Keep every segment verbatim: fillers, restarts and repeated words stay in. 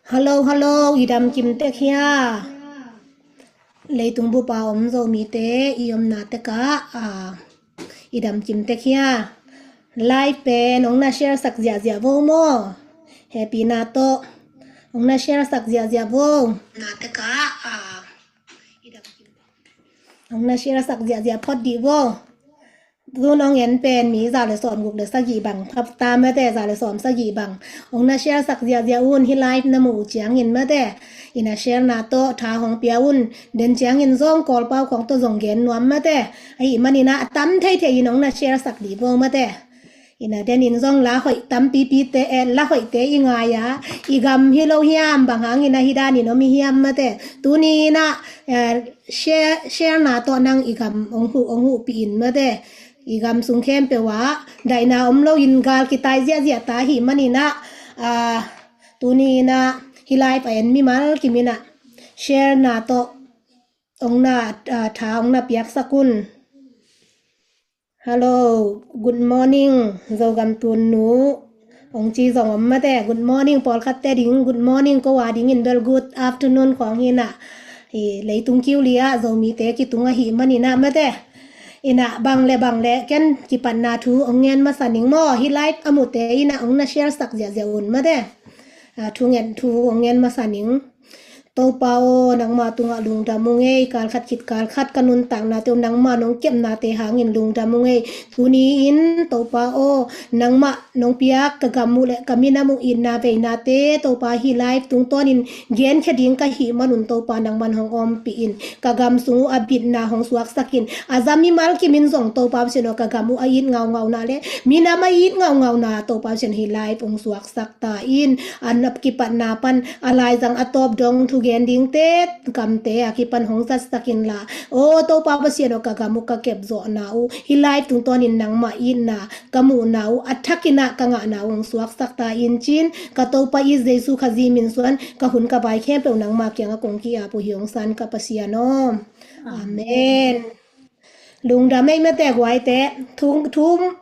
Hello, hello, i dam kim tek hia? Leitung bupa om Zomite i omna tekah, ah, i dam kim tek hia? Live pen ong na share sak ziahziah vo maw? Hehpihna tawh ong na share sak ziahziah vo. Na tekah, ah, i dam kim, ong na share sak ziahziah phot dih vo. Tun ong en pen mi za le sawm guk le sagih bang phapta mate, za le sawm sagih bang. Ong na share sak ziahziah un, hih live na muh uh ciangin mate. I na share na tawh tha hong pia un, den ciangin zong Kawlpau khawng tawh zong gen nuam mate. Ahih manin ah a tam theithei in ong na share sak dih vo mate. I na den in zong la hoih tampipite, eh, la hoihte i ngai a, i gam hi lo hiam, bang hangin ah hih danin om i hiam mate. Tuni in ah, eh, share, share na tawh nang i gam ong huh, ong huhpih in mate. I gam sung khempeuh ah daihna om loin gal kitai ziahziah ta ahih manin ah, ah, tuni in ah hih live a en mimal kim in ah share na tawh ong na, ah, tha ong na piaksak un. Hello, good morning, Zogam tun nu. Ong ci zong om mate, good morning, pawlkhatte ding, good morning, ko a dingin bel good afternoon khawng hi na. Hi, leitung kiu li ah, Zomite kitung ahih manin ah mate. I na bang le bang le, ken kipatna thu ong ngen masa ning maw, hih live a mute i na ong na share sak ziahziah un mate. Ah, thu ngen thu ong ngen masa ning. Topa aw, nangma tungah lungdam ung ei, kalkhat khit kalkhat ka nuntaknate uh nangma nong kepnate hangin lungdam ung ei. Tuni in Topa aw, nangma nong piak ka gam uh le ka minam uh itna veinate, Topa hih live tungtawnin genkhia ding ka hih manun Topa nangman hong ompih in. Ka gam sung uh a bitna hong suaksak in. A za mimal kimin zong Topa Pasian aw ka gam uh a it ngaungauna le minam a it ngaungauna Topa Pasian hih live hong suaksak ta in, a na kipatna pan a laizang a tawp dong thugen dingte gamte a kipan hong zatsak inla. Aw Topa Pasian aw, ka gam uh ka kepzawhna uh hih live tungtawnin nangmah itna ka muhna uh a thakin ah ka ngahna uh hong suaksak ta in cin, ka Topa i Jesu Khazih min suan ka hun ka vai khempeuh nangma kiangah kong ki-ap uh hi hong san ka Pasian aw. Amen. Lungdam ei mate guaite, thu, thu,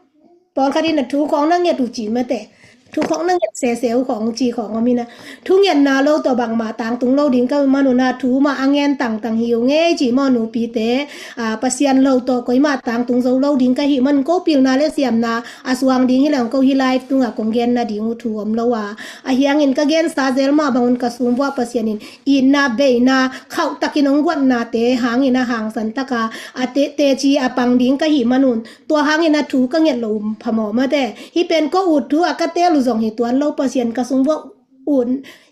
pawlkhat in a thu khawng na nget uh ci mate. Thu khawng na nget sese uh khawng ci khawng om in a. Thu ngetna lo tawh bangmah tangtung lo ding ka hih manun a, thu mah a ngen tangtang hi uh ngei ci maw nupite. A, Pasian lo tawh koimah tangtung zo lo ding ka hih manun ko pilna le siamna a suang ding hi leng ko hih live tungah kong genna ding uh thu om lo a. A hiangin ka gensa zel mah bangun ka sumbuah Pasian in itna beina khauhtakin hong guatnate hangin a hangsan taka a te, teci a pang ding ka hih manun, tua hangin a thu ka nget loh uh phamawh mate. Hih pen ko ut thu a ka teel uh zong hi tuan lo, Pasian ka sumbuah ut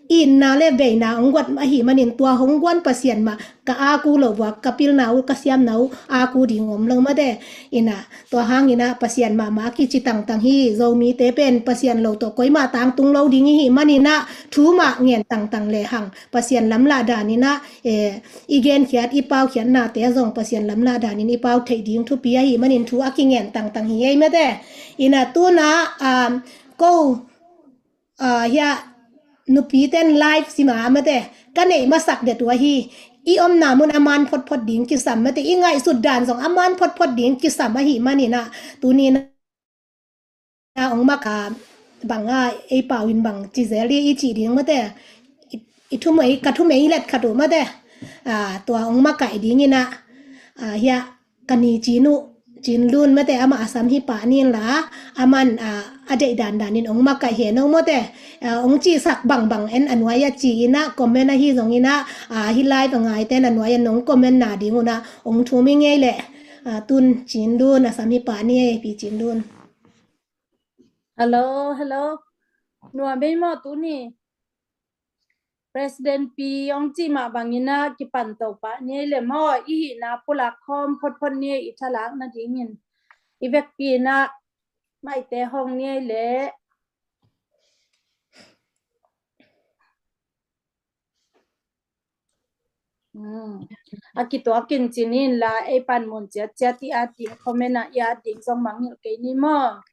itna le beina hong guat ahih manin tua hong guan Pasian mah ka aku loh uh a, ka pilna uh ka siamna uh aku ding om lo mate. I na tua hangin a Pasian mahmah a kici tangtang hi. Zomite pen Pasian lo tawh koimah tangtung lo ding i hih manin a thu mah ngen tangtang lehang Pasian lamlah danin a, eh, i genkhiat i paukhiatnate zong Pasian lamlah danin i pau theih ding thupi ahih manin thu a kingen tangtang hi ei mate. I na tun a, um, ko, ah, hia nupiten live sim a mate, ka neih masak det uh ahi. I omna mun a man photphot ding kisam mate, i ngaihsut dan zong a man photphot ding kisam ahih manin a, tuni in a ong mak a, bang a ei pau in bang ci zel i, i cih ding mate. I, i thumei, ka thumei let khat uh mate. Ah, tua ong makaih ding in a, ah, hia ka ni Cin uh, Cin Lun mate, amah a sam hi pah ni in la, aman, ah, a deih dandanin ong makaih hen ong mate. Ah, ong cihsak bangbang en a nuai a ci in a, comment ahi zongin a, ah, hih live a ngaite in a nuai a nong comment na ding un a ong thum i ngei leh. Ah, tun Cin Lun a sam hi pah ni ei, Pi Cin Lun. Hello, hello. Nuam ei maw tuni? President pi ong cih mah bangin a kipan to pah ni ei le maw, i hihna pulak khawm photphot ni ei, i thalak nadingin. I vekpi in a maite hong ni ei le. Hmm. A kituakin ci ni in la, ei panmun ciatciat i at ding, comment ah i at ding zong mangngilh kei ni maw.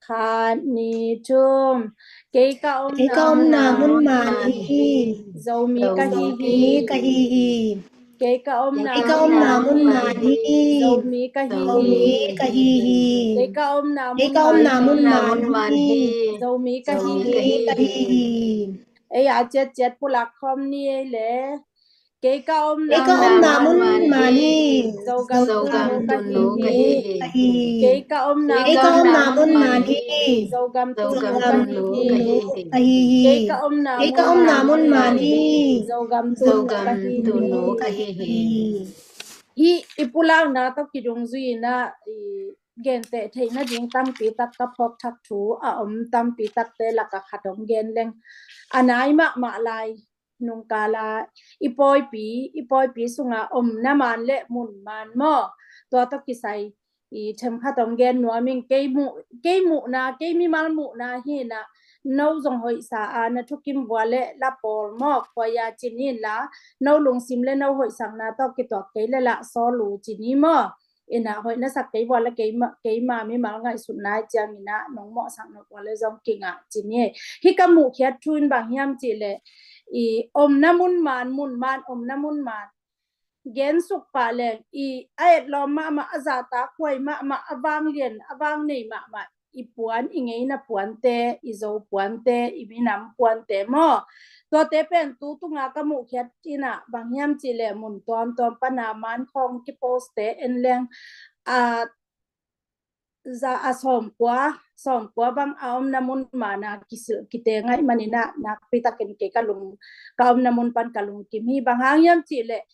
Khat, ni, thum. Kei ka omna, kei ka omna mun man hi. Zomi ka hi hi. Zomi ka hi hi. Kei ka omna, kei ka omna mun man hi. Zomi ka hi hi. Zomi ka hi hi. Kei ka omna, kei ka omna mun man hi. Zomi ka hi hi. Zomi ka hi hi. Ei a ciatciat pulak khawm ni ei le. Kei ka omna mun man hi. Zogam tunu ka hi hi. Kei ka omna mun man hi. Zogam tunu ka hi hi. Kei ka omna mun man hi. Zogam tunu ka hi hi. Hih i pulakna tawh kidungzui in ah i genteh theihna ding tampi tak ka phawk thak thu a om, tampi takte lakah khat hong gen leng. A nai mahmah lai nungkala i pawipi, i pawipi sunga omna man le mun man maw, tua tawh kisai i themkhat hong gen nuam ing. Kei muh, kei muhna, kei mimal muhna hi in ah, no zong hoihsa a, na thukim vua le la pawl maw, khuaia cin hi in la, no lungsim le no hoihsakna tawh kituak kei le la sawl uh cin hi maw. In ah hoih na sak kei vua le keima, keima mimal ngaihsutna hi ciangin ah nong mawhsak nop vua le zong kingah cin hi. Hih ka muhkhiat thu in bang hiam cih leh, i omna mun man, mun man, omna mun man, gensuk pah leng i a etlawm mahmah, a zahtakhuai mahmah, a vanglian, a vangnei mahmah i puan, i ngeina puante, i Zo puante, i minam puante maw, tuate pen tu tunga ka muhkhiat in ah bang hiam cih leh mun tuamtuam pana man khawng kiposte en leng, a za a sawmkua, sawmkua bang a omna mun mana kisilh kite ngaih manin ah nakpi takin kei ka lung, ka omna mun pan ka lungkim hi. Bang hang hiam cih leh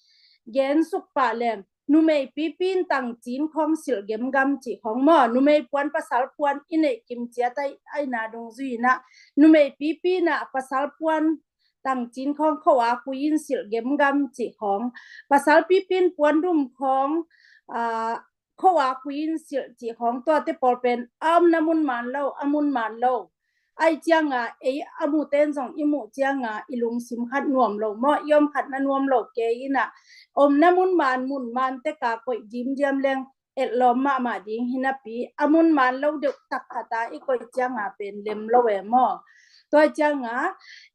gensuk pah leng numei pipi in tangcin khawng silh gemgam cih khawng maw, numei puan pasal puan i neih kim ciat a i na dungzui in ah numei pipi in ah pasal puan tangcin khawng khoa kui in silh gemgam cih khawng, pasal pipi in puandum khawng, aa, khoa kui in silh cih khawng, tuate pawl pen a omna mun man lo, a mun man lo. Ahi cianga ei a mute in zong i muh cianga i lungsim khat nuam lo maw, i om khat na nuam lo kei in ah, omna mun man, mun man teka koih dimdiam leng etlawm mahmah ding hi napi, a mun man lo deuh tak khata i koih cianga pen lem lo e maw. Tua cianga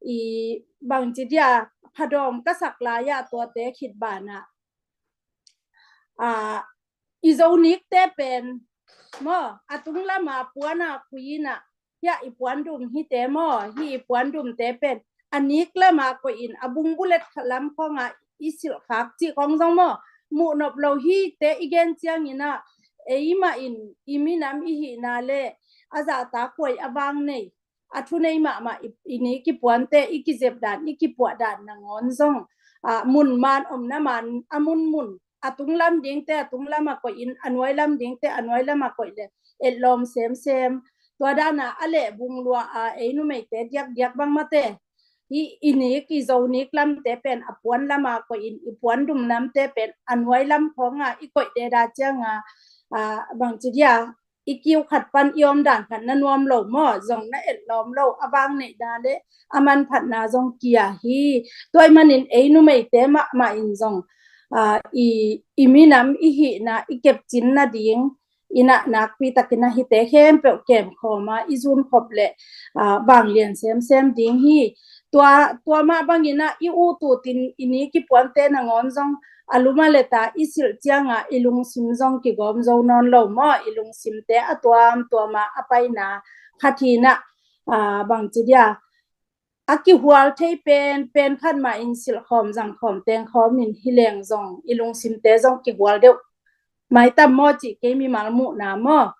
i bangci dia phadawm ka sak lai-ah tuate khit banah, a, i Zo nikte pen maw, a tung lama puana kui in ah, hia i puandum hite maw, hi i puandumte pen a nik lama koih in a bung bulet khat lam khawngah i silh khak cih khawng zong maw, muh nop lo hite i gen ciangin ah, eimah in i minam i hihna le a zahtakhuai, a vangnei, a thunei mahmah i, i nik i puante, i kizep dan, i kipuah dan nangawn zong, a, mun man, omna man, a munmun, a tunglam dingte a tunglam a koih in, a nuailam dingte a nuailam a koih le etlawm semsem. Tua dana a lehbung lua a ei numeite diakdiak bang mate, i, i nik, i Zo nik lamte pen a puan lama koih in, i puandum lamte pen a nuailam khawnga i koih deda cianga, a, bangci dia, i kiu khat pan i om dan khat na nuam lo maw, zong na etlawm lo, a vang neihna le a manphatna zong kia hi. Tua ahih manin ei numeite mahmah in zong, a, i, i minam i hihna i kepcin nading, i nah nakpi takin a hite khempeuh kemkhawm a i zunkhop le, a, vanglian semsem ding hi. Tua, tua mah bangin ah i ut utin i nik i puante nangawn zong a lum a let a i silh cianga i lungsim zong kigawm zo nawn lo maw, i lungsimte a tuamtuam a a paina khat hi in ah, a, bangci dia, a kihual thei pen, pen khat mah in silhkhawm, zangkhawm, tengkhawm in hi leng zong i lungsimte zong kihual deuh maitam maw cih kei mimal muhna maw.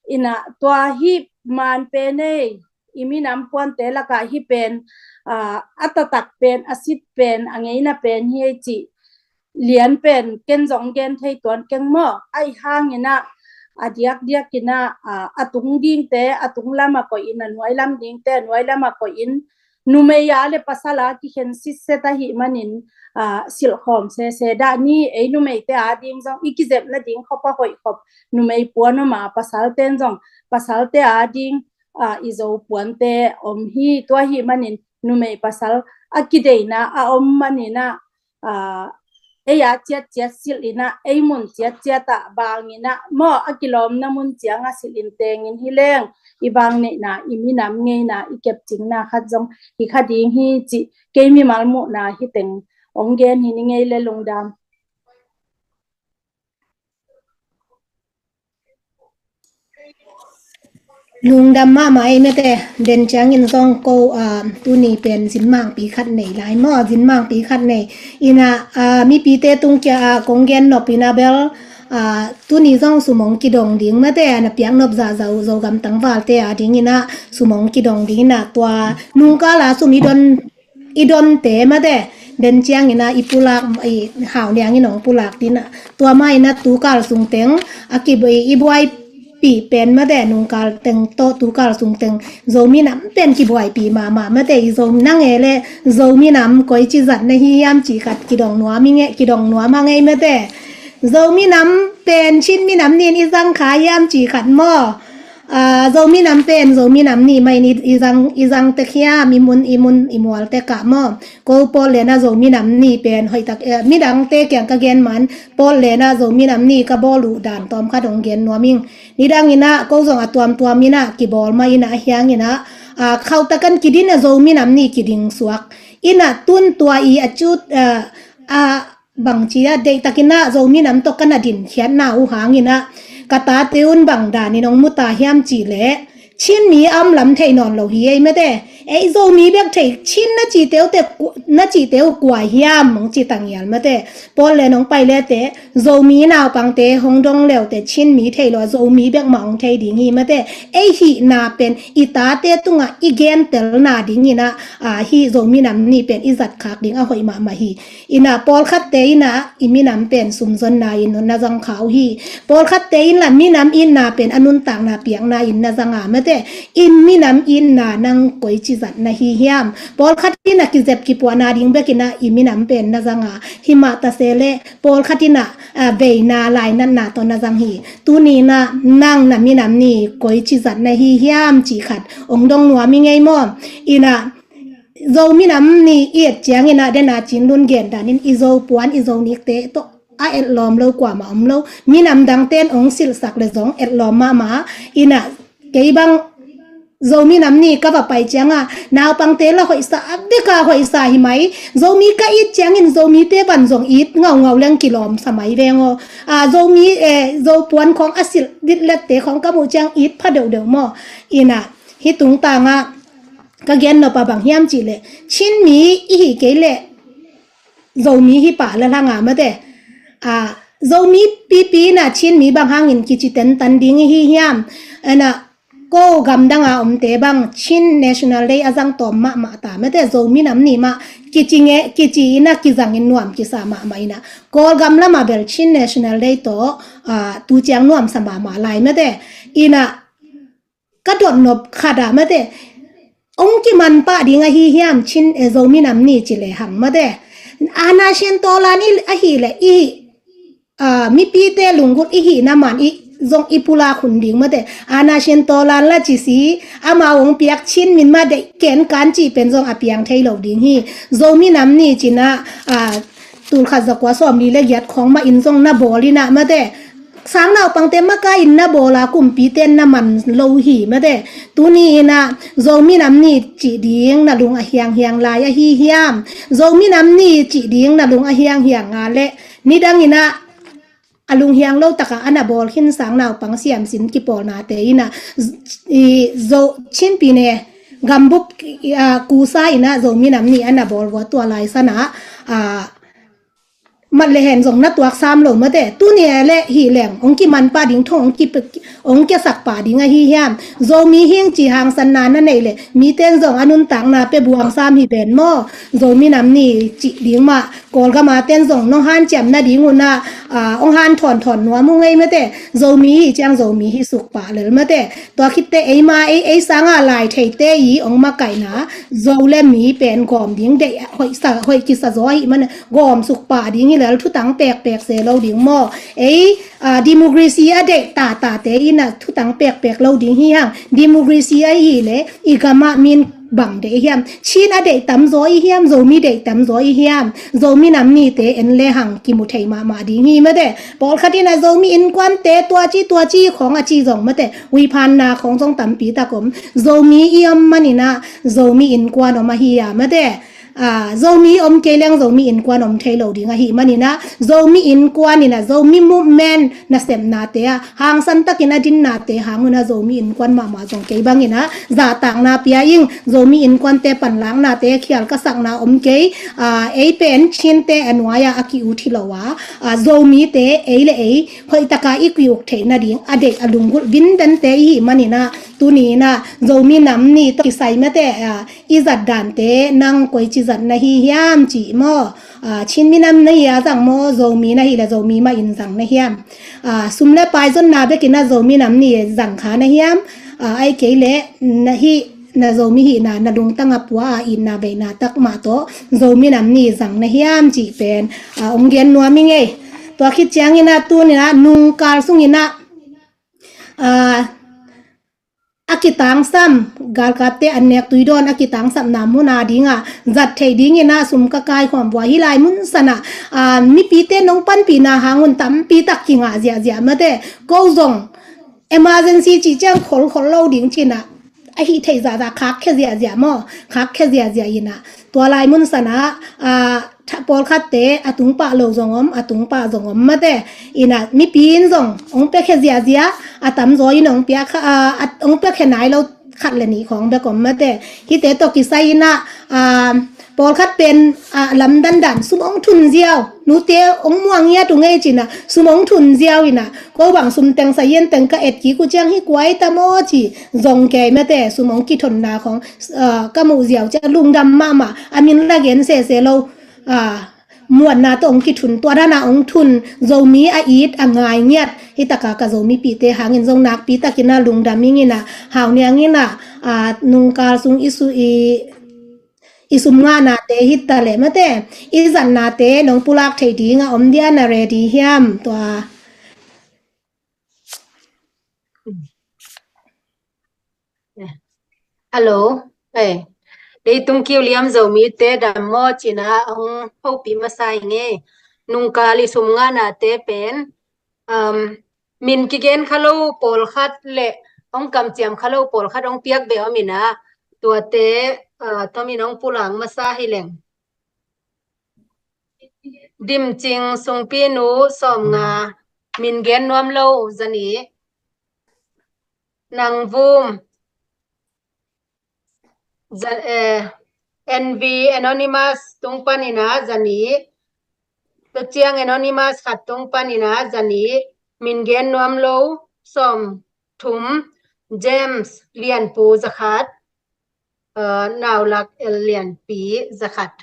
In ah tua hih man pen ei, i minam puante lakah hih pen, a, a taktak pen, a sit pen, a ngeina pen hi ei cih lian pen ken zong gen thei tuan keng maw. Ahi hangin ah a diakdiakin ah, a, a tung dingte a tunglam a koih in, a nuailam dingte a nuailam a koih in, numei a le pasal a kikhen sitset ahih manin, a, silhkhawm sese dah ni. Ei numeite a ding zong i kizep nading khop a hoih khop numei puan om a, pasalte in zong pasalte a ding, a, i Zo puante om hi. Tua ahih manin numei pasal a kideina a om manin ah, a, ei a ciatciat silh in ah, ei mun ciatciat ah bang in ah maw, a kilawmna mun ciang a silh in tengin hi leng i vang neihna, i minam ngeina, i kepcinna khat zong hi kha ding hi cih kei mimal muhna hi teng hong gen hi ning ei le. Lungdam. Lungdam mahmah ei mate, den ciangin zong ko, ah, tuni pen zinmangpi khat nei lai maw, zinmangpi khat nei. Ina, ah, mipite tung kia, ah, kong gen nop ina bel, ah, tuni zong sum ong kidong ding mate, ana piak nop zah Zo, Zogam tangvalte a ding ina sum ong kidong ding ina tua nungkala sum i don i donte mate, den ciangina i pulak, i hau niangin ong pulak dina. Tua ma ina tukal sungteng a kibui i buaipih pen mate, nungkal teng tawh tukal sungteng Zomi nam pen kibuaipih mahmah mate, i Zo nang e le Zomi nam koici zat na hi hiam ci khat kidong nuam i nge, kidong nuam a ngei mate. Zomi nam pen Chin minam nin i zang kha hiam ci khat maw. Ah, Zomi nam pen Zomi nam ni mah in i, i zang, i zang tek hiam, i mun, i mun, i mual tek ah maw. Ko Portland a Zomi nam ni pen hoih tak, eh, midangte kiang ka gen man, Portland a Zomi nam ni ka bawl uh dan tawm khat ong gen nuam ing. Nidang ina ko zong a tuamtuam ina kibawl mah ina a hiang ina, ah, khauh takan kidin a Zomi nam ni kiding suak. Ina tun tua i a cut, ah, ah, bangci a deihtakin ah Zomi nam tawh ka na dinkhiatna uh hangin ah ka tate un bang danin ong mu ta hiam cih leh Chin mi a om lam thei nawn lo hi ei mate. Ei Zomi bek thei, Chin na cihte uh te, na cihte uh kua hiam ong ci ta ngial mate. Portland ong pai lete Zomi naupangte hong dong leute Chin mi thei lo a Zomi bek mah ong thei ding hi mate. Ei hihna pen i tate tungah i gentelna dingin ah, ah, hih Zomi nam ni pen i zat khak ding a hoih mahmah hi. Ina pawlkhatte ina i minam pen sumzonna in na zang kha uh hi. Pawlkhatte in la minam itna pen a nuntakna piakna in na zang a mate. I minam itna nang koici zat na hi hiam. Pawlkhat ina kizep kipuahna ding bek ina i minam pen na zang a. Hi mah ta se le pawlkhat ina, ah, veina lainatna tawh na zang hi. Tuni ina nang na minam ni koici zat na hi hiam ci khat ong dong nuam i ngei maw. Ina Zo minam ni i et ciangin ah dena Cin Lun gen danin i Zo puan i Zo nikte tawh a et lawm lo kuamah om lo. Minam dangten ong silhsak le zong et lawm mahmah. Ina kei bang Zo minam ni ka va pai cianga naupangte la hoihsa a beka hoihsa hi mai. Zomi ka it ciangin Zomite ban zong it ngaungau leng kilawmsa mai veng aw. Ah, Zomi, eh, Zo puan khawng a silh ditlette khawng ka muh ciang it pha deuhdeuh maw. Ina hi tungtangah ka gen nop a bang hiam cih leh Chin mi i hi kei leh Zomi hi pah la hlang a mate. Ah, Zomi pipi ina Chin mi bang hangin kici tentan ding i hi hiam. Ina ko gamdang a omte bang Chin National Day a zang tawm mahmah ta mate. Zomi nam ni mah kici nge, kici ina kizangin nuam kisa mahmah ina Kawlgam lamah bel Chin National Day tawh, ah, tu ciang nuamsa mahmah lai mate. Ina ka dot nop khat ah mate. Ong kiman pah ding ahi hiam Chin, eh, Zomi nam ni ci le hang mate. Ana sian tawlan i ahi le i, ah, mipite lunggut i hihna man i zong i pulak hun ding mate. Ana sian tawlan la ci si amau ong piak Chin min mah deih ken kan ci pen zong a piang thei lo ding hi. Zomi nam ni cina, ah, tulkhat zakua sawmli le giat khawng mah in zong na bawl ina mate. Sang naupangte makaih in na bawl a kumpite na man lo hi mate. Tuni ina Zomi nam ni cih ding na lung a hianghiang lai ahi hiam. Zomi nam ni cih ding na lung a hianghiang a le nidang ina a lunghiang lo taka ana bawl khin sang naupang siamsin kipawlnate ina i Zo Chin pi ne gambup, ah, kusa ina Zomi nam ni ana bawl vua tua lai sana, ah, mat le hen zong na tuak sam lo mate. Tuni e le hi leng ong kiman pah ding thong ong ki, ong kiasak pah ding ahi hiam. Zomi hing ci hangsanna na nei le miten zong a nuntakna pe buang sam hi ven maw. Zomi nam ni cih ding mah Kawlgam a ten zong nong hanciam na ding una, ah, ong han thawnthawn nuam uh ngei mate. Zomi hi ciang Zomi hi suk pah lel mate. Tua khitte eima ei, ei sanga lai theite i ong makaihna Zo le mi pen gawm ding deih hoih sa, hoih kisa zaw ahi mana gawm suk pah ding hi lel thutang pekpek se lo ding maw. Ei, ah, democracy a deih tatate ina thutang pekpek lo ding hi hang. Democracy ahi le i gama min bang deih hiam. Chin a deih tam zaw i hiam, Zomi deih tam zaw i hiam. Zomi nam nite en le hang kimu thei mahmah ding hi mate. Pawlkhat ina Zomi innkuante tua ci tua ci khawng a ci zong mate. Uiphanna khawng zong tampi tak om. Zomi i om man ina Zomi innkuan om ahi a mate. Zomi om kei leng Zomi innkuan om thei lo ding ahih manin ah, Zomi innkuan in ah Zomi movement nasepnate ah hangsan takin a dinnate hang un ah Zomi innkuan mahmah zong kei bangin ah zahtakna pia ing. Zomi innkuante panlaknate khial ka sakna om kei. Ei pen Chinte a nuai-ah a ki-ut hi lo a, Zomite ei le ei hoihtaka i ki-uk theih nading a deih a lunggulh vindente ihih manin ah, tuni in ah Zomi Nam Ni tawh kisai mate, i zat dante nang koici zat na hi hiam cih maw? Chin minam na hi a zang maw, Zomi na hih le Zomi mah in zang na hiam? Sum le pai zonna bekin ah Zomi Nam Ni zang kha na hiam? Ai kei le na hih na Zomi hihna na lungtang a pua a itna veina tak mah tawh Zomi Nam Ni zang na hiam cih pen ong gen nuam ing ei. Tua khit ciangin ah tuni in ah nungkal sungin ah a kitangsam, galkapte an nek tui dawn a kitangsapna mun a dingah zat theih dingin ah sum ka kaikhawm vua hi lai mun sanah, mipite nong panpihna hang un tampi tak kingah ziahziah mate. Ko zong emergency cih ciang kholkhol lo ding ci-in ah, a hih theih zahzah khakkhia ziahziah maw, khakkhia ziahziah in ah, tua lai mun sanah pawlkhatte a tung pah lo zong om, a tung pah zong om mate. In ah mipi in zong ong piakhia ziahziah, a tamzaw in ong piakhia nai lo khat le nih khawng bek om mate. Hihte tawh kisai in ah pawlkhat pen lamdandan sum ong thun ziau, nute ong muang ngiat uh ngei ci-in ah sum ong thun ziau in ah, ko bang sum teng sa hian teng ka et kik uh ciang hi kuai ta maw ci zong kei mate. Sum ong kithonna khawng ka muh ziau ciang lungdam mahmah, a min la gen sese lo. Muanna tawh ong kithun, tua dana ong thun, Zomi a it a ngai ngiat hi taka ka Zomipihte hangin zong nakpi takin ah lungdam ing in ah, hau niang in ah, nungkal sung i su i i sum ngahnate hi ta leh mate, i zatnate nong pulak theih ding a om dia, na ready hiam? Tua Hello. Leitung kiu liam Zomite dam maw ci-in ah ong hopih masa ing ei. Nungkal i sum ngahnate pen min kigen kha lo pawlkhat le ong kamciam kha lo pawlkhat ong piak beh om in ah, tuate tomin ong pulak masa hi leng. Dimcing Sungpinu sawmnga, min gen nuam lo zanih. Nangvum, NV Anonymous tung panin ah zanih. Tua ciang Anonymous khat tung panin ah zanih. Min gen nuam lo sawmthum, James Lianpu zakhat. Naulak El Lianpi zakhat.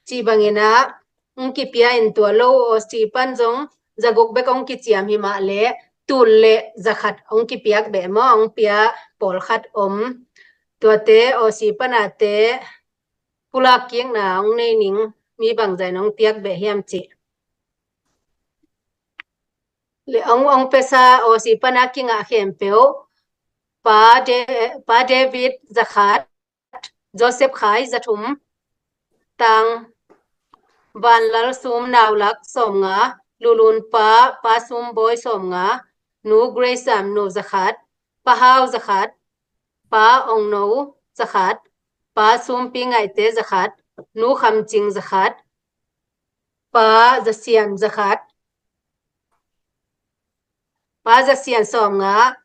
Cih bangin ah ong kipia in, tua lo Aussie pan zong zaguk bek ong kiciam hi mah leh tul le zakhat ong kipiak beh maw, ong pia pawlkhat om. Tuate Aussie panate pulak kikna ong nei ning, mi bangzah in ong piak beh hiam cih. Le ong ong pesa Aussie pana kingah khempeuh, Pa, De, Pa David zakhat, Joseph Khai zathum, Tang Vanlal Sum Naulak sawmnga, Lulun Pa, Pa Sum Bawi sawmnga, Nu Grace Sam Nu zakhat, Pa Hau zakhat, Pa Ong No zakhat, Pa Sum Pi Ngaihte zakhat, Nu Kham Cing zakhat, Pa Za Sian zakhat, Pa Za Sian sawmnga,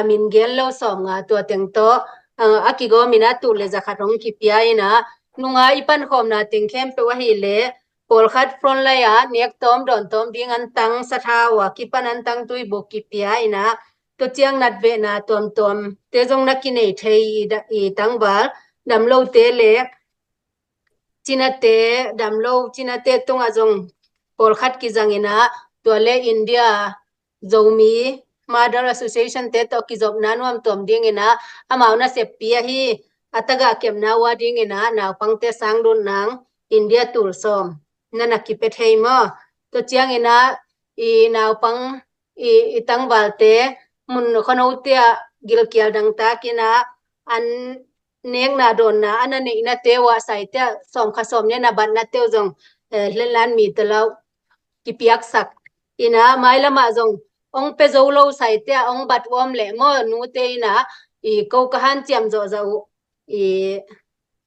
min gen lo sawmnga, tua teng tawh a kigawm in ah tul le zakhat ong kipia in ah, nunga i pankhawmna teng khempeuh ahih leh pawlkhat frontline ah nek tawm dawn tawm ding antang sathau a kipan antang tuibuk kipia in ah, tua ciang natvehna tuamtuamte zong na kinei thei i tangval, dam lote le cinate, dam lo cinate tungah zong pawlkhat kizang in ah, tua le India Zomi Mother Association te tawh kizopna nuamtuam ding in ah, amau naseppi ahi a tagah kepna uh a ding in ah naupangte sang lut nang India tul sawm na na kipia thei maw? Tua ciang in ah i naupang, i tangvalte mun khuanote ah gilkial dangtak in ah an nekna dawnna a na neihnate uh ah saite ah sawmkhat sawmnih na batnate uh zong hlenlan mite lo kipiaksak in ah, mailamah zong ong pia zo lo saite ah ong bat uh om leh maw, nute in ah i ko ka hanciam zawhzawh uh i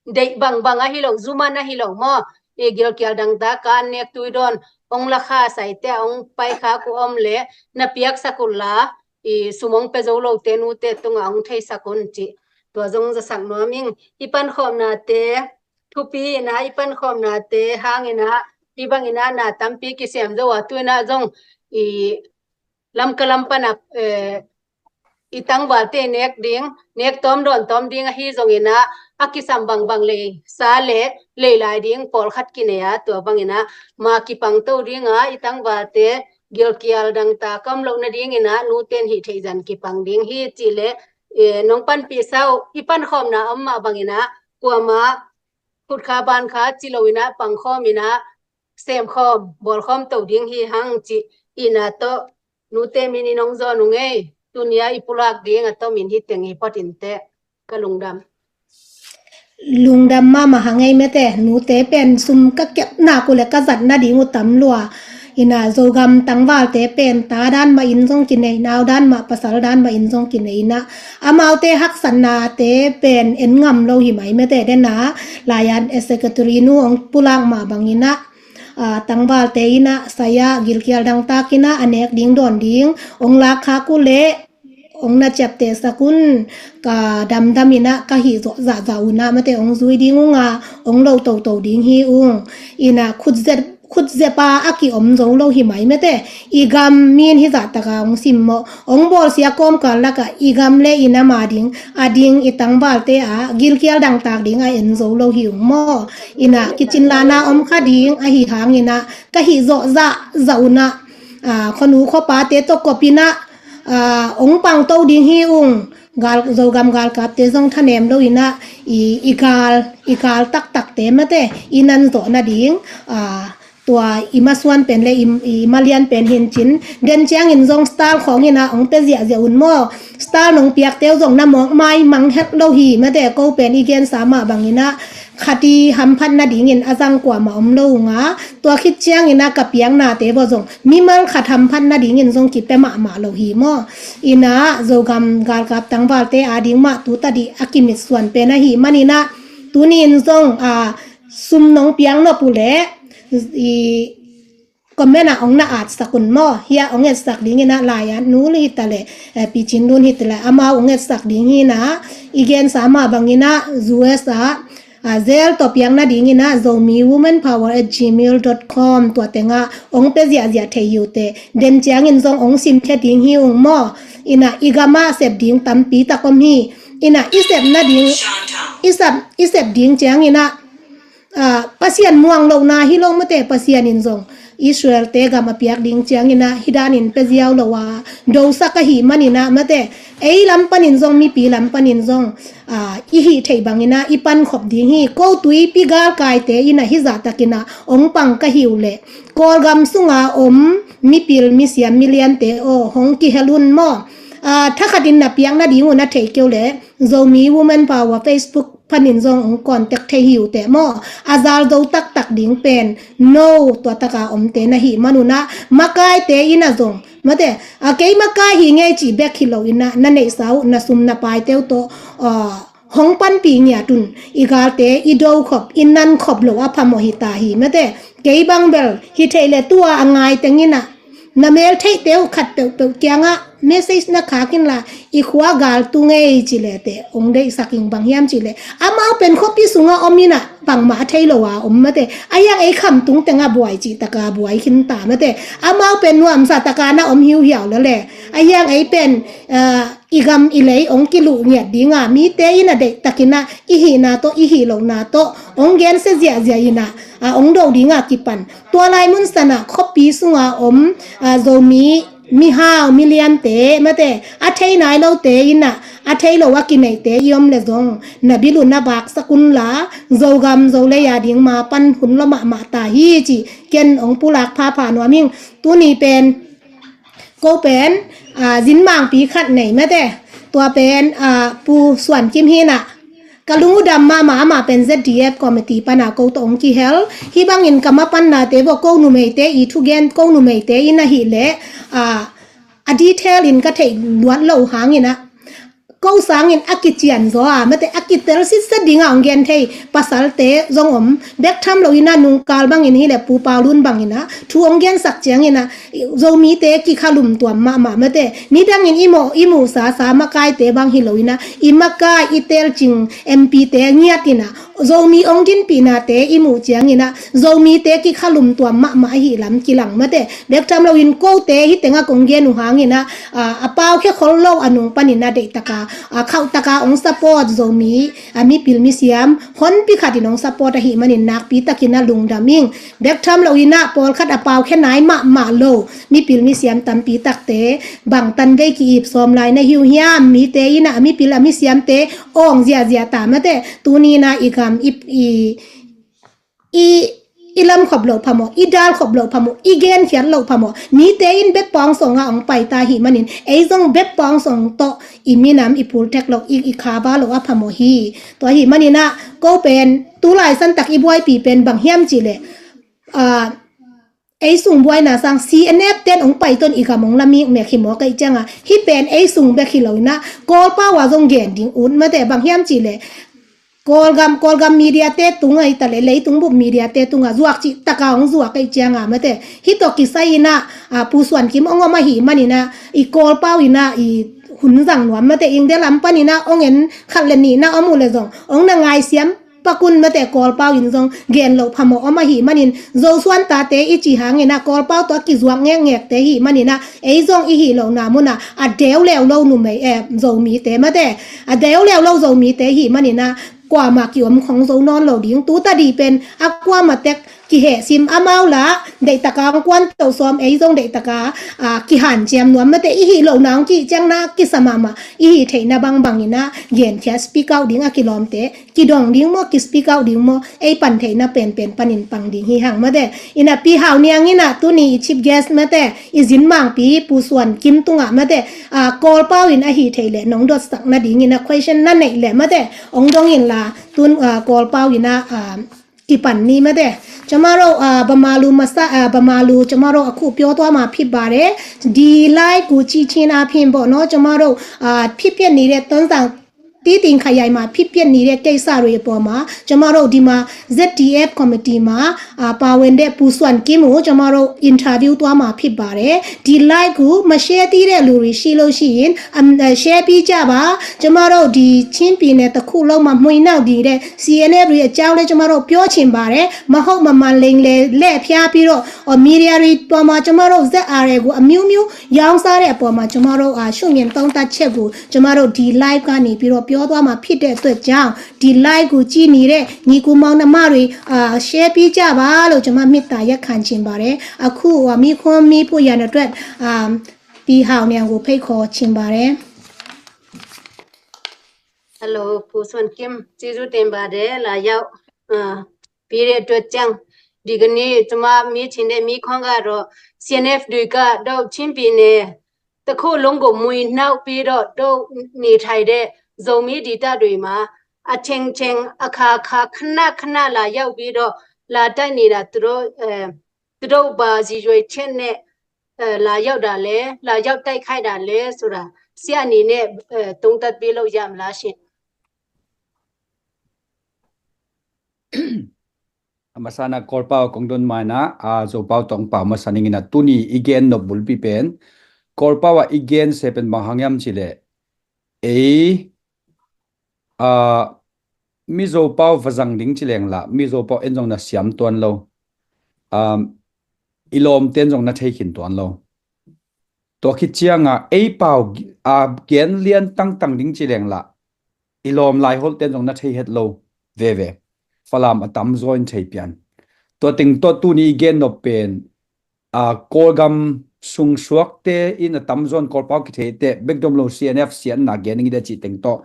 deih bangbang ahi lo, zuman ahi lo maw. I gilkial dangtak a nek tui dawn, ong lakha saite, ong paikha ku om le, na piaksak un la, i sum ong pia zo lote nute tungah ong theisak un ci. Tua zong zasak nuam ing. I pankhawmnate, thupi ina, i pankhawmnate hang ina, i bang ina na tampi kisem zo a, tu ina zong i Lamka lam pana, eh, i tangvalte nek ding, nek tawm dawn tawm ding ahi zong ina, a kisam bangbang lei sa le, lei lai ding pawlkhat kinei a, tua bang ina, ma kipang to ding a, i tangvalte gilkial dangtak om loh nading ina, nuten hih theih zan kipang ding hi ci le, eh, nong panpih sau, i pankhawmna om mah bang ina, kuama, khutkha bankha ci lo ina, pangkhawm ina, semkhawm, bawlkhawm to ding hi hang ci ina tawh, nute min in ong zawn ung ei, tunia i pulak ding a tawh min hi teng hi phot inte, ka lungdam. Lungdam mahmah hang ei mete, nute pen sum ka kep nak uh le ka zat nading uh tam lua. Ina Zogam tangvalte pen ta dan mah in zong kinei, nau dan mah, pasal dan mah in zong kinei ina. Amaute haksatnate pen en ngam lo hi mai mete dena, laian e secretary nu ong pulak mah bang ina, ah, tangvalte ina, saya gilkial dangtak ina, a nek ding dawn ding, ong lakha ku le, ong na ciaptehsak un, ka damdam ina, ka hih zawh zahzah una, mate ong zui ding unga, ong lo toto ding hi ung. Ina khutzep, khutzep a a kiom zo lo hi mai mate. I gam min hi zahtaka ong simmawh, ong bawlsia kawmkal laka i gam le i nam a ding, a ding i tangvalte a, gilkial dangtak ding a en zo lo hi ung maw. Ina kicin lana om kha ding ahi hang ina, ka hih zawh zahzah una, ah, khuanu khuapate tawh kop ina, ah, ong pangto ding hi ung, gal, Zogam galkapte zong thanem lo ina, i, i gal, i gal taktakte mate, i nan zawh nading, ah, tua i masuan pen le i, i malian pen hincin, den ciangin zong star khawng ina ong pe ziahziah un maw, star nong piakte uh zong na mawk maimang het lo hi mate, ko pen i gensa mah bang ina, khat i hamphat nadingin a zang kuamah om lo unga, tua khit ciangin a ka piaknate vawh zong mimal khat hamphat nadingin zong kipia mahmah lo hi maw. Ina Zogam galkap tangvalte a ding mah tu tadih a kimitsuan pen ahi man ina, tuni in zong, a, sum nong piak nop uh le, i, comment ah ong na atsak un maw. Hia ong etsak ding ina, laian nu le hita le, eh, Pi Cin Lun hita le, amau ong etsak ding hi ina, i gensa mah bang ina, U S ah, ah, zel tawh piak nading ina, Zomi Woman Power at gmail dot com tua tenga ong pe ziahziah thei hi uh te. Den ciangin zong ong simkhia ding hi ung maw. Ina i gam ah sep ding tampi tak om hi. Ina i sep nading, i sep, i sep ding ciang ina, ah, Pasian muang lohna hi lo mate, Pasian in zong Israel-te gam a piak ding ciang ina, hi danin pe ziau lo a, dosak ahi man ina mate, ei lam panin zong, mipi lam panin zong, ah, i hih theih bang ina, i pankhop ding hi. Ko tuipi galkaite ina hi zahtak ina ong pang ka hi uh le, Kawlgam sunga om mipil, misiam, miliante aw, hong kihel un maw. Ah, thakhat in na piak nading uh na thei kei uh le, Zomi Woman Power Facebook panin zong ong contact thei hi uh teh maw. A zal zo taktak ding pen no, tua taka omte na hih man un ah, makaite ina zong mate, a kei makai hi ngei cih bek hi lo ina, na neihsa uh na sum na paite uh tawh, ah, hong panpih ngiat un. I galte i do khop, i nan khop lo a phamawh hi ta hi mate. Kei bang bel hi thei le tua a ngai teng ina, na mel theihte uh khat peuhpeuh kiangah message na khak inla, i khua gal tu ngei ci le teh ong deihsak ing, bang hiam ci le, amau pen khuapi sungah om ina, bangmah a thei lo a om mate. A hiang ei khamtung tengah buai cih taka buai khin ta mate. Amau pen nuamsa taka na om hiuhiau lo le, a hiang ei pen, ah, i gam i lei ong kiluh ngiat dinga, mite ina deihtak ina, i hihna tawh, i hih lohna tawh ong gensia ziahziah ina, a ong do dinga kipan. Tua lai mun sana khuapi sunga om, a, Zomi mihau, miliante mate, a thei nai lote ina, a thei lo a kineihte i om le zong, na bil uh na baksak unla, Zogam Zolei a ding ma pan hun lo mahmah ta hi ci, ken ong pulak phapha nuam ing. Tuni pen, ko pen, ah, zinmangpi khat nei mate. Tua pen, ah, Pu Suan Kim hi ina. Ka lung uh dam mahmah, amah pen Z D F committee pana ko tawh ong kihel. Hi bangin ka mapannate vawh ko numeite i thugen, ko numeite ina hi le, ah, a detail in ka theih luat lo hang ina, ko sangin a kician zaw a, mate, a kitel sitset ding a hong gen thei pasalte zong om. Bek tham lo in ah nungkal bangin hi leh Pu Pau Lun bangin ah thu hong gensak ciangin ah Zomite kikhalum tuam mahmah, mate. Nidangin i mawh i muhsa sa makaite bang hi lo in ah i makai i telcing M P te ngiat in ah Zomi hong dinpihnate i muh ciangin ah Zomite kikhalum tuam mahmah ahih lam kilang, mate. Bek tham loin kote hih tengah kong gen uh hangin ah, a, a pau khia khol lo a nung panin ah deihtaka, a, khauhtaka hong support Zomi, a, mipil misiam honpi khatin hong support ahih manin nakpi takin ah lungdam ing. Bek tham loin ah pawlkhat a pau khia nai mahmah lo mipil misiam tampi takte bangtan vei ki-ip sawm lai na hi uh hiam? Mite in ah a mipil a misiamte awng ziahziah ta, mate. Tuni in ah i gam i, i, i, i lamkhop loh phamawh, i dalkhop loh phamawh, i genkhiat loh phamawh. Mite in bek pawngsawng ah hong pai ta ahih manin ei zong bek pawngsawng tawh i minam i pultek loh, i, i khava loh a phamawh hi. Tua ahih manin ah ko pen tulai santak i buaipi pen bang hiam cih leh, a, ei sung buaina sang C N F ten hong pai ton i gam hong la mikmek hi maw, ka hih ciangah hih pen ei sung bek hi lo in ah Kawlpau ah zong gen ding ut, mate. Bang hiam cih leh Kawlgam, Kawlgam mediate tung ah hi ta leh leitung bup mediate tungah zuak cih taka hong zuak ka hih ciangah, mate, hih tawh kisai in ah, a, Pu Suan Kim hong om ahih manin ah i Kawlpau in ah i hun zang nuam, mate. India lam panin ah hong en khat le nih na om uh leh zong hong na ngaisiam pak un, mate. Kawlpau in zong gen loh phamawh om ahih manin Zosuan tate i cih hangin ah Kawlpau tawh a kizuak ngekngekte ahih manin ah ei zong i hih lohna munah a deu leu lo numei, eh, Zomite, mate, a deu leu lo Zomite ahih manin ah kuamah ki-om khong zo nawn lo ding. Tu tadih pen a kuamah tek kihehsim, amau lah deihtaka hong kuantoh sawm, ei zong deihtaka, a, kihanciam nuam, mate. I hih lohna hong kihih ciang na kisa mahmah, i hih theihna bangbang in ah genkhia, speak out ding, a kilawmte kidong ding maw, ki speak out ding maw, ei pan theihna penpen panin pang ding hi hang, mate. In ah Pi Hau Niang in ah tuni i chief guest, mate, i zin mangpi Pu Suan Kim tungah, mate, a, Kawlpau in ahih theih leh nong dotsak nadingin ah question na neih leh, mate, hong dong inla, tun, a, Kawlpau in ah, a, kipan ni, mate. ကျွန်မတို့ အာ ဗမာလူမစ အာ ဗမာလူ ကျွန်မတို့အခုပြောသွားမှာဖြစ်ပါတယ်။ ဒီ live ကိုကြည့်ခြင်းအားဖြင့်ပေါ့နော် ကျွန်မတို့ အာ ဖြစ်ပျက်နေတဲ့ တွန်းဇံ တီးတိန်ခရိုင်မှာ ဖြစ်ပျက်နေတဲ့ ကိစ္စတွေအပေါ်မှာ ကျွန်မတို့ ဒီမှာ Z D F committee မှာ အာ ပါဝင်တဲ့ ပူစွမ်ကင်းကို ကျွန်မတို့ interview သွားမှာ ဖြစ်ပါတယ်။ ဒီ live ကို မ share သေးတဲ့ လူတွေ ရှိလို့ရှိရင် အမ် အဲ share ပေးကြပါ။ ကျွန်မတို့ ဒီ ချင်းပြည်နယ်တစ်ခုလုံးမှာ မှိုင်းနောက်နေတဲ့ C N F တွေ အကြောင်းလည်း ကျွန်မတို့ ပြောချင်ပါတယ်။ မဟုတ်မမှန် လိမ်လည် လှည့်ဖျားပြီးတော့ အာ မီဒီယာတွေပေါ်မှာ ကျွန်မတို့ Z R A ကို အမျိုးမျိုး ရောင်းစားတဲ့အပေါ်မှာ ကျွန်မတို့ အာ ရှုမြင်သုံးသပ်ချက်ကို ကျွန်မတို့ ဒီ live ကနေပြီးတော့ ပြောသွားမှာ ဖြစ်တဲ့အတွက်ကြောင့် ဒီ live ကို ကြည့်နေတဲ့ ညီအစ်ကိုမောင်နှမတွေ အာ share ပေးကြပါလို့ ကျွန်မ မေတ္တာရပ်ခံချင်ပါတယ်။ အခု အာ မေးခွန်းမေးဖို့ရန်အတွက် အာ ပီဟောင်နျံကို ဖိတ်ခေါ်ချင်ပါတယ်။ Hello ပူစွမ်ကင်း ကျေးဇူးတင်ပါတယ် လာရောက် အာ ပေးတဲ့အတွက်ကြောင့် ဒီကနေ့ ကျွန်မ မေးချင်တဲ့ မေးခွန်းကတော့ C N F တွေကတော့ ချင်းပြည်နယ်တစ်ခုလုံးကို မှိုင်းနောက်ပြီးတော့ တို့နေထိုင်တဲ့ ဇိုမီးဒေသတွေမှာ အချိန်ချိန် အခါခါ ခဏခဏ လာရောက်ပြီးတော့ လာတိုက်နေတာ သူတို့ အဲ သူတို့ ဘာရည်ရွယ်ချက်နဲ့ အဲ လာရောက်တာလဲ၊ လာရောက်တိုက်ခိုက်တာလဲဆိုတာ ဆရာအနေနဲ့ အဲ သုံးသပ်ပေးလို့ရမလားရှင်။ A masa-in ah Kawlpau kong don ma-in ah, a, Zopau tawh pau masa ning in ah, tuni i gen nop bulpi pen, Kawlpau ah i gen se pen bang hang hiam cih leh, ei, a, Mizo pau va zang ding ci leng lah, Mizo pau en zong na siam tuan lo. A, i lawmte en zong na thei khin tuan lo. Tua khit ciangah ei pau, a, gen lian tangtang ding ci leng lah, i lawm Laiholhte en zong na thei het lo veve. Falam a tamzaw in thei pian. Tua teng tawh tuni i gen nop pen, a, Kawlgam sung suakte in a tamzaw in Kawlpau kithei teh, bek dom lo C N F siatna gen ing i de cih teng tawh,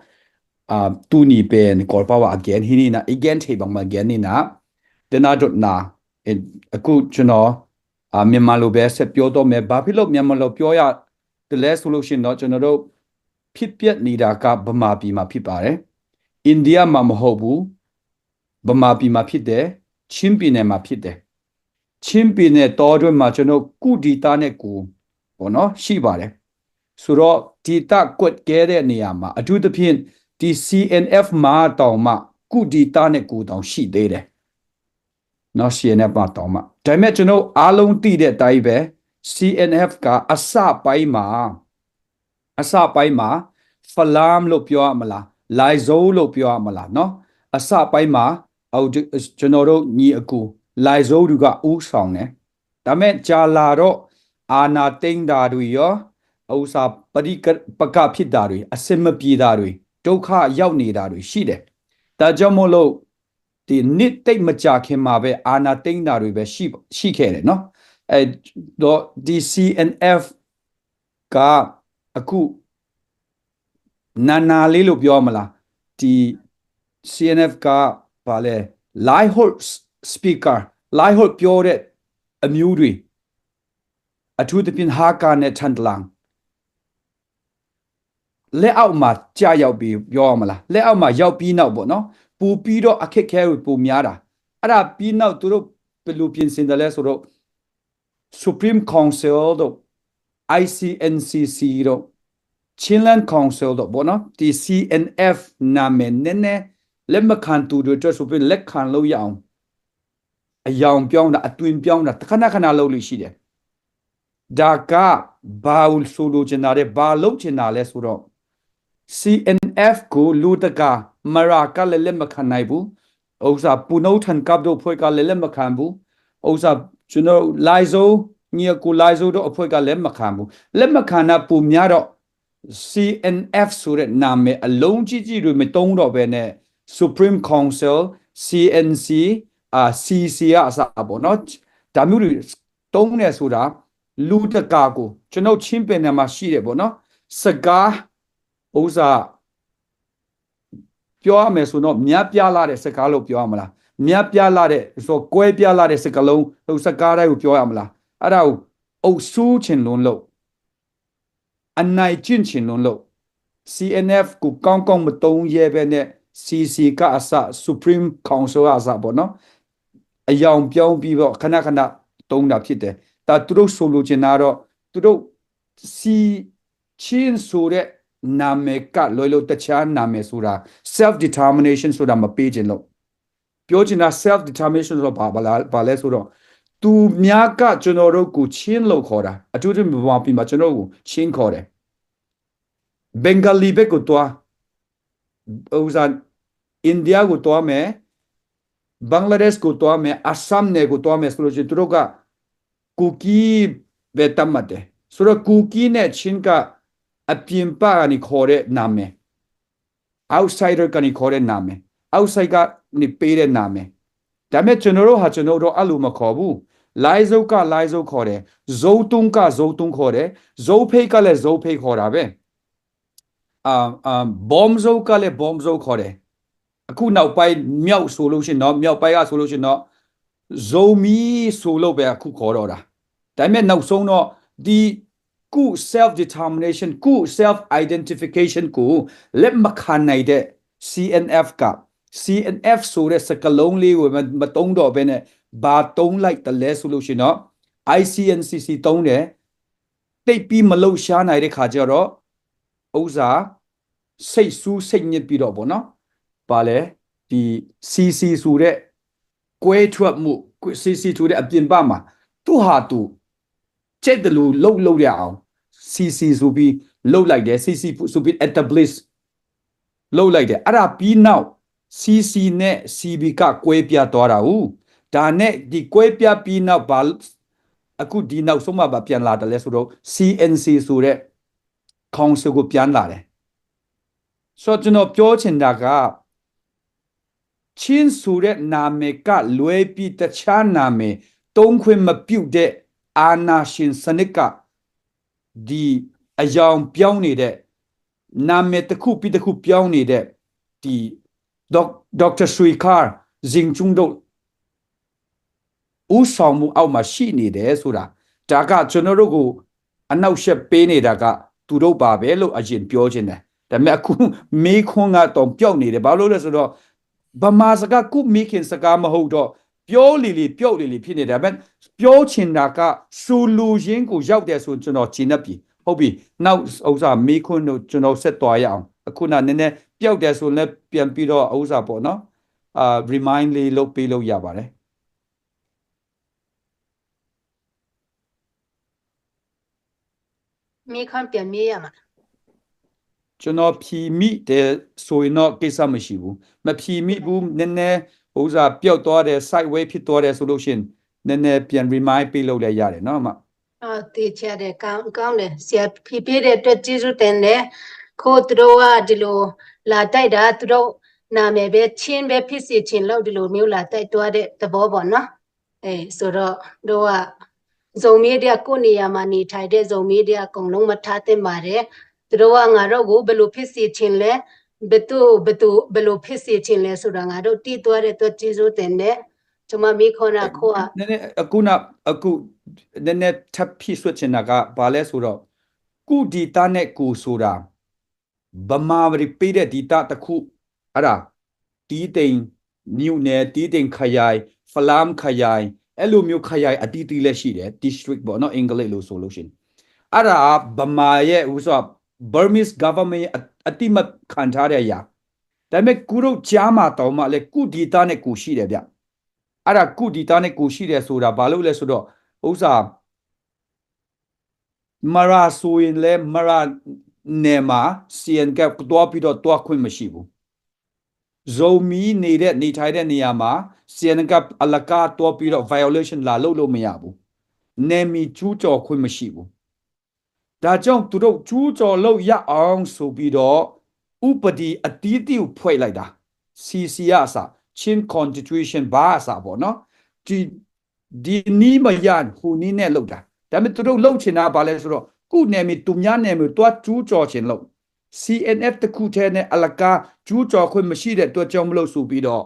a, tuni pen Kawlpau ah a gen hi ni in ah, i gen thei bangmah gen ni in ah, tena dotna, e, aku cuno, a, Myanmar lo be set pyo to me ba philo Myanmar lo pyo ya, the last solution no cuno do, ဖြစ်ပျက်နေတာက ဗမာပြည်မှာဖြစ်ပါတယ်။ India မှာမဟုတ်ဘူး။ ဗမာပြည်မှာဖြစ်တယ်။ ချင်းပြည်နယ်မှာဖြစ်တယ်။ ချင်းပြည်နယ်တောတွင်းမှာကျွန်တော်ကုဒေသနဲ့ကိုပေါ့နော်ရှိပါတယ်။ ဆိုတော့ ဒေသကွက် ကဲတဲ့နေရာမှာ အထူးသဖြင့် ဒီ CNF မှာတောင်မှ ကုဒေသနဲ့ကိုတောင်ရှိသေးတယ်နော် CNF မှာတောင်မှဒါပေမဲ့ကျွန်တော်အားလုံးသိတဲ့အတိုင်းပဲ CNF ကအစပိုင်းမှာအစပိုင်းမှာ Falam လို့ပြောရမလား Laizo လို့ပြောရမလားနော်အစပိုင်းမှာအော်ကျွန်တော်တို့ညီအကို Laizo တွေကဦးဆောင်တယ်ဒါပေမဲ့ကြာလာတော့အာဏာသိမ်းတာတွေရောဥစ္စာပရိပက္ခဖြစ်တာတွေအဆင်မပြေတာတွေဒုက္ခရောက်နေတာတွေရှိတယ်ဒါကြောင့်မို့လို့ဒီနှစ်သိပ်မကြာခင်မှာပဲအာဏာသိမ်းတာတွေပဲရှိရှိခဲ့တယ်နော်အဲတော့ဒီ CNF ကအခုနာနာလေးလို့ပြောမလားဒီ CNF ကဘာလဲ Laiho speaker Laiho ပြောတဲ့အမျိုးတွေအထူးသဖြင့်ဟာကာနဲ့ထန်တလန်လက်အောက်မှာကြာရောက်ပြီးပြောရမလားလက်အောက်မှာရောက်ပြီးနောက်ပေါ့နော်ပူပြီးတော့အခက်ခဲတွေပိုများတာအဲ့ဒါပြီးနောက်သူတို့ဘယ်လိုပြင်ဆင်တယ်လဲဆိုတော့ Supreme Council တို့ ICNCC တို့ Chinland Council တို့ပေါ့နော်ဒီ CNF နာမည်နည်းနည်းလက်မခံသူတွေအတွက်ဆိုပြီးလက်ခံလို့ရအောင်အယောင်ပြောင်းတာအသွင်ပြောင်းတာတခဏခဏလုပ်လို့ရှိတယ်ဒါကဘာလို့ဆိုလိုချင်တာလဲဘာလုပ်ချင်တာလဲဆိုတော့ CNF ကိုလူတကာမရာကလည်းလက်မခံနိုင်ဘူးဥစ္စာပူနိုးထန်ကပ်တို့ဖွဲ့ကလည်းလက်မခံဘူးဥစ္စာကျွန်တော် Laizo ညီအကို Laizo တို့အဖွဲ့ကလည်းမခံဘူးလက်မခံတာပုံများတော့ CNF ဆိုတဲ့နာမည်အလုံးကြီးကြီးတွေမသုံးတော့ဘဲနဲ့ Supreme Council CNC အာ CC ကအစပေါ့နော်ဒါမျိုးတွေသုံးနေဆိုတာလူတကာကိုကျွန်တော်ချင်းပင်နယ်မှာရှိတယ်ပေါ့နော်စကားဥစ္စာပြောရမယ်ဆိုတော့များပြားလာတဲ့စကားလို့ပြောရမလားများပြားလာတဲ့ဆိုကွဲပြားလာတဲ့စကားလုံးဟိုစကားတိုင်းကိုပြောရမလားအဲ့ဒါကိုအုပ်စိုးခြင်းလုံးလို့အနိုင်ကျင့်ခြင်းလုံးလို့ CNF ကိုကောင်းကောင်းမသုံးရဲပဲနဲ့ CC ကအစ Supreme Council ကအစပေါ့နော်အယောင်ပြောင်းပြီးတော့ခဏခဏသုံးတာဖြစ်တယ်ဒါသူတို့ဆိုလိုချင်တာတော့သူတို့စီချင်းဆိုတဲ့နာမည်ကလွဲလို့တခြားနာမည်ဆိုတာ self determination ဆိုတာမပေးချင်လို့ပြောချင်တာ self determination ဆိုတာဘာဘာလဲဘာလဲဆိုတော့သူများကကျွန်တော်တို့ကိုချင်းလို့ခေါ်တာအထူးသဖြင့်ဗမာပြည်မှာကျွန်တော်တို့ကိုချင်းခေါ်တယ် Bengali ဘက်ကိုသွားဥစား India ကိုသွားမယ် Bangladesh ကိုသွားမယ် Assam နယ်ကိုသွားမယ်ဆိုလို့ရှိရင်သူတို့ကကူကီပဲတတ်မှတ်တယ်ဆိုတော့ကူကီနဲ့ချင်းကအပြင်ပကနေခေါ်တဲ့နာမည် outsider ကနေခေါ်တဲ့နာမည် outside ကနေပေးတဲ့နာမည်ဒါပေမဲ့ကျွန်တော်တို့ဟာကျွန်တော်တို့အဲ့လိုမခေါ်ဘူး Laizo က Laizo ခေါ်တယ် Zotung က Zotung ခေါ်တယ် Zophei ကလည်း Zophei ခေါ်တာပဲအာအာ Bomzo ကလည်း Bomzo ခေါ်တယ်အခုနောက်ပိုင်းမြောက်ဆိုလို့ရှိရင်တော့မြောက်ပိုင်းကဆိုလို့ရှိရင်တော့ Zomi ဆိုလို့ပဲအခုခေါ်တော့တာဒါပေမဲ့နောက်ဆုံးတော့ဒီကု self determination ကု self identification ကိုလက်မခံနိုင်တဲ့ CNF က CNF ဆိုတဲ့စကားလုံးလေးကိုမမသုံးတော့ဘဲနဲ့ဘာသုံးလိုက်တယ်လဲဆိုလို့ရှိရင်တော့ ICNCC သုံးတယ်တိတ်ပြီးမလှုပ်ရှားနိုင်တဲ့ခါကျတော့ဥစ္စာစိတ်ဆူစိတ်ညစ်ပြီးတော့ပေါ့နော်ဘာလဲဒီ CC ဆိုတဲ့ကွဲထွက်မှု CC ဆိုတဲ့အပြင်ဘက်မှာသူ့ဟာသူကြိုက်တယ်လို့လှုပ်လှုပ်ရအောင် CC ဆိုပြီးလှုပ်လိုက်တယ် CC ဆိုပြီး establish လှုပ်လိုက်တယ်အဲ့ဒါပြီးနောက် CC နဲ့ CB ကကွဲပြားသွားတာဦးဒါနဲ့ဒီကွဲပြားပြီးနောက်ဘာအခုဒီနောက်ဆုံးမှာဘာပြန်လာတယ်လဲဆိုတော့ CNC ဆိုတဲ့ council ကိုပြန်လာတယ်ဆိုတော့ကျွန်တော်ပြောချင်တာကချင်းဆိုတဲ့နာမည်ကလွဲပြီးတခြားနာမည်သုံးခွင့်မပြုတဲ့အာဏာရှင်စနစ်ကဒီအယောင်ပြောင်းနေတဲ့နာမည်တစ်ခုပြီးတစ်ခုပြောင်းနေတဲ့ဒီဒေါက်ဒေါက်တာရွှေခါဇင်ကျုံတို့ဦးဆောင်မှုအောက်မှာရှိနေတယ်ဆိုတာဒါကကျွန်တော်တို့ကိုအနောက်ရှက်ပေးနေတာကသူတို့ပါပဲလို့အရင်ပြောချင်တယ်ဒါပေမဲ့အခုမေးခွန်းကတောင်ပြောက်နေတယ်ဘာလို့လဲဆိုတော့ဗမာစကားကုမေးခင်စကားမဟုတ်တော့ပြောလီလီပြောက်လီလီဖြစ်နေတယ်ဒါပေမဲ့ပြောချင်တာကစူလူရင်းကိုရောက်တယ်ဆိုကျွန်တော်ကျင်နေပြီ ဟုတ်ပြီ။ နောက်ဥစ္စာမေးခွန်းတို့ကျွန်တော်ဆက်သွားရအောင်။ အခုနနည်းနည်းပျောက်တယ်ဆိုရင်လည်းပြန်ပြီးတော့ဥစ္စာပေါ့နော်။ အာ၊ remind လေးလုပ်ပေးလို့ရပါတယ်။ မေးခွန်းပြန်မေးရမှာ။ ကျွန်တော်ဖြေမိတယ်ဆိုရင်တော့ကိစ္စမရှိဘူး။ မဖြေမိဘူး၊ နည်းနည်းဥစ္စာပျောက်သွားတယ်၊ sideway ဖြစ်သွားတယ်ဆိုလို့ရှိရင်နည်းနည်းပြန် remind ပေးလို့လည်းရတယ်နော် အမ။ အော်၊ သေချာတယ်။ ကောင်းကောင်းတယ်။ ဆရာဖြေပေးတဲ့အတွက်ကျေးဇူးတင်တယ်။ အခုသူတို့ကဒီလိုလာတိုက်တာ၊ သူတို့နာမည်ပဲ၊ ချင်းပဲဖြစ်စေချင်လို့ဒီလိုမျိုးလာတိုက်သွားတဲ့သဘောပေါ့နော်။ အဲ၊ ဆိုတော့တို့က ဇိုမီးဒီးကိုယ့်နေရာမှာနေထိုင်တဲ့ဇိုမီးဒီးအကုန်လုံးမထားသင့်ပါတယ်။ သူတို့ကငါတို့ကိုဘယ်လိုဖြစ်စေချင်လဲ၊ ဘယ်သူဘယ်သူဘယ်လိုဖြစ်စေချင်လဲဆိုတာငါတို့သိသွားတဲ့အတွက်ကျေးဇူးတင်တယ်။ ကျွန်မမေးခွန်းကအခုက နည်းနည်းအခုနအခုနည်းနည်းထပ်ဖြည့်စွက်ချင်တာကဘာလဲဆိုတော့၊ ကုဒေသနဲ့ကိုယ်ဆိုတာဗမာတွေပေးတဲ့ဒေသတစ်ခု၊ အဲ့ဒါတီးတိန်မြို့နယ်၊ တီးတိန်ခရိုင်၊ ဖလမ်းခရိုင်၊ အဲ့လိုမျိုးခရိုင်အသီးသီးလည်းရှိတယ်။ District ပေါ့နော်၊ အင်္ဂလိပ်လိုဆိုလို့ရှိရင်အဲ့ဒါဗမာရဲ့ဥစ္စာ၊ Burmese government အအသိမှတ်ခံထားတဲ့အရာ။ ဒါပေမဲ့ကုတို့ကြားမှာတောင်မှလည်းကုဒေသနဲ့ကိုယ်ရှိတယ်ဗျ။ အဲ့ဒါကုဒေသနဲ့ကိုယ်ရှိတယ်ဆိုတာဘာလို့လဲဆိုတော့၊ ဥစ္စာ၊ မရာဆိုရင်လည်းမရာနယ်မှာ စီအန်ကပ်သွားပြီးတော့သွားခွင့်မရှိဘူး။ ဇိုမီးနေတဲ့နေထိုင်တဲ့နေရာမှာ စီအန်ကပ်အလကားသွားပြီးတော့ violation လာလုပ်လို့မရဘူး။ နယ်မြေကျူးကျော်ခွင့်မရှိဘူး။ ဒါကြောင့်သူတို့ကျူးကျော်လို့ရအောင်ဆိုပြီးတော့ဥပဒေအသီးသီးကိုဖွဲ့လိုက်တာ။ စီစီကအစ၊ Chin Constitution ဘာအစပေါ့နော်။ ဒီဒီနည်းမရဟိုနည်းနဲ့လုပ်တာ။ ဒါပေမဲ့သူတို့လုပ်ချင်တာဘာလဲဆိုတော့၊ ကုနယ်မြေသူများနယ်မြေသွားကျူးကျော်ချင်လို့၊ စီအန်အက်ဖ်တစ်ခုထဲနဲ့အလကားကျူးကျော်ခွင့်မရှိတဲ့အတွက်ကြောင့်မလို့ဆိုပြီးတော့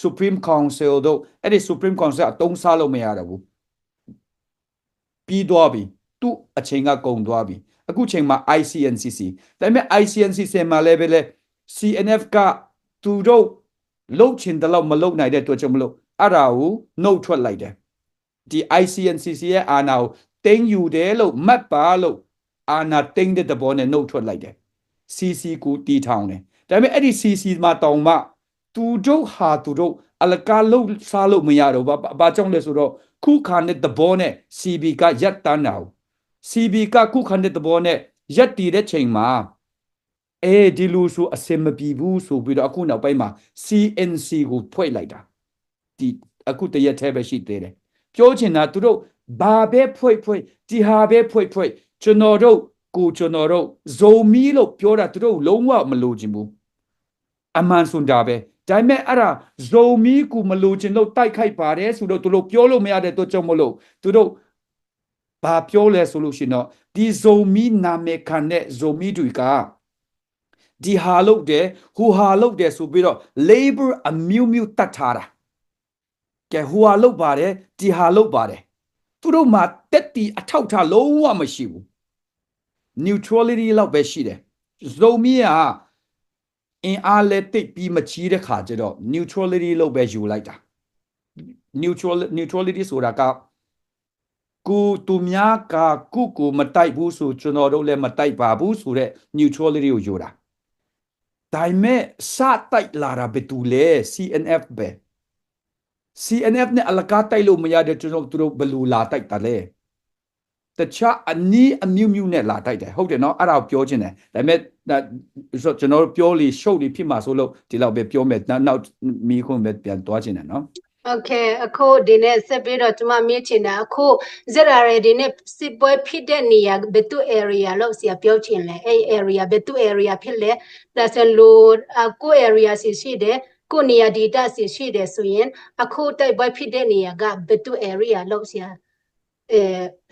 Supreme Council တို့၊ အဲ့ဒီ Supreme Council အသုံးစားလို့မရတော့ဘူး။ ပြီးသွားပြီ။ သူ့အချိန်ကကုန်သွားပြီ။ အခုချိန်မှာ ICNCC။ ဒါပေမဲ့ ICNCC မှာလည်းပဲလေ၊ စီအန်အက်ဖ်ကသူတို့လုပ်ချင်သလောက်မလုပ်နိုင်တဲ့အတွက်ကြောင့်မလို့အဲ့ဒါကိုနှုတ်ထွက်လိုက်တယ်။ ဒီ ICNCC ရဲ့အာဏာကိုသိမ်းယူတယ်လို့မှတ်ပါလို့အာဏာသိမ်းတဲ့သဘောနဲ့နှုတ်ထွက်လိုက်တယ်။ စီစီကိုတည်ထောင်တယ်။ ဒါပေမဲ့အဲ့ဒီစီစီမှာတောင်မှသူတို့ဟာသူတို့အလကားလုပ်စားလို့မရတော့ဘူး။ ဘာကြောင့်လဲဆိုတော့ခုခံတဲ့သဘောနဲ့ စီဘီကရပ်တန့်တာကို၊ စီဘီကခုခံတဲ့သဘောနဲ့ရပ်တည်တဲ့ချိန်မှာ၊ အဲ၊ ဒီလူဆိုအဆင်မပြေဘူးဆိုပြီးတော့အခုနောက်ပိုင်းမှာ စီအန်စီကိုဖွဲ့လိုက်တာ။ ဒီအခုတရက်ထဲပဲရှိသေးတယ်။ ပြောချင်တာသူတို့ဘာပဲဖွဲ့ဖွဲ့၊ ဒီဟာပဲဖွဲ့ဖွဲ့၊ ကျွန်တော်တို့ကိုကျွန်တော်တို့ဇိုမီးလို့ပြောတာသူတို့လုံးဝမလိုချင်ဘူး။ အမှန်ဆိုတာပဲ။ ဒါပေမဲ့အဲ့ဒါဇိုမီးကိုမလိုချင်လို့တိုက်ခိုက်ပါတယ်ဆိုတော့သူတို့ပြောလို့မရတဲ့အတွက်ကြောင့်မလို့သူတို့ဘာပြောလဲဆိုလို့ရှိရင်တော့၊ ဒီဇိုမီးနာမည်ခံတဲ့ဇိုမီးတွေကဒီဟာလုပ်တယ်၊ ဟိုဟာလုပ်တယ်ဆိုပြီးတော့ label အမျိုးမျိုးတပ်ထားတာ။ ကဲ၊ ဟိုဟာလုပ်ပါတယ်၊ ဒီဟာလုပ်ပါတယ်။ သူတို့မှာသက်သေအထောက်အထားလုံးဝမရှိဘူး။ neutrality လောက်ပဲရှိတယ်။ ဇိုမီးကအင်အားလည်းသိပ်ပြီးမကြီးတဲ့ခါကျတော့ neutrality လို့ပဲယူလိုက်တာ။ neutral neutrality ဆိုတာက၊ ကိုသူများကကိုကိုမတိုက်ဘူးဆိုကျွန်တော်တို့လည်းမတိုက်ပါဘူးဆိုတဲ့ neutrality ကိုယူတာ။ ဒါပေမဲ့စတိုက်လာတာဘယ်သူလဲ။ စီအန်အက်ဖ်ပဲ။ စီအန်အက်ဖ်နဲ့အလကားတိုက်လို့မရတဲ့ကျွန်တော်သူတို့ဘယ်လိုလာတိုက်တာလဲ။ တခြားအနည်းအမျိုးမျိုးနဲ့လာတိုက်တယ်။ ဟုတ်တယ်နော်။ အဲ့ဒါကိုပြောချင်တယ်။ ဒါပေမဲ့ဒါဆိုကျွန်တော်တို့ပြောလေရှုပ်လေဖြစ်မှာစိုးလို့ဒီလောက်ပဲပြောမယ်။ နောက်နောက်မေးခွန်းပဲပြန်သွားချင်တယ်နော်။ Okay, အခုဒီနေ့ဆက်ပြီးတော့ကျွန်မမေးချင်တာအခု Z R A ဒီနေ့စစ်ပွဲဖြစ်တဲ့နေရာဘယ်သူ area လို့ဆရာပြောချင်လဲ။ အဲ့ area ဘယ်သူ area ဖြစ်လဲ။ ဒါဆိုလူအခု area စီရှိတယ်။ ကိုယ့်နေရာဒေသစီရှိတယ်ဆိုရင်အခုတိုက်ပွဲဖြစ်တဲ့နေရာကဘယ်သူ area လို့ဆရာအဲ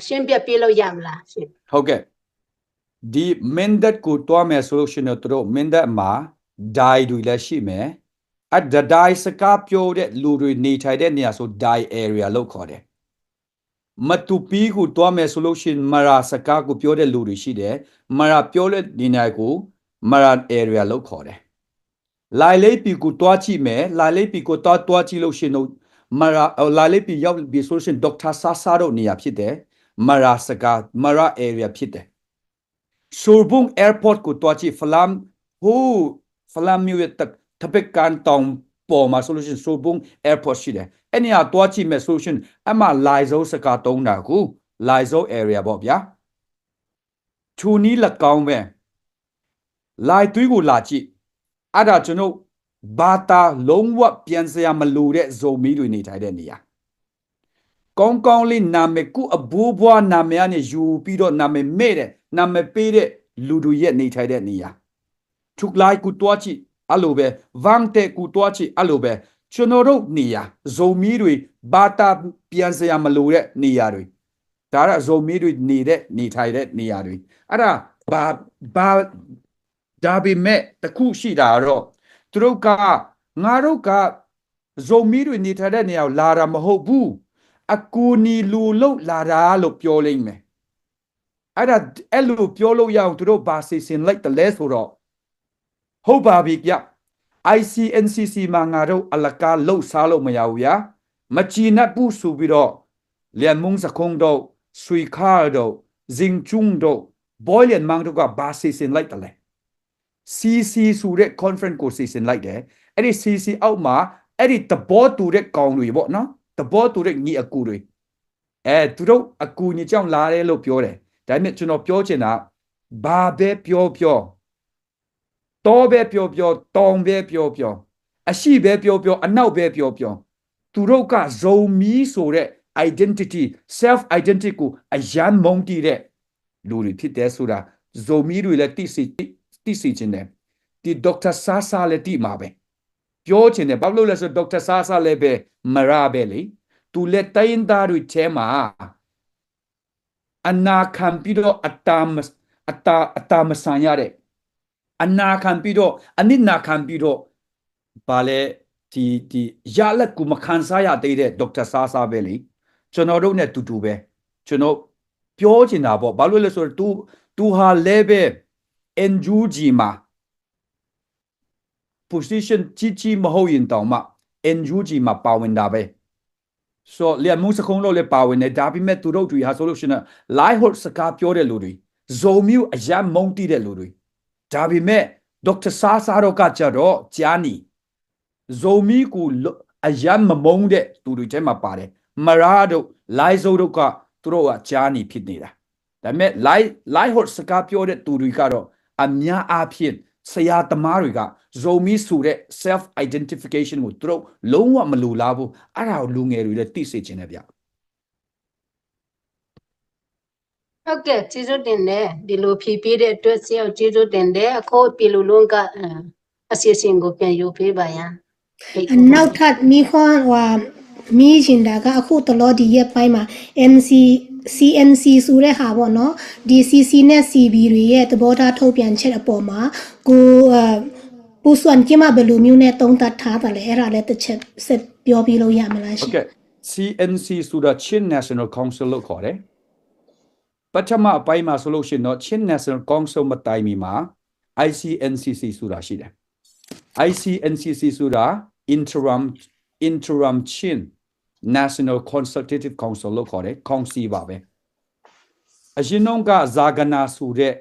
ရှင်းပြပေးလို့ရမလားရှင်။ ဟုတ်ကဲ့။ ဒီမင်းတပ်ကိုတွားမယ်ဆိုလို့ရှိရင်တော့သူတို့မင်းတပ်မှာဒိုင်တွေလည်းရှိမယ်။ အဒဒိုင်စကားပြောတဲ့လူတွေနေထိုင်တဲ့နေရာဆိုဒိုင် area လို့ခေါ်တယ်။ မတူပီကိုတွားမယ်ဆိုလို့ရှိရင်မရာစကားကိုပြောတဲ့လူတွေရှိတယ်။ မရာပြောတဲ့နေရာကိုမရာ area လို့ခေါ်တယ်။ လိုင်လေးပီကိုတွားကြည့်မယ်။ လိုင်လေးပီကိုတွားတွားကြည့်လို့ရှိရင်တော့မရာလိုင်လေးပီရောက်ပြီဆိုလို့ရှိရင်ဒေါက်တာဆာဆာတို့နေရာဖြစ်တယ်။ မရာစကားမရာ area ဖြစ်တယ်။ ဆိုဘုံ airport ကိုသွားကြည့်၊ ဖလမ်း၊ ဟိုး ဖလမ်းမြို့ရဲ့တစ်၊ တစ်ဖက်ကမ်းတောင်ပေါ်မှာဆိုလို့ရှိရင် ဆိုဘုံ airport ရှိတယ်။ အဲ့နေရာသွားကြည့်မယ်ဆိုလို့ရှိရင် အဲ့မှာ လိုင်ဇိုစကားသုံးတာကို လိုင်ဇို area ပေါ့ဗျာ။ ထိုနည်းလည်းကောင်းပဲ၊ လိုင်သွင်းကိုလာကြည့်။ အဲ့ဒါကျွန်တော်ဘာသာလုံးဝပြန်စရာမလိုတဲ့ဇိုမီးတွေနေထိုင်တဲ့နေရာ။ ကောင်းကောင်းလေးနာမည်၊ ကိုယ့်အဘိုးဘွားနာမည်ကနေယူပြီးတော့နာမည်မဲ့တဲ့၊ နာမည်ပေးတဲ့လူတွေရဲ့နေထိုင်တဲ့နေရာ။ ထုကလၢႆးကိုသွားကြည့်၊ အဲ့လိုပဲ။ ဝမ်တဲကိုသွားကြည့်၊ အဲ့လိုပဲ။ ကျွန်တော်တို့နေရာ၊ ဇိုမီးတွေ၊ ဘာသာပြန်စရာမလိုတဲ့နေရာတွေ၊ ဒါကဇိုမီးတွေနေတဲ့၊ နေထိုင်တဲ့နေရာတွေ။ အဲ့ဒါဘာ၊ ဘာ၊ ဒါပေမဲ့တစ်ခုရှိတာကတော့ သူတို့က၊ ငါတို့က ဇိုမီးတွေနေထိုင်တဲ့နေရာကိုလာတာမဟုတ်ဘူး၊ အကူအညီလိုလို့လာတာလို့ပြောလိမ့်မယ်။ အဲ့ဒါ၊ အဲ့လိုပြောလို့ရအောင် သူတို့ဘာစီစဉ်လိုက်သလဲဆိုတော့၊ ဟုတ်ပါပြီဗျ၊ ICNCC မှာငါတို့အလကားလုပ်စားလို့မရဘူးဗျာ၊ မကျေနပ်ဘူးဆိုပြီးတော့ လျံမုံစခုံတို့၊ ဆွေခါတို့၊ ဇင်ကျုံတို့၊ ဘွိုင်းလျံမန်းတို့က ဘာစီစဉ်လိုက်သလဲ။ CC ဆိုတဲ့ conference ကိုစီစဉ်လိုက်တယ်။ အဲ့ဒီ CC အောက်မှာ အဲ့ဒီသဘောတူတဲ့ကောင်တွေပေါ့နော်၊ သဘောတူတဲ့ညီအစ်ကိုတွေ၊ အဲ၊ သူတို့အကူအညီကြောင့်လာတယ်လို့ပြောတယ်။ ဒါပေမဲ့ကျွန်တော်ပြောချင်တာ၊ ဘာပဲပြောပြော၊ တောပဲပြောပြော၊ တောင်ပဲပြောပြော၊ အရှေ့ပဲပြောပြော၊ အနောက်ပဲပြောပြော၊ သူတို့ကဇိုမီးဆိုတဲ့ identity, self identity ကိုအရမ်းမုန်းတီးတဲ့လူတွေဖြစ်တယ်ဆိုတာ ဇိုမီးတွေလည်းသိစေ၊ သိ၊ သိစေချင်တယ်။ ဒီ ဒေါက်တာဆာဆာလည်းသိမှာပဲ။ ပြောချင်တယ်။ ဘာလို့လဲဆိုတော့ ဒေါက်တာဆာဆာလည်းပဲ မရပဲလေ။ သူလည်းတိုင်းရင်းသားတွေထဲမှာ အနာခံပြီးတော့ အတာမ၊ အတာ၊ အတာမဆန်ရတဲ့၊ အနာခံပြီးတော့၊ အနစ်နာခံပြီးတော့၊ ဘာလဲ၊ ဒီ၊ ဒီရလဒ်ကိုမခံစားရသေးတဲ့ ဒေါက်တာဆာဆာပဲလေ။ ကျွန်တော်တို့နဲ့တူတူပဲ။ ကျွန်တော်ပြောချင်တာပေါ့။ ဘာလို့လဲဆိုတော့ သူ၊ သူဟာလည်းပဲ NUG မှာ position ကြီးကြီးမဟုတ်ရင်တောင်မှ NUG မှာပါဝင်တာပဲ။ ဆိုတော့ လျံမုံစခုံတို့လည်းပါဝင်တယ်။ ဒါပေမဲ့သူတို့တွေဟာဆိုလို့ရှိရင် လိုင်ဟိုစကားပြောတဲ့လူတွေ၊ ဇိုမီးကိုအရမ်းမုန်းတီးတဲ့လူတွေ။ ဒါပေမဲ့ ဒေါက်တာဆာဆာတို့ကကြတော့ ကြားနေ၊ ဇိုမီးကိုလ- အရမ်းမမုန်းတဲ့သူတွေထဲမှာပါတယ်။ မရတို့၊ လိုင်ဇိုတို့က သူတို့ကကြားနေဖြစ်နေတာ။ ဒါပေမဲ့ လိုင်၊ လိုင်ဟိုစကားပြောတဲ့သူတွေကတော့ အများအားဖြင့် ဆရာသမားတွေက ဇိုမီးဆိုတဲ့ self identification ကို သူတို့လုံးဝမလိုလားဘူး။ အဲ့ဒါကိုလူငယ်တွေလည်းသိစေချင်တယ်ဗျ။ ဟုတ်ကဲ့၊ ကျေးဇူးတင်တယ်။ ဒီလိုဖြေပေးတဲ့အတွက် ဆရာကိုကျေးဇူးတင်တယ်။ အခု ပြည်လူ့လောက၊ အဲ၊ အစီအစဉ်ကို ပြန်ယူပေးပါရန်။ အနောက်ထပ် မေးခွန်း၊ ဟိုဟာ၊ မေးချင်တာက အခုတလော ဒီရက်ပိုင်းမှာ NC CNC ဆိုတဲ့ဟာပေါ့နော်၊ ဒီ CC နဲ့ CB တွေရဲ့သဘောထားထုတ်ပြန်ချက်အပေါ်မှာ ကို၊ အဲ၊ ကိုစွမ်ကဵင်းမ ဘယ်လိုမျိုးနဲ့သုံးသပ်ထားသလဲ၊ အဲ့ဒါလည်းတစ်ချက်ဆက်ပြောပြလို့ရမလားရှင်။ ဟုတ်ကဲ့၊ CNC ဆိုတာ Chin National Council လို့ခေါ်တယ်။ ပထမအပိုင်းမှာဆိုလို့ရှိရင်တော့ Chin National Council မတိုင်မီမှာ ICNCC ဆိုတာရှိတယ်။ ICNCC ဆိုတာ Interim Interim Chin National Consultative Council လို့ခေါ်တယ်။ ကောင်စီပါပဲ။ အရင်တုန်းက ဇာဂနာဆိုတဲ့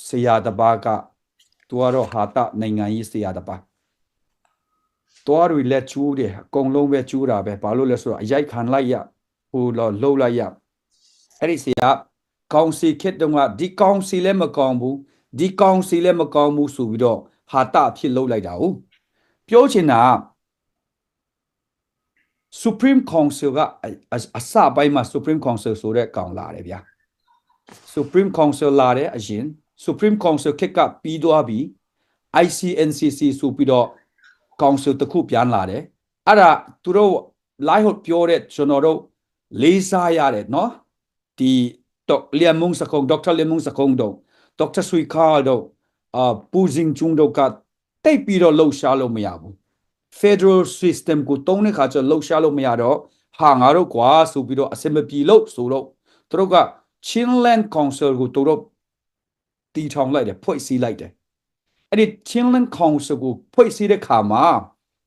ဆရာတစ်ပါးက၊ သူကတော့ ဟာသနိုင်ငံရေးဆရာတစ်ပါး၊ သွားတွေလည်းကျူးတယ်။ အကုန်လုံးပဲကျူးတာပဲ။ ဘာလို့လဲဆိုတော့ အရိုက်ခံလိုက်ရ၊ ဟို၊ လှုပ်လိုက်ရ။ အဲ့ဒီဆရာက ကောင်စီခေတ်တုန်းက ဒီကောင်စီလည်းမကောင်းဘူး၊ ဒီကောင်စီလည်းမကောင်းဘူးဆိုပြီးတော့ ဟာသအဖြစ်လုပ်လိုက်တာကို။ ပြောချင်တာက Supreme Council က၊ အ၊ အ၊ အစပိုင်းမှာ Supreme Council ဆိုတဲ့ကောင်လာတယ်ဗျာ။ Supreme Council လာတယ်အရင်။ Supreme Council ခေတ်ကပြီးသွားပြီ။ ICNCC ဆိုပြီးတော့ Council တစ်ခုပြန်လာတယ်။ အဲ့ဒါသူတို့ လိုင်ဟိုပြောတဲ့ ကျွန်တော်တို့လေးစားရတဲ့နော်၊ ဒီ ဒေါက်၊ လျံမုံစခုံ၊ ဒေါက်တာလျံမုံစခုံတို့၊ ဒေါက်တာဆွေခါတို့၊ အာ၊ ပူဇင်ကျုံတို့က သိပ်ပြီးတော့လှုပ်ရှားလို့မရဘူး။ Federal System ကိုသုံးတဲ့အခါကျတော့ လှုပ်ရှားလို့မရတော့၊ ဟာ၊ ငါတို့ကွာဆိုပြီးတော့ အဆင်မပြေလို့ဆိုတော့ သူတို့က Chinland Council ကိုသူတို့တည်ထောင်လိုက်တယ်၊ ဖွဲ့စည်းလိုက်တယ်။ အဲ့ဒီ Chinland Council ကိုဖွဲ့စည်းတဲ့အခါမှာ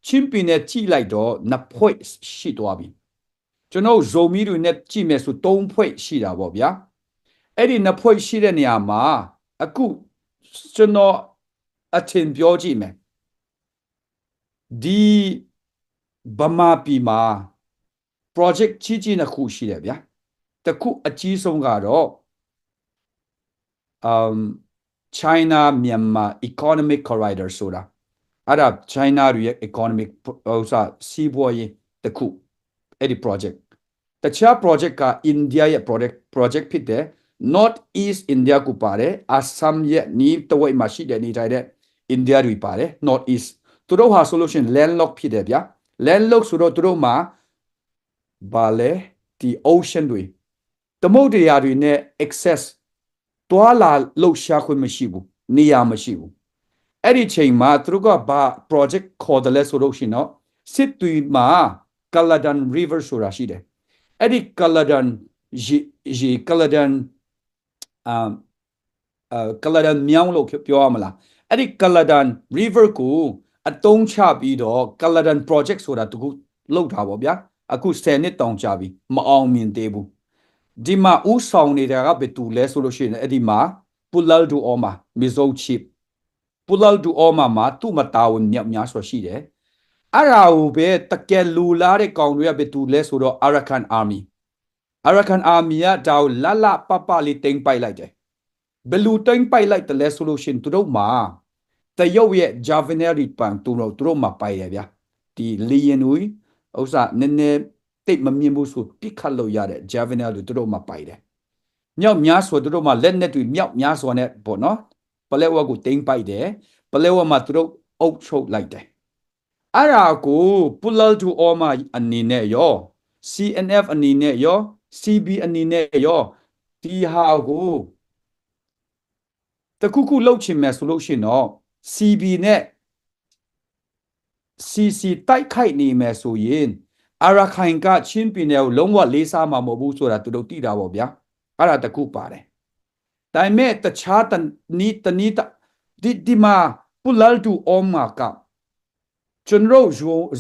ချင်းပြည်နယ်ကြည့်လိုက်တော့ နှစ်ဖွဲ့ရှိသွားပြီ။ ကျွန်တော်တို့ဇိုမီးတွေနဲ့ကြည့်မယ်ဆို သုံးဖွဲ့ရှိတာပေါ့ဗျာ။ အဲ့ဒီနှစ်ဖွဲ့ရှိတဲ့နေရာမှာ အခုကျွန်တော်အထင်ပြောကြည့်မယ်ဒီဗမာပြည်မှာ project ကြီးကြီးနှစ်ခုရှိတယ်ဗျာတစ်ခုအကြီးဆုံးကတော့ um China Myanmar Economic Corridor ဆိုတာအဲ့ဒါ China တွေရဲ့ economic ဥစ္စာစီးပွားရေးတစ်ခုအဲ့ဒီ project တခြား project က India ရဲ့ project project ဖြစ်တယ် North East India ကိုပါတယ် Assam ရဲ့နီးတဝိုက်မှာရှိတဲ့နေထိုင်တဲ့ India တွေပါတယ် North East သူတို့ဟာဆိုလို့ရှိရင် landlock ဖြစ်တယ်ဗျာ landlock ဆိုတော့သူတို့မှာဘာလဲဒီ ocean တွေသမုဒ္ဒရာတွေနဲ့ access သွားလာလှုပ်ရှားခွင့်မရှိဘူးနေရာမရှိဘူးအဲ့ဒီချိန်မှာသူတို့ကဘာ project ခေါ်တယ်လဲဆိုလို့ရှိရင်တော့စစ်တွေမှာ Kaladan River ဆိုတာရှိတယ်အဲ့ဒီ Kaladan ရေရေ Kaladan အာအဲ Kaladan မြောင်းလို့ပြောရမလားအဲ့ဒီ Kaladan River ကိုအသုံးချပြီးတော့ Kaladan Project ဆိုတာတခုလုပ်တာပေါ့ဗျာအခုဆယ်နှစ်တောင်ကြာပြီမအောင်မြင်သေးဘူးဒီမှာဦးဆောင်နေတာကဘယ်သူလဲဆိုလို့ရှိရင်အဲ့ဒီမှာ Pu Lalduhoma Mizo Chief Pu Lalduhoma မှာသူ့မှာတာဝန်မြောက်များစွာရှိတယ်အဲ့ဒါကိုပဲတကယ်လူလားတဲ့ကောင်တွေကဘယ်သူလဲဆိုတော့ Arakan Army Arakan Army ကဒါကိုလလပပလေးတင်ပိုက်လိုက်တယ်ဘယ်လိုတင်ပိုက်လိုက်တယ်လဲဆိုလို့ရှိရင်သူတို့မှာတရုတ်ရဲ့ Javelin တွေပန်သူတို့သူတို့မှာပိုက်တယ်ဗျာဒီလေယာဉ်တွေဥစ္စာနည်းနည်းတိတ်မမြင်ဘူးဆိုပစ်ခတ်လို့ရတဲ့ Javelin တွေသူတို့မှာပိုက်တယ်မြောက်များစွာသူတို့မှာလက်နက်တွေမြောက်များစွာနဲ့ပေါ့နော်ပလဲဝါကိုတင်ပိုက်တယ်ပလဲဝါမှာသူတို့အုပ်ချုပ်လိုက်တယ်အဲ့ဒါကို Pu Lalduhoma အနေနဲ့ရော C N F အနေနဲ့ရော C B အနေနဲ့ရောဒီဟာကိုတခုခုလုပ်ချင်မယ်ဆိုလို့ရှိရင်တော့ C B နဲ့ C C တိုက်ခိုက်နေမယ်ဆိုရင်အာရခိုင်ကချင်းပြည်နယ်ကိုလုံးဝလေးစားမှာမဟုတ်ဘူးဆိုတာသူတို့သိတာပေါ့ဗျာအဲ့ဒါတခုပါတယ်ဒါပေမဲ့တခြားတနည်းတနည်းဒီဒီမှာ Pu Lalduhoma ကကျွန်တော်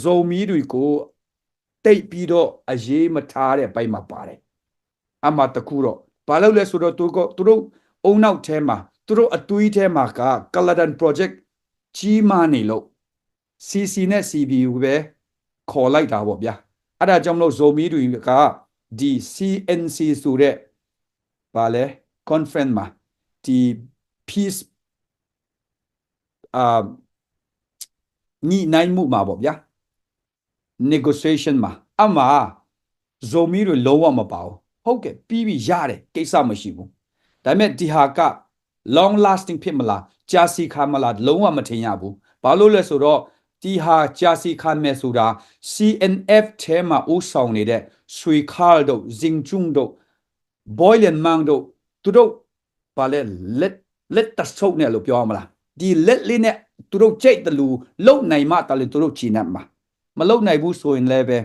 ဇိုမီးတွေကိုတိတ်ပြီးတော့အရေးမထားတဲ့အပိုင်းမှာပါတယ်အမှတခုတော့ဘာလို့လဲဆိုတော့သူကသူတို့အုံနောက်ထဲမှာသူတို့အသွေးထဲမှာက Kaladan Project ကြီးမားနေလို့ C C နဲ့ C B ကိုပဲခေါ်လိုက်တာပေါ့ဗျာအဲ့ဒါကြောင့်မလို့ဇိုမီးတွေကဒီ C N C ဆိုတဲ့ဘာလဲ conference မှာဒီ peace အာညှိနှိုင်းမှုမှာပေါ့ဗျာ negotiation မှာအမှဇိုမီးတွေလုံးဝမပါဘူးဟုတ်ကဲ့ပြီးပြီရတယ်ကိစ္စမရှိဘူးဒါပေမဲ့ဒီဟာက long lasting ဖြစ်မလားကြာစီခါမလားလုံးဝမထင်ရဘူးဘာလို့လဲဆိုတော့ဒီဟာကြာစီခါမယ်ဆိုတာ C N F ထဲမှာဦးဆောင်နေတဲ့ဆွေခါတို့ဇင်ကျုံတို့ဘွိုင်းလျံမန်းတို့သူတို့ဘာလဲလက်လက်တဆုပ်နဲ့လို့ပြောရမလားဒီလက်လေးနဲ့သူတို့ကြိုက်တယ်လို့လုပ်နိုင်မှတလည်းသူတို့ချီနှပ်မှာမလုပ်နိုင်ဘူးဆိုရင်လည်းပဲ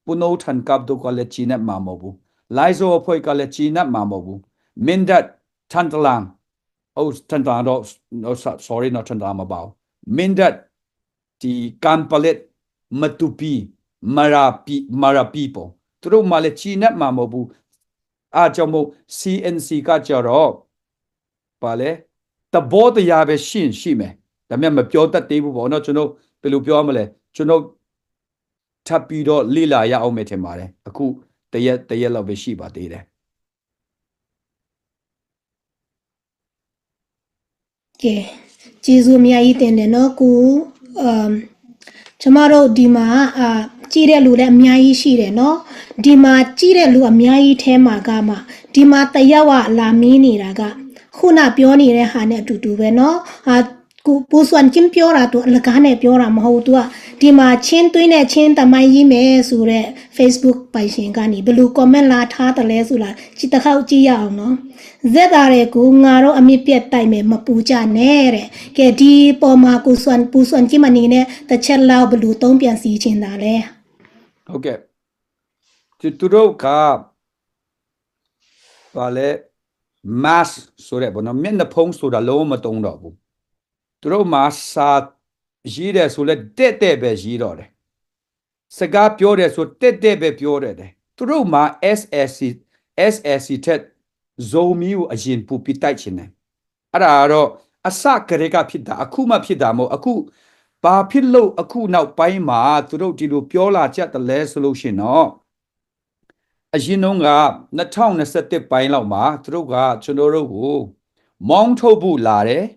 ပုနိုးထန်ကပ်တို့ကလည်းချီနှပ်မှာမဟုတ်ဘူးလိုင်ဇိုအဖွဲ့ကလည်းချီနှပ်မှာမဟုတ်ဘူးမင်းတပ်ထန်တလန်အိုးထန်တလန်တော့ sorry နော်ထန်တလန်မပါဘူးမင်းတပ်ဒီကမ်ပလက်မတူပီမရာပီမရာပီပေါ်သူတို့မှလည်းချီနှပ်မှာမဟုတ်ဘူးအားကြောင့်မို့ C N C ကကြတော့ပါလေတဘောတရားပဲရှိရင်ရှိမယ်ဒါပေမဲ့မပြောတတ်သေးဘူးပေါ့နော်ကျွန်တော်ဘယ်လိုပြောရမလဲကျွန်တော်ထပ်ပြီးတော့လေ့လာရအောင်မယ်ထင်ပါတယ်အခုတရက်တရက်လောက်ပဲရှိပါသေးတယ်ကဲကျေးဇူးအများကြီးတင်တယ်နော်ကိုအမ်ကျမတို့ဒီမှာအာကြည့်တဲ့လူလည်းအများကြီးရှိတယ်နော်ဒီမှာကြည့်တဲ့လူအများကြီးထဲမှာကမှဒီမှာတယောက်ကလာမီးနေတာကခုနပြောနေတဲ့ဟာနဲ့အတူတူပဲနော်အာကိုပူစွန်ချင်းပြောတာသူအလကားနဲ့ပြောတာမဟုတ်သူကဒီမှာချင်းသွေးနဲ့ချင်းသမိုင်းရေးမယ်ဆိုတဲ့ Facebook ပိုင်ရှင်ကနေဘယ်လို comment လာထားတယ်လဲဆိုလာကြည့်တစ်ခေါက်ကြည့်ရအောင်နော်ဇက်သားတွေကိုငါတို့အမြင့်ပြတ်တိုက်မယ်မပူကြနဲ့တဲ့ကဲဒီပေါ်မှာကိုစွန်ပူစွန်ကြီးမနေနဲ့တစ်ချက်လောက်ဘယ်လိုသုံးပြန်စီချင်တာလဲဟုတ်ကဲ့သူသူတို့ကဘာလဲ mask ဆိုတဲ့ပေါ့နော်မျက်နှာဖုံးဆိုတာလုံးဝမသုံးတော့ဘူးသူတို့မှာစာရေးတယ်ဆိုလဲတဲ့တဲ့ပဲရေးတော့တယ်စကားပြောတယ်ဆိုတဲ့တဲ့ပဲပြောတယ်တယ်သူတို့မှာ SSC SSC ထက်ဇိုမီးကိုအရင်ပူပြီးတိုက်ချင်တယ် အဲ့ဒါကတော့အစကတည်းကဖြစ်တာ၊ အခုမှဖြစ်တာမဟုတ်။ အခုဘာဖြစ်လို့အခုနောက်ပိုင်းမှာသူတို့ဒီလိုပြောလာကြသလဲဆိုလို့ရှိရင်တော့၊ အရင်တုန်းကနှစ်ထောင်နှစ်ဆယ့်တစ်ပိုင်းလောက်မှာသူတို့ကကျွန်တော်တို့ကိုမောင်းထုတ်ဖို့လာတယ်၊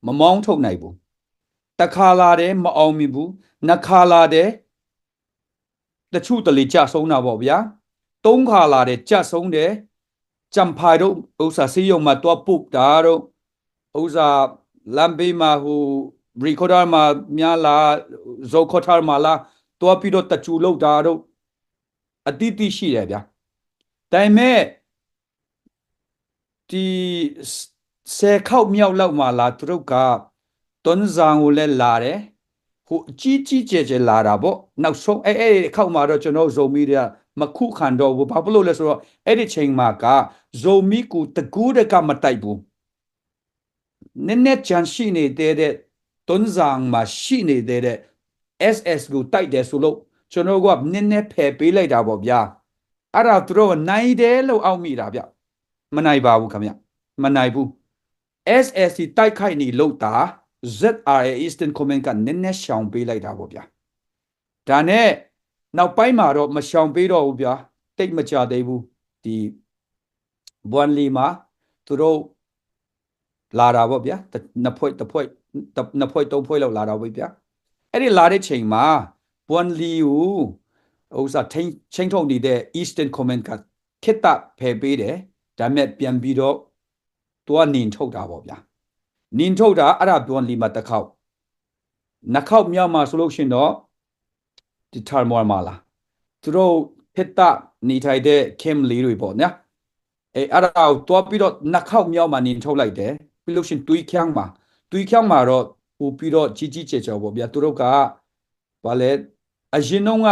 မမောင်းထုတ်နိုင်ဘူး။ တစ်ခါလာတယ်၊ မအောင်မြင်ဘူး။ နှစ်ခါလာတယ်၊ တချို့တလေကျဆုံးတာပေါ့ဗျာ။ သုံးခါလာတယ်၊ ကျဆုံးတယ်။ ကျမ်ဖာတို့ဥစ္စာဆေးရုံမှာသွားပို့တာတို့၊ ဥစ္စာလမ်းဘေးမှာဟိုရီခေါ်တာမှာများလား၊ ဇော်ခေါ်တာမှာလား၊ သွားပြီးတော့တကျူလုပ်တာတို့ အသီးသီးရှိတယ်ဗျာ။ ဒါပေမဲ့ဒီဆယ်ခေါက်မြောက်လောက်မှာလား၊ သူတို့ကတွန်းဇံကိုလည်းလာတယ်၊ ဟိုအကြီးကြီးကျယ်ကျယ်လာတာပေါ့။ နောက်ဆုံးအဲ့အဲ့ဒီခေါက်မှာတော့ကျွန်တော်ဇိုမီတွေကမခုခံတော့ဘူး။ ဘာဖြစ်လို့လဲဆိုတော့အဲ့ဒီချိန်မှာကဇိုမီကိုတကူတကမတိုက်ဘူး။ နည်းနည်းကျန်ရှိနေသေးတဲ့တွန်းဇံမှာရှိနေသေးတဲ့ SS ကိုတိုက်တယ်ဆိုလို့ကျွန်တော်ကနည်းနည်းဖယ်ပေးလိုက်တာပေါ့ဗျာ။ အဲ့ဒါသူတို့ကနိုင်တယ်လို့အောက်မိတာဗျ။ မနိုင်ပါဘူးခင်ဗျ။ မနိုင်ဘူး။ SS တိုက်ခိုက်နေလို့သာ ZRA Eastern Command ကနည်းနည်းရှောင်ပေးလိုက်တာပေါ့ဗျာ။ ဒါနဲ့နောက်ပိုင်းမှာတော့မရှောင်ပေးတော့ဘူးဗျာ။ တိတ်မကြသေးဘူး။ ဒီဘွမ်လီမှာသူတို့လာတာပေါ့ဗျာ။ တစ်နှစ်ဖွဲ့တစ်ဖွဲ့တစ်နှစ်ဖွဲ့သုံးဖွဲ့လောက်လာတာပေါ့ဗျာ။ အဲ့ဒီလာတဲ့ချိန်မှာဘွမ်လီကိုဥစ္စာထိန်းထိန်းချုပ်နေတဲ့ Eastern Command ကခေတ္တဖယ်ပေးတယ်။ ဒါပေမဲ့ပြန်ပြီးတော့သွားနှင်ထုတ်တာပေါ့ဗျာ။ နှင်ထုတ်တာအဲ့ဒါဘွမ်လီမှာတစ်ခေါက်၊ နှစ်ခေါက်မြောက်မှာဆိုလို့ရှိရင်တော့ဒီထါမွမ်မှာလား၊ သူတို့ခေတ္တနေထိုင်တဲ့ camp လေးတွေပေါ့နော်။ အဲအဲ့ဒါကိုသွားပြီးတော့နှစ်ခေါက်မြောက်မှာနှင်ထုတ်လိုက်တယ်။ ပြီးလို့ရှိရင်တွီချန်းမှာတွီချန်းမှာတော့ပိုပြီးတော့ကြီးကြီးကျယ်ကျယ်ပေါ့ဗျာ။ သူတို့ကဘာလဲ၊ အရင်တုန်းက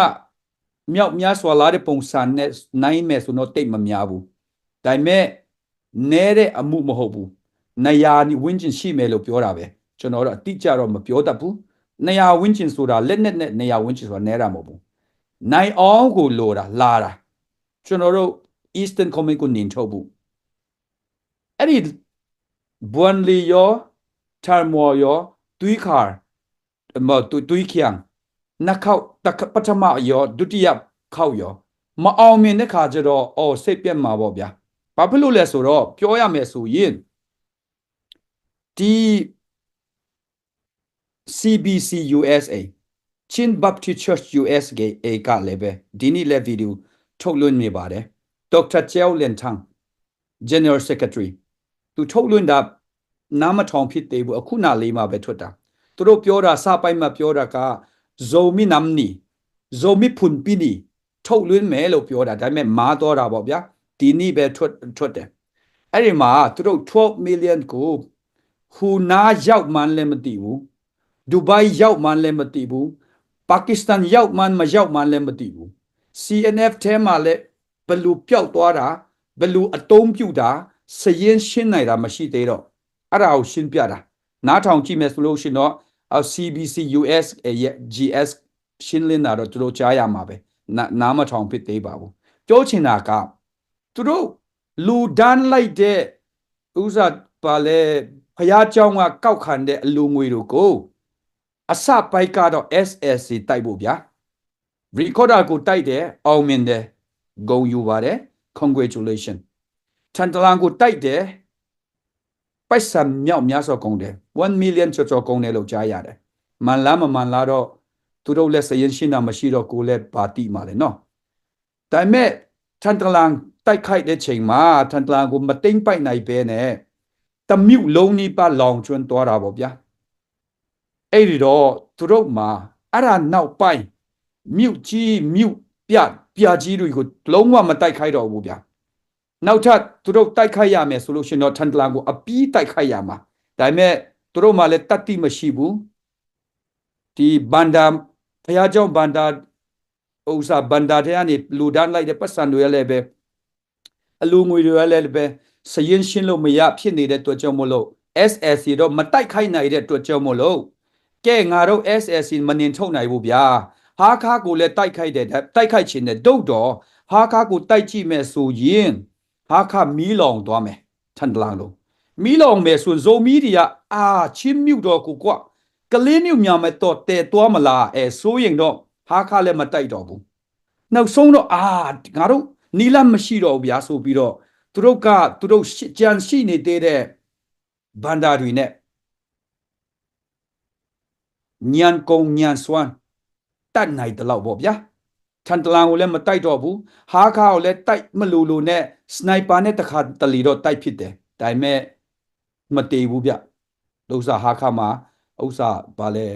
မြောက်များစွာလာတဲ့ပုံစံနဲ့နိုင်မယ်ဆိုတော့တိတ်မများဘူး။ ဒါပေမဲ့နဲတဲ့အမှုမဟုတ်ဘူး။ နှစ်ရာဝန်းကျင်ရှိမယ်လို့ပြောတာပဲ။ ကျွန်တော်တော့အတိအကျတော့မပြောတတ်ဘူး။ နှစ်ရာဝန်းကျင်ဆိုတာလက်နက်နဲ့နှစ်ရာဝန်းကျင်ဆိုတာနဲတာမဟုတ်ဘူး။ နိုင်အောင်ကိုလိုတာလာတာ။ ကျွန်တော်တို့ Eastern Command ကိုနှင်ထုတ်ဖို့အဲ့ဒီဘွမ်လီရော၊ ထါမွမ်ရော၊ တွီခါ၊ တွီချန်းနှစ်ခေါက်၊ တစ်ခါပထမရော၊ ဒုတိယခေါက်ရောမအောင်မြင်တဲ့ခါကျတော့အော်စိတ်ပျက်မှာပေါ့ဗျာ။ ဘာဖြစ်လို့လဲဆိုတော့ပြောရမယ်ဆိုရင်ဒီ CBC USA Chin Baptist Church USA ကလည်းပဲဒီနေ့လည်းဗီဒီယိုထုတ်လွှင့်နေပါတယ်။ ဒေါက်တာ ကျော်လင်းထန်း General Secretary သူထုတ်လွှင့်တာနားမထောင်ဖြစ်သေးဘူး။ အခုနလေးမှပဲထွက်တာ။ သူတို့ပြောတာစပိုင်းမှာပြောတာကဇိုမီနမ်နီဇိုမီဖုန်ပီနီထုတ်လွှင့်မယ်လို့ပြောတာ။ ဒါပေမဲ့မာသွားတာပေါ့ဗျာ။ ဒီနေ့ပဲထွက်ထွက်တယ်။ အဲ့ဒီမှာသူတို့12 million ကိုဟူနားရောက်မှန်းလည်းမသိဘူး။ ဒူဘိုင်းရောက်မှန်းလည်းမသိဘူး။ ပါကစ္စတန်ရောက်မှန်းမရောက်မှန်းလည်းမသိဘူး။ CNF ထဲမှာလည်းဘယ်လိုပျောက်သွားတာ၊ ဘယ်လိုအသုံးပြုတာ၊ စာရင်းရှင်းနိုင်တာမရှိသေးတော့အဲ့ဒါကိုရှင်းပြတာ။ နားထောင်ကြည့်မယ်ဆိုလို့ရှိရင်တော့ CBC USA ရဲ့ GS ရှင်းလင်းတာတော့သူတို့ကြားရမှာပဲ။ နားမထောင်ဖြစ်သေးပါဘူး။ ပြောချင်တာကသူတို့လူဒန်းလိုက်တဲ့ဥစ္စာပါလဲဘုရားကျောင်းကကောက်ခံတဲ့အလူငွေတို့ကိုအစပိုင်းကတော့ SSC တိုက်ဖို့ဗျာ။ Recorder ကိုတိုက်တယ်၊ အောင်မြင်တယ်၊ ဂုဏ်ယူပါတယ်။ Congratulation. ထန်တလန်ကိုတိုက်တယ်၊ ပိုက်ဆံမြောက်များစွာကုန်တယ်။ One million ကျော်ကျော်ကုန်တယ်လို့ကြားရတယ်။ မှန်လားမမှန်လားတော့သူတို့လည်းစာရင်းရှင်းတာမရှိတော့ကိုယ်လည်းဘာသိမှာလဲနော်။ ဒါပေမဲ့ထန်တလန်တိုက်ခိုက်တဲ့ချိန်မှာထန်တလန်ကိုမသိမ်းပိုက်နိုင်ဘဲနဲ့တစ်မြို့လုံးနီးပါးလောင်ကျွမ်းသွားတာပေါ့ဗျာ။ အဲ့ဒီတော့သူတို့မှာအဲ့ဒါနောက်ပိုင်းမြို့ကြီးမြို့ပြပြကြီးတွေကိုလုံးဝမတိုက်ခိုက်တော့ဘူးဗျာ။ နောက်ထပ်သူတို့တိုက်ခိုက်ရမယ်ဆိုလို့ရှိရင်တော့ထန်တလန်ကိုအပြီးတိုက်ခိုက်ရမှာ။ ဒါပေမဲ့သူတို့မှာလည်းတတ်သိမရှိဘူး။ ဒီဘန်ဒါဘုရားကျောင်းဘန်ဒါဥစ္စာဘန်ဒါထဲကနေလူဒန်းလိုက်တဲ့ပတ်စံတွေကလည်းပဲအလူငွေတွေကလည်းပဲစာရင်းရှင်းလို့မရဖြစ်နေတဲ့အတွက်ကြောင့်မို့လို့ SSC တော့မတိုက်ခိုက်နိုင်တဲ့အတွက်ကြောင့်မို့လို့ကဲငါတို့ SSC မနှင်ထုတ်နိုင်ဘူးဗျာ။ ဟားခါးကိုလည်းတိုက်ခိုက်တယ်တိုက်ခိုက်ချင်တယ်ဒုတ်တော့ဟားခါးကိုတိုက်ကြည့်မယ်ဆိုရင်ဟားခါးမီးလောင်သွားမယ်ထန်တလန်လို့ မီးလောင်မယ်ဆိုရင် ဇိုမီးတွေက အာ ချင်းမြို့တော်ကိုကွ၊ ကလေးမြို့များမှာတော့ တည်သွားမလား အဲ စိုးရိမ်တော့ ဟားခါးလည်း မတိုက်တော့ဘူး။ နောက်ဆုံးတော့ အာ ငါတို့ နည်းလမ်းမရှိတော့ဘူးဗျာ ဆိုပြီးတော့ သူတို့က သူတို့ ကျန်ရှိနေသေးတဲ့ ဘဏ္ဍာတွေနဲ့ ညံကုန်ညံစွမ်း တတ်နိုင်သလောက်ပေါ့ဗျာ။ ထန်တလန်ကိုလည်း မတိုက်တော့ဘူး။ ဟားခါးကိုလည်း တိုက်မလို့လို့နဲ့ sniper နဲ့ တခါတလေတော့ တိုက်ဖြစ်တယ်။ ဒါပေမဲ့ မတည်ဘူးဗျ။ ဥစ္စာ ဟားခါးမှာ ဥစ္စာ ဘာလဲ၊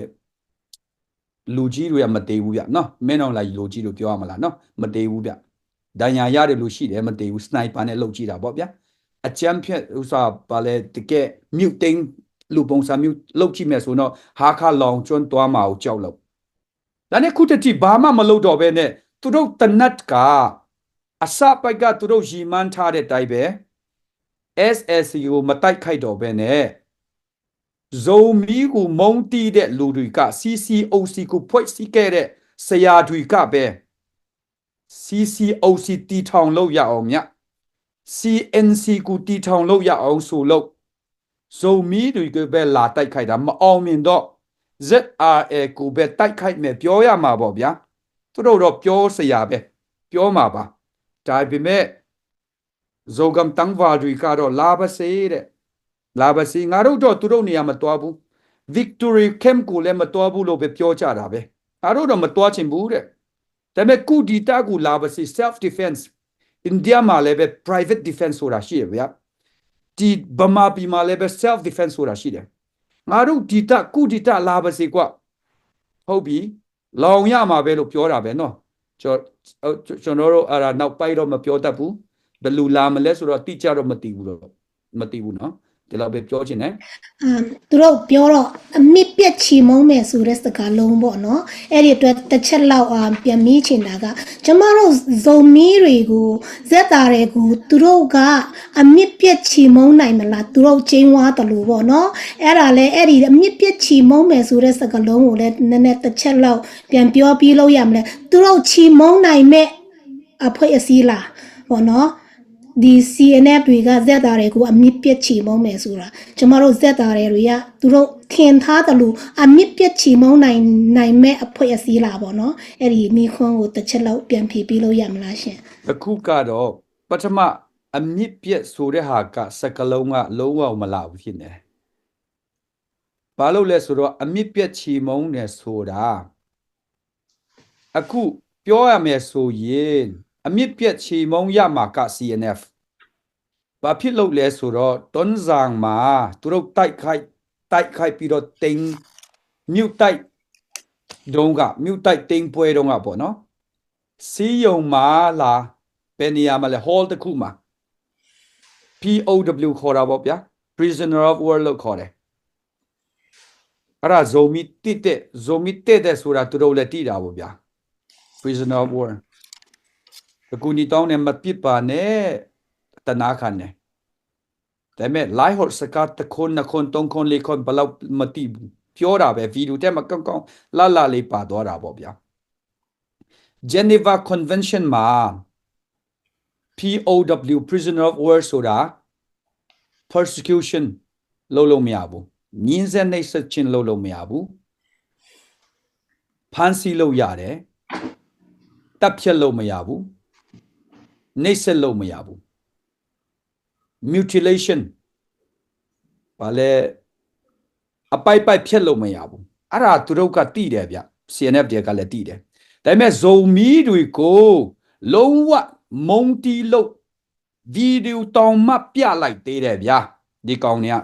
လူကြီးတွေက မတည်ဘူးဗျနော်။ မင်းအောင်လှိုင်လူကြီးလို့ ပြောရမလားနော်။ မတည်ဘူးဗျ။ ဒဏ်ရာရတယ်လို့ ရှိတယ်။ မတည်ဘူး။ sniper နဲ့ လုပ်ကြည့်တာပေါ့ဗျာ။ အကြမ်းဖက် ဥစ္စာ ဘာလဲ၊ တကယ် မြို့သိမ်းလို့ ပုံစံမျိုး လုပ်ကြည့်မယ်ဆိုတော့ ဟားခါးလောင်ကျွမ်းသွားမှာကို ကြောက်လို့။ ဒါနဲ့ ခုထက်ထိ ဘာမှမလုပ်တော့ဘဲနဲ့ သူတို့သေနတ်က အစပိုင်းက သူတို့ရည်မှန်းထားတဲ့အတိုင်းပဲ SSA ကို မတိုက်ခိုက်တော့ဘဲနဲ့ ဇိုမီးကို မုန်းတီးတဲ့လူတွေက CCOC ကို ဖွဲ့စည်းခဲ့တဲ့ ဆရာတွေကပဲ CCOC တည်ထောင်လို့ရအောင်ဗျ၊ CNC ကို တည်ထောင်လို့ရအောင်ဆိုလို့ ဇိုမီးတွေကိုပဲ လာတိုက်ခိုက်တာ။ မအောင်မြင်တော့ ZRA ကိုပဲ တိုက်ခိုက်မယ် ပြောရမှာပေါ့ဗျာ။ သူတို့တော့ ပြောစရာပဲ ပြောမှာပါ။ ဒါပေမဲ့ ဇိုဂမ်တန်ဝါတွေကတော့ လာပါစေတဲ့၊ လာပါစေ၊ ငါတို့တော့ သူတို့နေရာ မသွားဘူး။ Victory Camp ကိုလည်း မသွားဘူးလို့ပဲ ပြောကြတာပဲ။ ငါတို့တော့ မသွားချင်ဘူးတဲ့။ ဒါပေမဲ့ ကိုယ့်ဒေသကို လာပါစေ၊ self defense။ အိန္ဒိယမှာလည်းပဲ private defense ဆိုတာ ရှိတယ်ဗျာ။ ဒီဗမာပြည်မှာလည်းပဲ self defense ဆိုတာ ရှိတယ်။ ငါတို့ဒေသ ကိုယ့်ဒေသ လာပါစေကွ။ ဟုတ်ပြီ၊ လောင်ရမှာပဲလို့ ပြောတာပဲနော်။ ကျွန်တော်၊ ကျွန်တော်တို့ အဲ့ဒါ နောက်ပိုင်းတော့ မပြောတတ်ဘူး။ ဘယ်လိုလာမလဲဆိုတော့ အတိအကျတော့ မသိဘူးတော့၊ မသိဘူးနော်။ ဒီလောက်ပဲ ပြောချင်တယ်။ အမ်၊ သူတို့ပြောတော့ အမြစ်ပြတ်ချေမှုန်းမယ်ဆိုတဲ့ စကားလုံးပေါ့နော်။ အဲ့ဒီအတွက် တစ်ချက်လောက် အာ၊ ပြန်မေးချင်တာက ကျမတို့ ဇိုမီးတွေကို ZRA ကို သူတို့က အမြစ်ပြတ်ချေမှုန်းနိုင်မလား။ သူတို့ ကျိန်းဝါသလိုပေါ့နော်။ အဲ့ဒါလဲ အဲ့ဒီအမြစ်ပြတ်ချေမှုန်းမယ်ဆိုတဲ့ စကားလုံးကိုလည်း နည်းနည်းတစ်ချက်လောက် ပြန်ပြောပေးလို့ရမလဲ။ သူတို့ ချေမှုန်းနိုင်မဲ့ အဖွဲ့အစည်းလားပေါ့နော်။ ဒီ CNF တွေက ZRA ကို အမြစ်ပြတ်ချေမှုန်းမယ်ဆိုတာ ကျမတို့ ZRA တွေက သူတို့ ထင်ထားသလို အမြစ်ပြတ်ချေမှုန်းနိုင်၊ နိုင်မဲ့ အဖွဲ့အစည်းလားပေါ့နော်။ အဲ့ဒီမေးခွန်းကို တစ်ချက်လောက် ပြန်ဖြေပေးလို့ရမလားရှင်။ အခုကတော့ ပထမ အမြစ်ပြတ်ဆိုတဲ့ဟာက စကားလုံးက လုံးဝ မလာဘူးဖြစ်နေတယ်။ ဘာလို့လဲဆိုတော့ အမြစ်ပြတ်ချေမှုန်းတယ်ဆိုတာ အခုပြောရမယ်ဆိုရင် အမြစ်ပြတ်ချေမှုန်းရမှာက CNF။ ဘာဖြစ်လို့လဲဆိုတော့ တွန်းဇံမှာ သူတို့ တိုက်ခိုက်၊ တိုက်ခိုက်ပြီးတော့ သိမ်း၊ မြို့တိုက်တုန်းက၊ မြို့တိုက်သိမ်းပွဲတုန်းကပေါ့နော်။ ဆေးရုံမှာလား၊ ဘယ်နေရာမှာလဲ၊ hall တစ်ခုမှာ POW ခေါ်တာပေါ့ဗျာ။ Prisoner of War လို့ခေါ်တယ်။ အဲ့ဒါ ဇိုမီးတည့်တည့်၊ ဇိုမီးတည့်တည့်ဆိုတာ သူတို့လည်း သိတာပေါ့ဗျာ။ Prisoner of War အကူအညီတောင်းတယ်၊ မပစ်ပါနဲ့၊ သနားခံတယ်။ ဒါပေမဲ့ လိုက်ဟော်စကား တစ်ခွန်း၊ နှစ်ခွန်း၊ သုံးခွန်း၊ လေးခွန်း၊ ဘယ်လောက် မသိဘူး၊ ပြောတာပဲ။ ဗီဒီယိုထဲမှာ ကောင်းကောင်းလှလှလေး ပါသွားတာပေါ့ဗျာ။ Geneva Convention မှာ POW, Prisoner of War ဆိုတာ persecution လုပ်လို့မရဘူး။ ညှဉ်းဆဲနှိပ်စက်ခြင်း လုပ်လို့မရဘူး။ ဖမ်းဆီးလို့ရတယ်။ သတ်ဖြတ်လို့မရဘူး။ နှိပ်စက်လို့မရဘူး။ Mutilation ဘာလဲ၊ အပိုက်ပိုက် ဖျက်လို့မရဘူး။ အဲ့ဒါ သူတို့က သိတယ်ဗျ။ CNF တွေကလည်း သိတယ်။ ဒါပေမဲ့ ဇိုမီးတွေကို လုံးဝ မုန်းတီးလို့ ဗီဒီယိုတောင်မှ ပြလိုက်သေးတယ်ဗျာ။ ဒီကောင်တွေက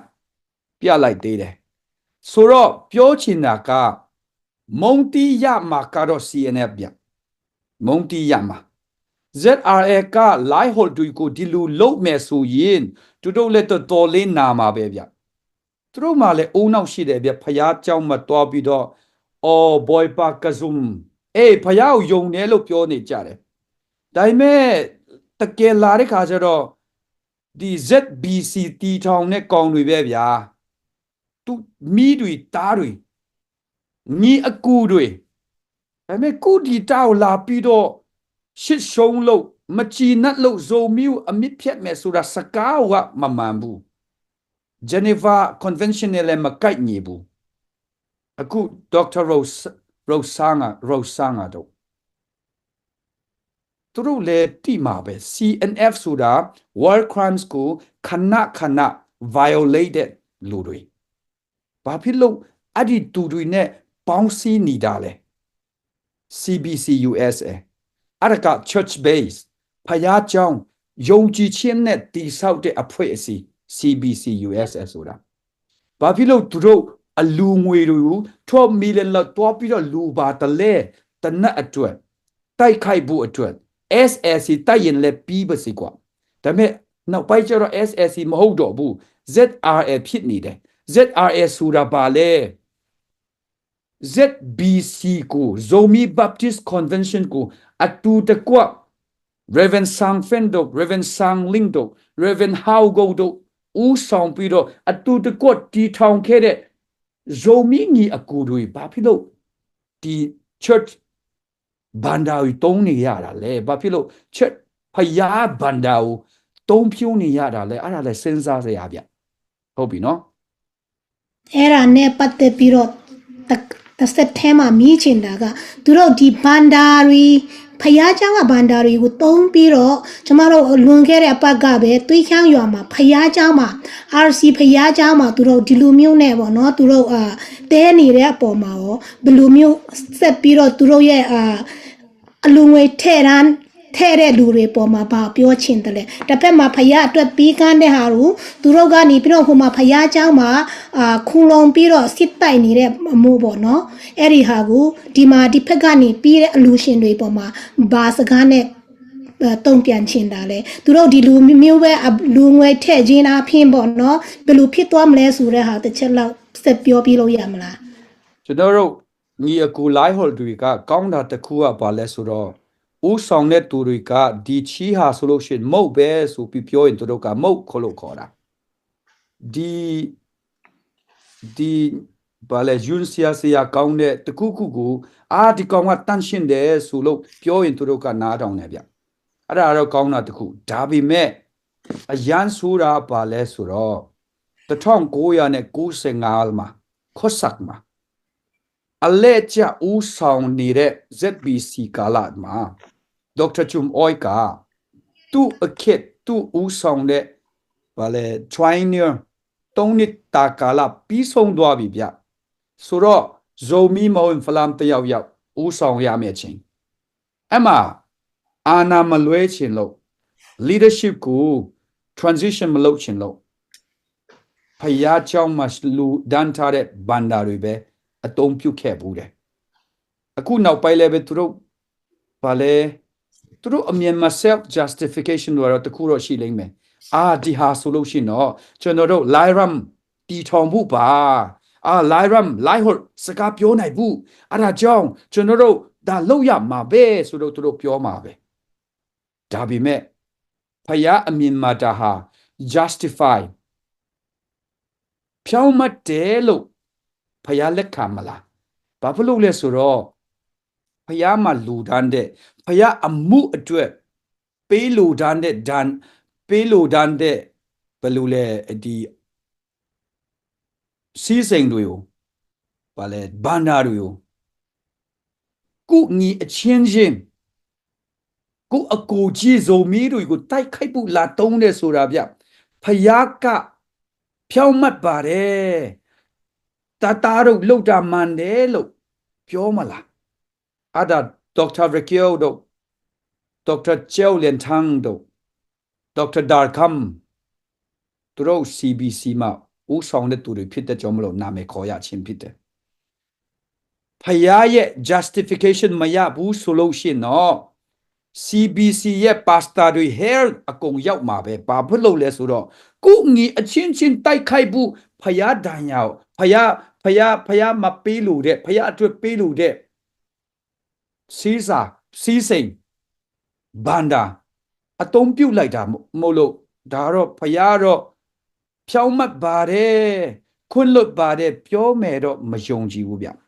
ပြလိုက်သေးတယ်။ ဆိုတော့ ပြောချင်တာက မုန်းတီးရမှာကတော့ CNF ဗျ။ မုန်းတီးရမှာ။ ZRA က လိုက်ဟော်တွေကို ဒီလိုလုပ်မယ်ဆိုရင် သူတို့လည်း တော်တော်လေး နာမှာပဲဗျ။ သူတို့မှာလည်း ဦးနှောက်ရှိတယ်ဗျ။ ဘုရားကျောင်းမှာသွားပြီးတော့ အော်၊ ဘွဲ့ပါကဇုံ၊ အေး၊ ဘုရားကို ယုံတယ်လို့ ပြောနေကြတယ်။ ဒါပေမဲ့ တကယ်လာတဲ့ခါကျတော့ ဒီ ZBC တည်ထောင်တဲ့ ကောင်တွေပဲဗျာ။ သူ့မီးတွေ၊ သားတွေ၊ ညီအစ်ကိုတွေ။ ဒါပေမဲ့ ကိုယ့်ဒေသကို လာပြီးတော့ ရှစ်ရှုံးလို့၊ မကျေနပ်လို့၊ ဇိုမီးကို အမြစ်ပြတ်မယ်ဆိုတာ စကားကိုက မမှန်ဘူး။ Geneva Convention နဲ့လည်း မကိုက်ညီဘူး။ အခု ဒေါက်တာ Rose Rosanga Rosanga တို့ သူတို့လည်းသိမှာပဲ။ C N F ဆိုတာ war crimes ကို ခဏခဏ violate တဲ့လူတွေ။ ဘာဖြစ်လို့အဲ့ဒီသူတွေနဲ့ ပေါင်းစည်းနေတာလဲ။ C B C U S A အဲ့ဒါက church base ဘုရားကျောင်း ယုံကြည်ခြင်းနဲ့တည်ဆောက်တဲ့အဖွဲ့အစည်း C B C U S A ဆိုတာ။ ဘာဖြစ်လို့သူတို့အလှူငွေတွေကို twelve million လောက်သွားပြီးတော့လှူပါသလဲ။ သေနတ်အတွက်၊ တိုက်ခိုက်ဖို့အတွက်၊ SAC တိုက်ရင်လည်းပြီးပါစေကွာ။ ဒါပေမဲ့နောက်ပိုင်းကျတော့ SAC မဟုတ်တော့ဘူး။ ZRA ဖြစ်နေတယ်။ ZRA ဆိုတာဘာလဲ။ ZBC ကို Zomi Baptist Convention ကို အတူတကွ Reverend Sang Fen တို့၊ Reverend Sang Ling တို့၊ Reverend Hau Go တို့ ဦးဆောင်ပြီးတော့ အတူတကွတည်ထောင်ခဲ့တဲ့ Zomi ညီအစ်ကိုတွေ ဘာဖြစ်လို့ဒီ church ဘဏ္ဍာတွေသုံးနေရတာလဲ။ ဘာဖြစ်လို့ church ဘုရားဘဏ္ဍာကိုသုံးဖြုန်းနေရတာလဲ။ အဲ့ဒါလဲစဉ်းစားစရာဗျ။ ဟုတ်ပြီနော်။ အဲ့ဒါနဲ့ပတ်သက်ပြီးတော့ တစ်တစ်ဆက်ထဲမှာ မေးချင်တာက သူတို့ဒီဘဏ္ဍာတွေ၊ ဘုရားကျောင်းကဘဏ္ဍာတွေကိုသုံးပြီးတော့၊ ကျမတို့လွန်ခဲ့တဲ့အပတ်ကပဲ သွေးချောင်းရွာမှာ ဘုရားကျောင်းမှာ၊ RC ဘုရားကျောင်းမှာ သူတို့ဒီလိုမျိုးနဲ့ပေါ့နော်၊ သူတို့အာတဲနေတဲ့အပေါ်မှာရော ဘယ်လိုမျိုးဆက်ပြီးတော့ သူတို့ရဲ့အာအလူငွေထည့်တန်းထည့်တဲ့လူတွေပေါ်မှာဘာပြောချင်တယ်လဲ။ တစ်ဖက်မှာဘုရားအတွက်ပေးကမ်းတဲ့ဟာကို သူတို့ကနေပြီးတော့ ဟိုမှာဘုရားကျောင်းမှာအာခုံလုံပြီးတော့စစ်တိုက်နေတဲ့အမှုပေါ့နော်။ အဲ့ဒီဟာကို ဒီမှာဒီဘက်ကနေပြီးတဲ့အလူရှင်တွေပေါ်မှာဘာစကားနဲ့အဲတုံ့ပြန်ချင်တာလဲ။ သူတို့ဒီလူမျိုးပဲအလူငွေထည့်ခြင်းအပြင်ပေါ့နော်၊ ဘယ်လိုဖြစ်သွားမလဲဆိုတဲ့ဟာတစ်ချက်လောက်ဆက်ပြောပြလို့ရမလား။ ကျွန်တော်တို့ညီအစ်ကို Lai Hol တွေက ကောင်းတာတစ်ခုကဘာလဲဆိုတော့ ဦးဆောင်တဲ့သူတွေက ဒီချီးဟာဆိုလို့ရှိရင် မုန့်ပဲဆိုပြီးပြောရင် သူတို့က မုန့် ခလုတ် ခေါ်တာ။ ဒီဒီဘာလဲ ယွန်းဆရာဆရာကောင်းတဲ့တစ်ခုခုကို အာ၊ ဒီကောင်ကသန့်ရှင်းတယ်ဆိုလို့ပြောရင် သူတို့ကနားထောင်တယ်ဗျ။ အဲ့ဒါတော့ကောင်းတာတစ်ခု။ ဒါပေမဲ့ အရမ်းဆိုးတာဘာလဲဆိုတော့ တစ်ထောင်ကိုးရာနဲ့ကိုးဆယ့်ငါးမှာ Cossack မှာ အလှည့်ကျဦးဆောင်နေတဲ့ ZBC ကာလမှာ ဒေါက်တာ Chum Oy က သူ့အခက်၊ သူ့ဦးဆောင်တဲ့ ဘာလဲ triennial သုံးနှစ်တာကာလ ပြီးဆုံးသွားပြီဗျ။ ဆိုတော့ Zomi Mawin Falam တစ်ယောက်ယောက် ဦးဆောင်ရမယ့်အချိန်၊ အဲ့မှာ အာဏာမလွှဲချင်လို့၊ leadership ကို transition မလုပ်ချင်လို့ ဘုရားကျောင်းမှာလှူဒါန်းထားတဲ့ဘဏ္ဍာတွေပဲ အသုံးပြုခဲ့ဖူးတယ်။ အခုနောက်ပိုင်းလည်းပဲ သူတို့ဘာလဲ၊ သူတို့အမြင်မှာ self justification လို့တော့တစ်ခုတော့ရှိလိမ့်မယ်။ အာ၊ ဒီဟာဆိုလို့ရှိရင်တော့ ကျွန်တော်တို့ Lairam တည်ထောင်ဖို့ပါ။ အာ၊ Lairam Lai Hol စကားပြောနိုင်ဘူး။ အဲ့ဒါကြောင့် ကျွန်တော်တို့ဒါလုပ်ရမှာပဲဆိုတော့ သူတို့ပြောမှာပဲ။ ဒါပေမဲ့ ဘုရားအမြင်မှာ ဒါဟာ justify ဖြောင့်မတ်တယ်လို့ ဘုရားလက်ခံမလား။ ဘာဖြစ်လို့လဲဆိုတော့ ဘုရားမှာလှူဒါန်းတဲ့၊ ဘုရားအမှုအတွက်ပေးလှူဒါန်းတဲ့၊ ဒါပေးလှူဒါန်းတဲ့၊ ဘယ်လိုလဲ၊ ဒီစည်းစိမ်တွေကို၊ ဘာလဲ၊ ဘဏ္ဍာတွေကို ကိုယ့်ညီအချင်းချင်း၊ ကိုယ့်အကိုကြီး Zomi တွေကိုတိုက်ခိုက်ဖို့လာသုံးတယ်ဆိုတာဗျ။ ဘုရားကဖြောင့်မတ်ပါတယ်။ တသားတို့လုပ်တာမှန်တယ်လို့ပြောမလား။ အဲ့ဒါ ဒေါက်တာ Raquel တို့၊ ဒေါက်တာ Cheo Lian Thang တို့၊ ဒေါက်တာ Dar Kham သူတို့ CBC မှာဦးဆောင်တဲ့သူတွေဖြစ်တဲ့ကြောင့်မလို့ နာမည်ခေါ်ရခြင်းဖြစ်တယ်။ ဘုရားရဲ့ justification မရဘူးဆိုလို့ရှိရင်တော့ CBC ရဲ့ pastor တွေ hell အကုန်ရောက်မှာပဲ။ ဘာဖြစ်လို့လဲဆိုတော့ ကိုယ့်ညီအချင်းချင်းတိုက်ခိုက်ဖို့ ဘုရားဒဏ်ရာကို၊ ဘုရား၊ ဘုရား၊ ဘုရားမပေးလို့တဲ့၊ ဘုရားအတွက်ပေးလို့တဲ့ စည်းစာ၊ စည်းစိမ်၊ ဘဏ္ဍာအသုံးပြုလိုက်တာမို့လို့၊ ဒါတော့ ဘုရားတော့ဖြောင့်မတ်ပါတယ်၊ ခွင့်လွှတ်ပါတယ်ပြောမယ်တော့ မယုံကြည်ဘူးဗျ။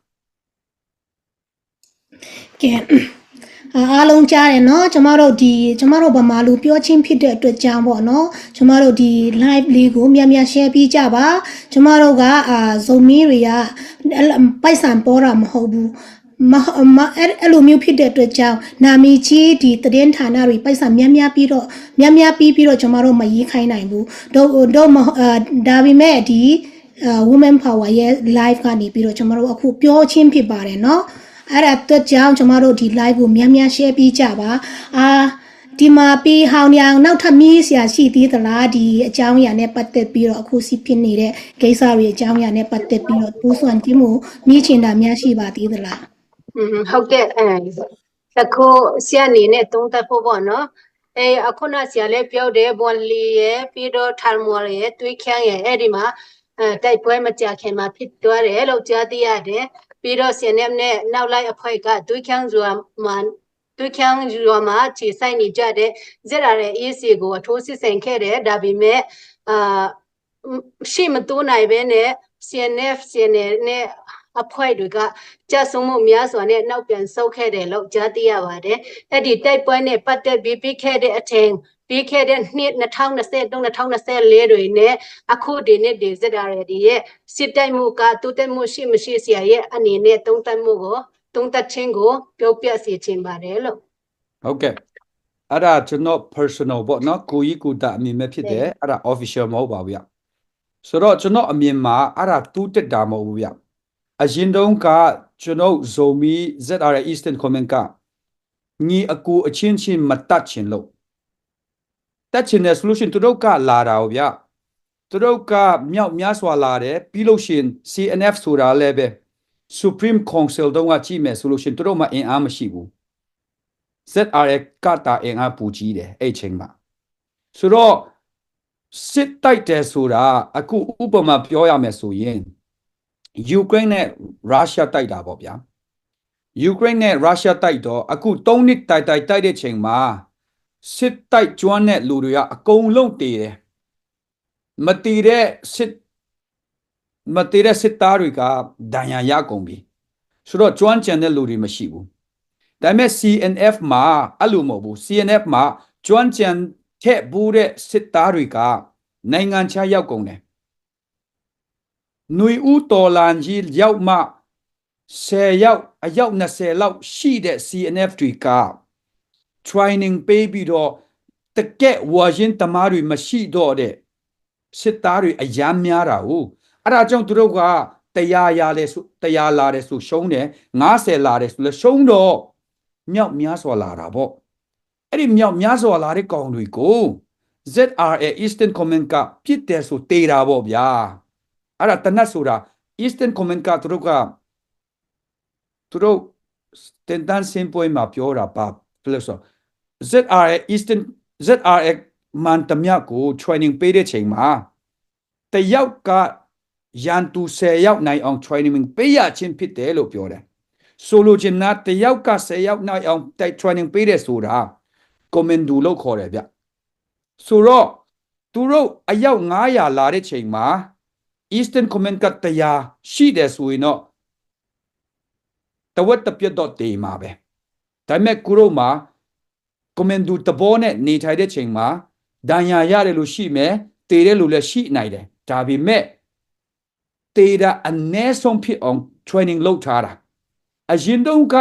ကဲ၊ အာ၊ အားလုံးကြားတယ်နော်။ ကျွန်မတို့ဒီ၊ ကျွန်မတို့ဗမာလူပြောချင်းဖြစ်တဲ့အတွက်ကြောင့်ပေါ့နော်။ ကျွန်မတို့ဒီ live လေးကို များများ share ပေးကြပါ။ ကျွန်မတို့က၊ အာ၊ ဇိုမီးတွေက၊ အဲ့လို၊ ပိုက်ဆံပြောတာမဟုတ်ဘူး။ မ၊ မ၊ အဲ့၊ အဲ့လိုမျိုးဖြစ်တဲ့အတွက်ကြောင့် နာမည်ကြီးဒီသတင်းဌာနတွေ ပိုက်ဆံများများပြီးတော့၊ များများပြီးပြီးတော့ ကျွန်မတို့မရေးခိုင်းနိုင်ဘူး။ တော့၊ တော့မ၊ အာ၊ ဒါပေမဲ့ဒီ၊ အာ၊ Women Power ရဲ့ live ကနေပြီးတော့ ကျွန်မတို့အခုပြောချင်းဖြစ်ပါတယ်နော်။ အဲ့ဒါအတွက်ကြောင့် ကျွန်မတို့ဒီ live ကို များများ share ပေးကြပါ။ အာ၊ ဒီမှာ ပီဟောင်နီအောင် နောက်ထပ်မေးစရာရှိသေးသလား။ ဒီအကြောင်းအရာနဲ့ပတ်သက်ပြီးတော့၊ အခုစစ်ဖြစ်နေတဲ့ကိစ္စတွေအကြောင်းအရာနဲ့ပတ်သက်ပြီးတော့ ကိုစွမ်ကင်းကိုမေးချင်တာများရှိပါသေးသလား။ อืม ဟုတ်ကဲ့။ အဲ၊ အခုဆရာအနေနဲ့သုံးသပ်ဖို့ပေါ့နော်။ အဲ၊ အခုနဆရာလည်းပြောတယ်၊ ဘွမ်လီရယ်၊ ပြီးတော့ ထန်မွမ်ရယ်၊ တွိုင်းချောင်းရယ်၊ အဲ့ဒီမှာ၊ အဲ၊ တိုက်ပွဲမကြာခင်မှာဖြစ်သွားတယ်လို့ကြားသိရတယ်။ ပြီးတော့ စီအန်အက်ဖ်နဲ့နောက်လိုက်အဖွဲ့က တွိုင်းချောင်းရွာမှာတွိုင်းချောင်းရွာမှာအခြေစိုက်နေကြတဲ့ ဇက်အာရ်အယ်အ့စီကို အထိုးစစ်ဆင်ခဲ့တယ်။ ဒါပေမဲ့၊ အာ၊ ရှေ့မတိုးနိုင်ဘဲနဲ့ စီအန်အက်ဖ်၊ စီအန်အယ်နဲ့အဖွဲ့တွေက ကျဆုံးမှုများစွာနဲ့ နောက်ပြန်ဆုတ်ခဲ့တယ်လို့ ကြားသိရပါတယ်။ အဲ့ဒီတိုက်ပွဲနဲ့ပတ်သက်ပြီး ပြီးခဲ့တဲ့အချိန်၊ ပြီးခဲ့တဲ့နှစ် နှစ်ထောင်နှစ်ဆယ့်သုံး၊ နှစ်ထောင်နှစ်ဆယ့်လေးတွေနဲ့ အခုဒီနှစ်ဒီ ဇက်အာရ်အယ်အ့ရဲ့ စစ်တိုက်မှုက တိုးတက်မှုရှိမရှိ ဆရာရဲ့အနေနဲ့ သုံးသပ်မှုကို၊ သုံးသပ်ခြင်းကို ပြောပြစေချင်ပါတယ်လို့။ ဟုတ်ကဲ့။ အဲ့ဒါကျွန်တော့် personal ပေါ့နော်။ ကိုယ်ရေးကိုယ်တာအမြင်ပဲဖြစ်တယ်။ အဲ့ဒါ official မဟုတ်ပါဘူးဗျ။ ဆိုတော့ကျွန်တော့်အမြင်မှာ အဲ့ဒါတိုးတက်တာမဟုတ်ဘူးဗျ။ အရင်တုန်းကကျွန်တော် ဇိုမီး ဇက်အာရ်အယ် Eastern Command က ညီအကိုအချင်းချင်းမတတ်ချင်လို့၊ တတ်ချင်တဲ့ဆိုလို့ရှိရင် သူတို့ကလာတာကိုဗျ။ သူတို့ကမြောက်များစွာလာတယ်။ ပြီးလို့ရှိရင် စီအန်အက်ဖ်ဆိုတာလည်းပဲ Supreme Council တုန်းကကြည့်မယ်ဆိုလို့ရှိရင် သူတို့မှာအင်အားမရှိဘူး။ ဇက်အာရ်အယ်ကသာအင်အားပိုကြီးတယ် အဲ့အချိန်မှာ။ ဆိုတော့ စစ်တိုက်တယ်ဆိုတာ အခုဥပမာပြောရမယ်ဆိုရင် ယူကရိန်းနဲ့ရုရှားတိုက်တာပေါ့ဗျာ။ ယူကရိန်းနဲ့ရုရှားတိုက်တော့ အခုသုံးနှစ်တိုင်တိုင်တိုက်တဲ့ချိန်မှာ စစ်တိုက်ကျွမ်းတဲ့လူတွေကအကုန်လုံးသေတယ်။ မသေတဲ့စစ်၊ မသေတဲ့စစ်သားတွေကဒဏ်ရာရကုန်ပြီ။ ဆိုတော့ ကျွမ်းကျင်တဲ့လူတွေမရှိဘူး။ ဒါပေမဲ့ စီအန်အက်ဖ် မှာအဲ့လိုမဟုတ်ဘူး။ စီအန်အက်ဖ် မှာ ကျွမ်းကျင်ခဲ့ဘူးတဲ့စစ်သားတွေကနိုင်ငံခြားရောက်ကုန်တယ်။ နွေဦးတော်လှန်ရေးရောက်မှ ဆယ်ယောက်၊ အယောက်နှစ်ဆယ်လောက်ရှိတဲ့ စီအန်အက်ဖ် တွေက training ပေးပြီးတော့ တကယ့်ဝါရင့်သမားတွေမရှိတော့တဲ့စစ်သားတွေအရမ်းများတာကို၊ အဲ့ဒါကြောင့်သူတို့က တစ်ရာရာလဲဆို၊ တစ်ရာလာတယ်ဆိုရှုံးတယ်၊ ငါးဆယ်လာတယ်ဆိုလည်းရှုံးတော့ မြောက်များစွာလာတာပေါ့။ အဲ့ဒီမြောက်များစွာလာတဲ့ကောင်တွေကို ဇက်အာရ်အယ် Eastern Command ကပစ်တယ်ဆိုသေတာပေါ့ဗျာ။ အဲ့ဒါတနတ်ဆိုတာ Eastern Command ကသူတို့က၊ သူတို့သင်တန်းဆင်းပွဲမှာပြောတာပါ။ ဘယ်လိုဆို၊ ဇက်အာရ်အယ် Eastern၊ ဇက်အာရ်အယ် မှန်သမျှကို training ပေးတဲ့ချိန်မှာ တစ်ယောက်ကရန်သူဆယ်ယောက်နိုင်အောင် training ပေးရခြင်းဖြစ်တယ်လို့ပြောတယ်။ ဆိုလိုချင်တာ တစ်ယောက်ကဆယ်ယောက်နိုင်အောင် တိုက် training ပေးတယ်ဆိုတာ ကွန်မန်ဒိုလို့ခေါ်တယ်ဗျ။ ဆိုတော့ သူတို့အယောက်ငါးရာလာတဲ့ချိန်မှာ Eastern Command ကတစ်ရာရှိတယ်ဆိုရင်တော့ တဝက်တစ်ပြက်တော့သေမှာပဲ။ ဒါပေမဲ့ ကိုတို့မှာ ကွန်မန်ဒိုသဘောနဲ့နေထိုင်တဲ့ချိန်မှာ ဒဏ်ရာရတယ်လို့ရှိမယ်၊ သေတဲ့လူလည်းရှိနိုင်တယ်။ ဒါပေမဲ့ သေတာအနည်းဆုံးဖြစ်အောင် training လုပ်ထားတာ။ အရင်တုန်းက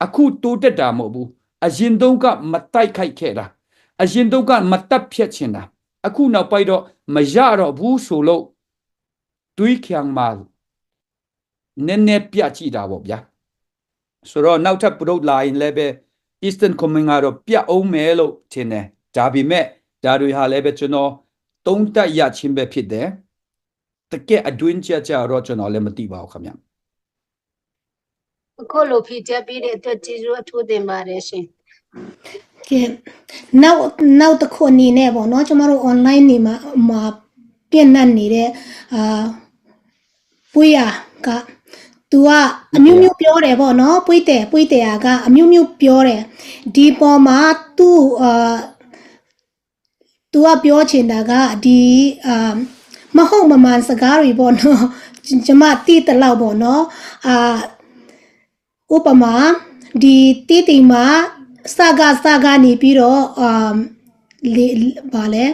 အခုတိုးတက်တာမဟုတ်ဘူး။ အရင်တုန်းကမတိုက်ခိုက်ခဲ့တာ။ အရင်တုန်းကမတပ်ဖြတ်ချင်တာ။ အခုနောက်ပိုင်းတော့မရတော့ဘူးဆိုလို့ တွိုင်းချောင်းမှာနည်းနည်းပြကြည့်တာပေါ့ဗျာ။ ဆိုတော့ နောက်ထပ် ပဒုတ်လာရင်လည်းပဲ Eastern Command ကတော့ပြအောင်မယ်လို့ထင်တယ်။ ဒါပေမဲ့ ဒါတွေဟာလည်းပဲ ကျွန်တော်သုံးသပ်ရခြင်းပဲဖြစ်တယ်။ တကယ့်အတွင်းကျကျတော့ ကျွန်တော်လည်းမသိပါဘူးခင်ဗျ။ အခုလိုဖြေကြားပေးတဲ့အတွက် ကျေးဇူးအထူးတင်ပါတယ်ရှင်။ ကဲ၊ နောက်၊ နောက်တစ်ခုအနေနဲ့ပေါ့နော်၊ ကျွန်မတို့ online နေမှာ၊ မှာပြန့်နှံ့နေတဲ့၊ အာ၊ ပွေးရက၊ သူကအမျိုးမျိုးပြောတယ်ပေါ့နော်။ ပွေးတဲ၊ ပွေးတဲရကအမျိုးမျိုးပြောတယ်။ ဒီပေါ်မှာသူ၊ အာ၊ သူကပြောချင်တာက ဒီ၊ အာ၊ မဟုတ်မမှန်စကားတွေပေါ့နော်။ ကျွန်မသိသလောက်ပေါ့နော်။ အာ၊ ဥပမာ ဒီတီးတိမ်မှာ စကစကနေပြီးတော့ အမ် လေဘာလဲ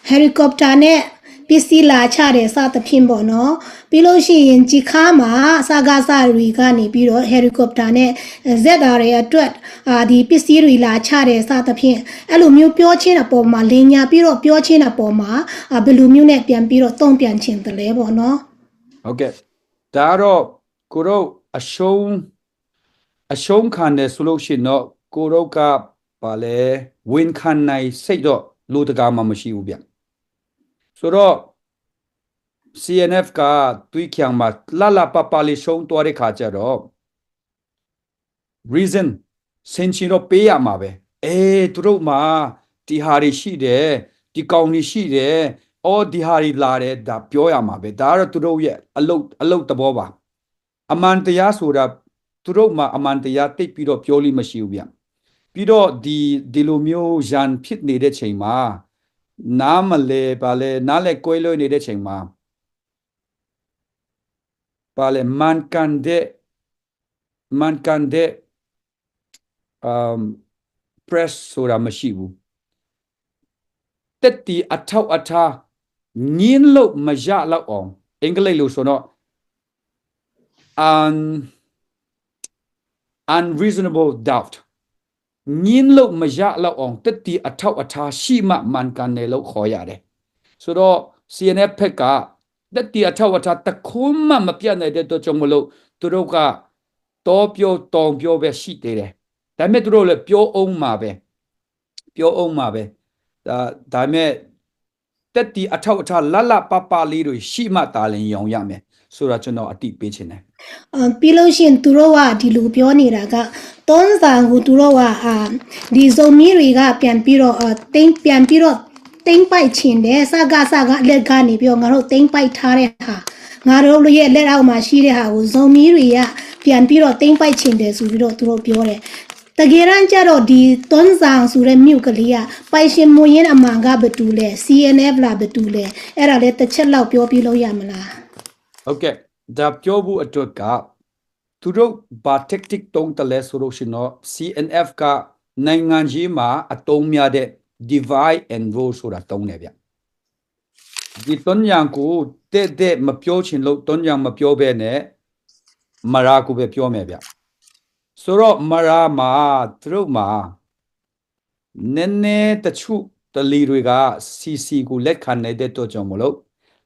helicopter နဲ့ ပစ္စည်းလာချတယ် စသဖြင့်ပေါ့နော်။ ပြီးလို့ရှိရင် ကျီခါမှာ စကစတွေကနေပြီးတော့ helicopter နဲ့ ZRA အတွက် အာ ဒီပစ္စည်းတွေလာချတယ် စသဖြင့် အဲ့လိုမျိုးပြောခြင်းအပေါ်မှာ လိမ်ညာပြီးတော့ပြောခြင်းအပေါ်မှာ အာ ဘယ်လိုမျိုးနဲ့ပြန်ပြီးတော့တုံ့ပြန်ချင်သလဲပေါ့နော်။ ဟုတ်ကဲ့။ ဒါကတော့ ကိုတို့ အရှုံး အရှုံးခံတယ်ဆိုလို့ရှိရင်တော့ ကိုတို့က ဘာလဲ ဝန်ခံနိုင်စိတ်တော့ လူတကာမှမရှိဘူးဗျ။ ဆိုတော့ CNF က သွေးချောင်းမှာ လှလှပပလေး ရှုံးသွားတဲ့ခါကျတော့ reason ဆင်ခြင်တော့ပေးရမှာပဲ။ အေး သူတို့မှာ ဒီဟာတွေရှိတယ်၊ ဒီကောင်တွေရှိတယ်၊ အော် ဒီဟာတွေလာတယ်၊ ဒါပြောရမှာပဲ။ ဒါကတော့ သူတို့ရဲ့အလုပ်၊ အလုပ်သဘောပါ။ အမှန်တရားဆိုတာ သူတို့မှာ အမှန်တရားသိပ်ပြီးတော့ ပြောလေ့မရှိဘူးဗျ။ ပြီးတော့ ဒီ၊ ဒီလိုမျိုး ရန်ဖြစ်နေတဲ့ချိန်မှာ နားမလည်၊ ဘာလဲ၊ နားလည်ကွဲလွဲနေတဲ့ချိန်မှာ ဘာလဲ၊ မှန်ကန်တဲ့၊ မှန်ကန်တဲ့၊ အမ်၊ press ဆိုတာမရှိဘူး။ သက်သေအထောက်အထား ငြင်းလို့မရလောက်အောင်၊ အင်္ဂလိပ်လိုဆိုတော့ un unreasonable doubt ငြင်းလို့မရလောက်အောင် သက်သေအထောက်အထားရှိမှ မှန်ကန်တယ်လို့ခေါ်ရတယ်။ ဆိုတော့ CNF ဘက်က သက်သေအထောက်အထားတစ်ခုမှ မပြနိုင်တဲ့အတွက်ကြောင့်မလို့ သူတို့က တောပြောတောင်ပြောပဲရှိသေးတယ်။ ဒါပေမဲ့ သူတို့လည်း ပြောဦးမှာပဲ၊ ပြောဦးမှာပဲ။ ဒါ၊ ဒါပေမဲ့ သက်သေအထောက်အထား လှလှပပလေးတွေရှိမှ သာလျှင်ယုံရမယ်ဆိုတာ ကျွန်တော် အသိပေးချင်တယ်။ အာ၊ ပြီးလို့ရှိရင် သူတို့က ဒီလိုပြောနေတာက တွန်းဇံကို သူတို့က အာ၊ ဒီဇိုမီးတွေက ပြန်ပြီးတော့၊ အာ၊ သိမ်း၊ ပြန်ပြီးတော့ သိမ်းပိုက်ချင်တယ်။ စကစက လက်ကနေပြီးတော့ ငါတို့သိမ်းပိုက်ထားတဲ့ဟာ၊ ငါတို့ရဲ့လက်အောက်မှာရှိတဲ့ဟာကို ဇိုမီးတွေက ပြန်ပြီးတော့ သိမ်းပိုက်ချင်တယ်ဆိုပြီးတော့ သူတို့ပြောတယ်။ တကယ်တမ်းကျတော့ ဒီတွန်းဇံဆိုတဲ့မြို့ကလေးက ပိုင်ရှင်မူရင်းအမှန်က ဘယ်သူလဲ၊ CNF လား၊ ဘယ်သူလဲ၊ အဲ့ဒါလည်း တစ်ချက်လောက် ပြောပြလို့ရမလား။ ဟုတ်ကဲ့။ ဒါပြောဖို့အတွက်က သူတို့ ဘာ tactic သုံးသလဲဆိုလို့ရှိရင်တော့ CNF က နိုင်ငံရေးမှာ အသုံးများတဲ့ divide and rule ဆိုတာ သုံးတယ်ဗျ။ ဒီတွန်းဇံကို တည့်တည့်မပြောချင်လို့ တွန်းဇံမပြောဘဲနဲ့ မရါကိုပဲ ပြောမယ်ဗျ။ ဆိုတော့ မရါမှာ သူတို့မှာ နည်းနည်းတချို့တလေတွေက CC ကို လက်ခံနိုင်တဲ့အတွက်ကြောင့်မလို့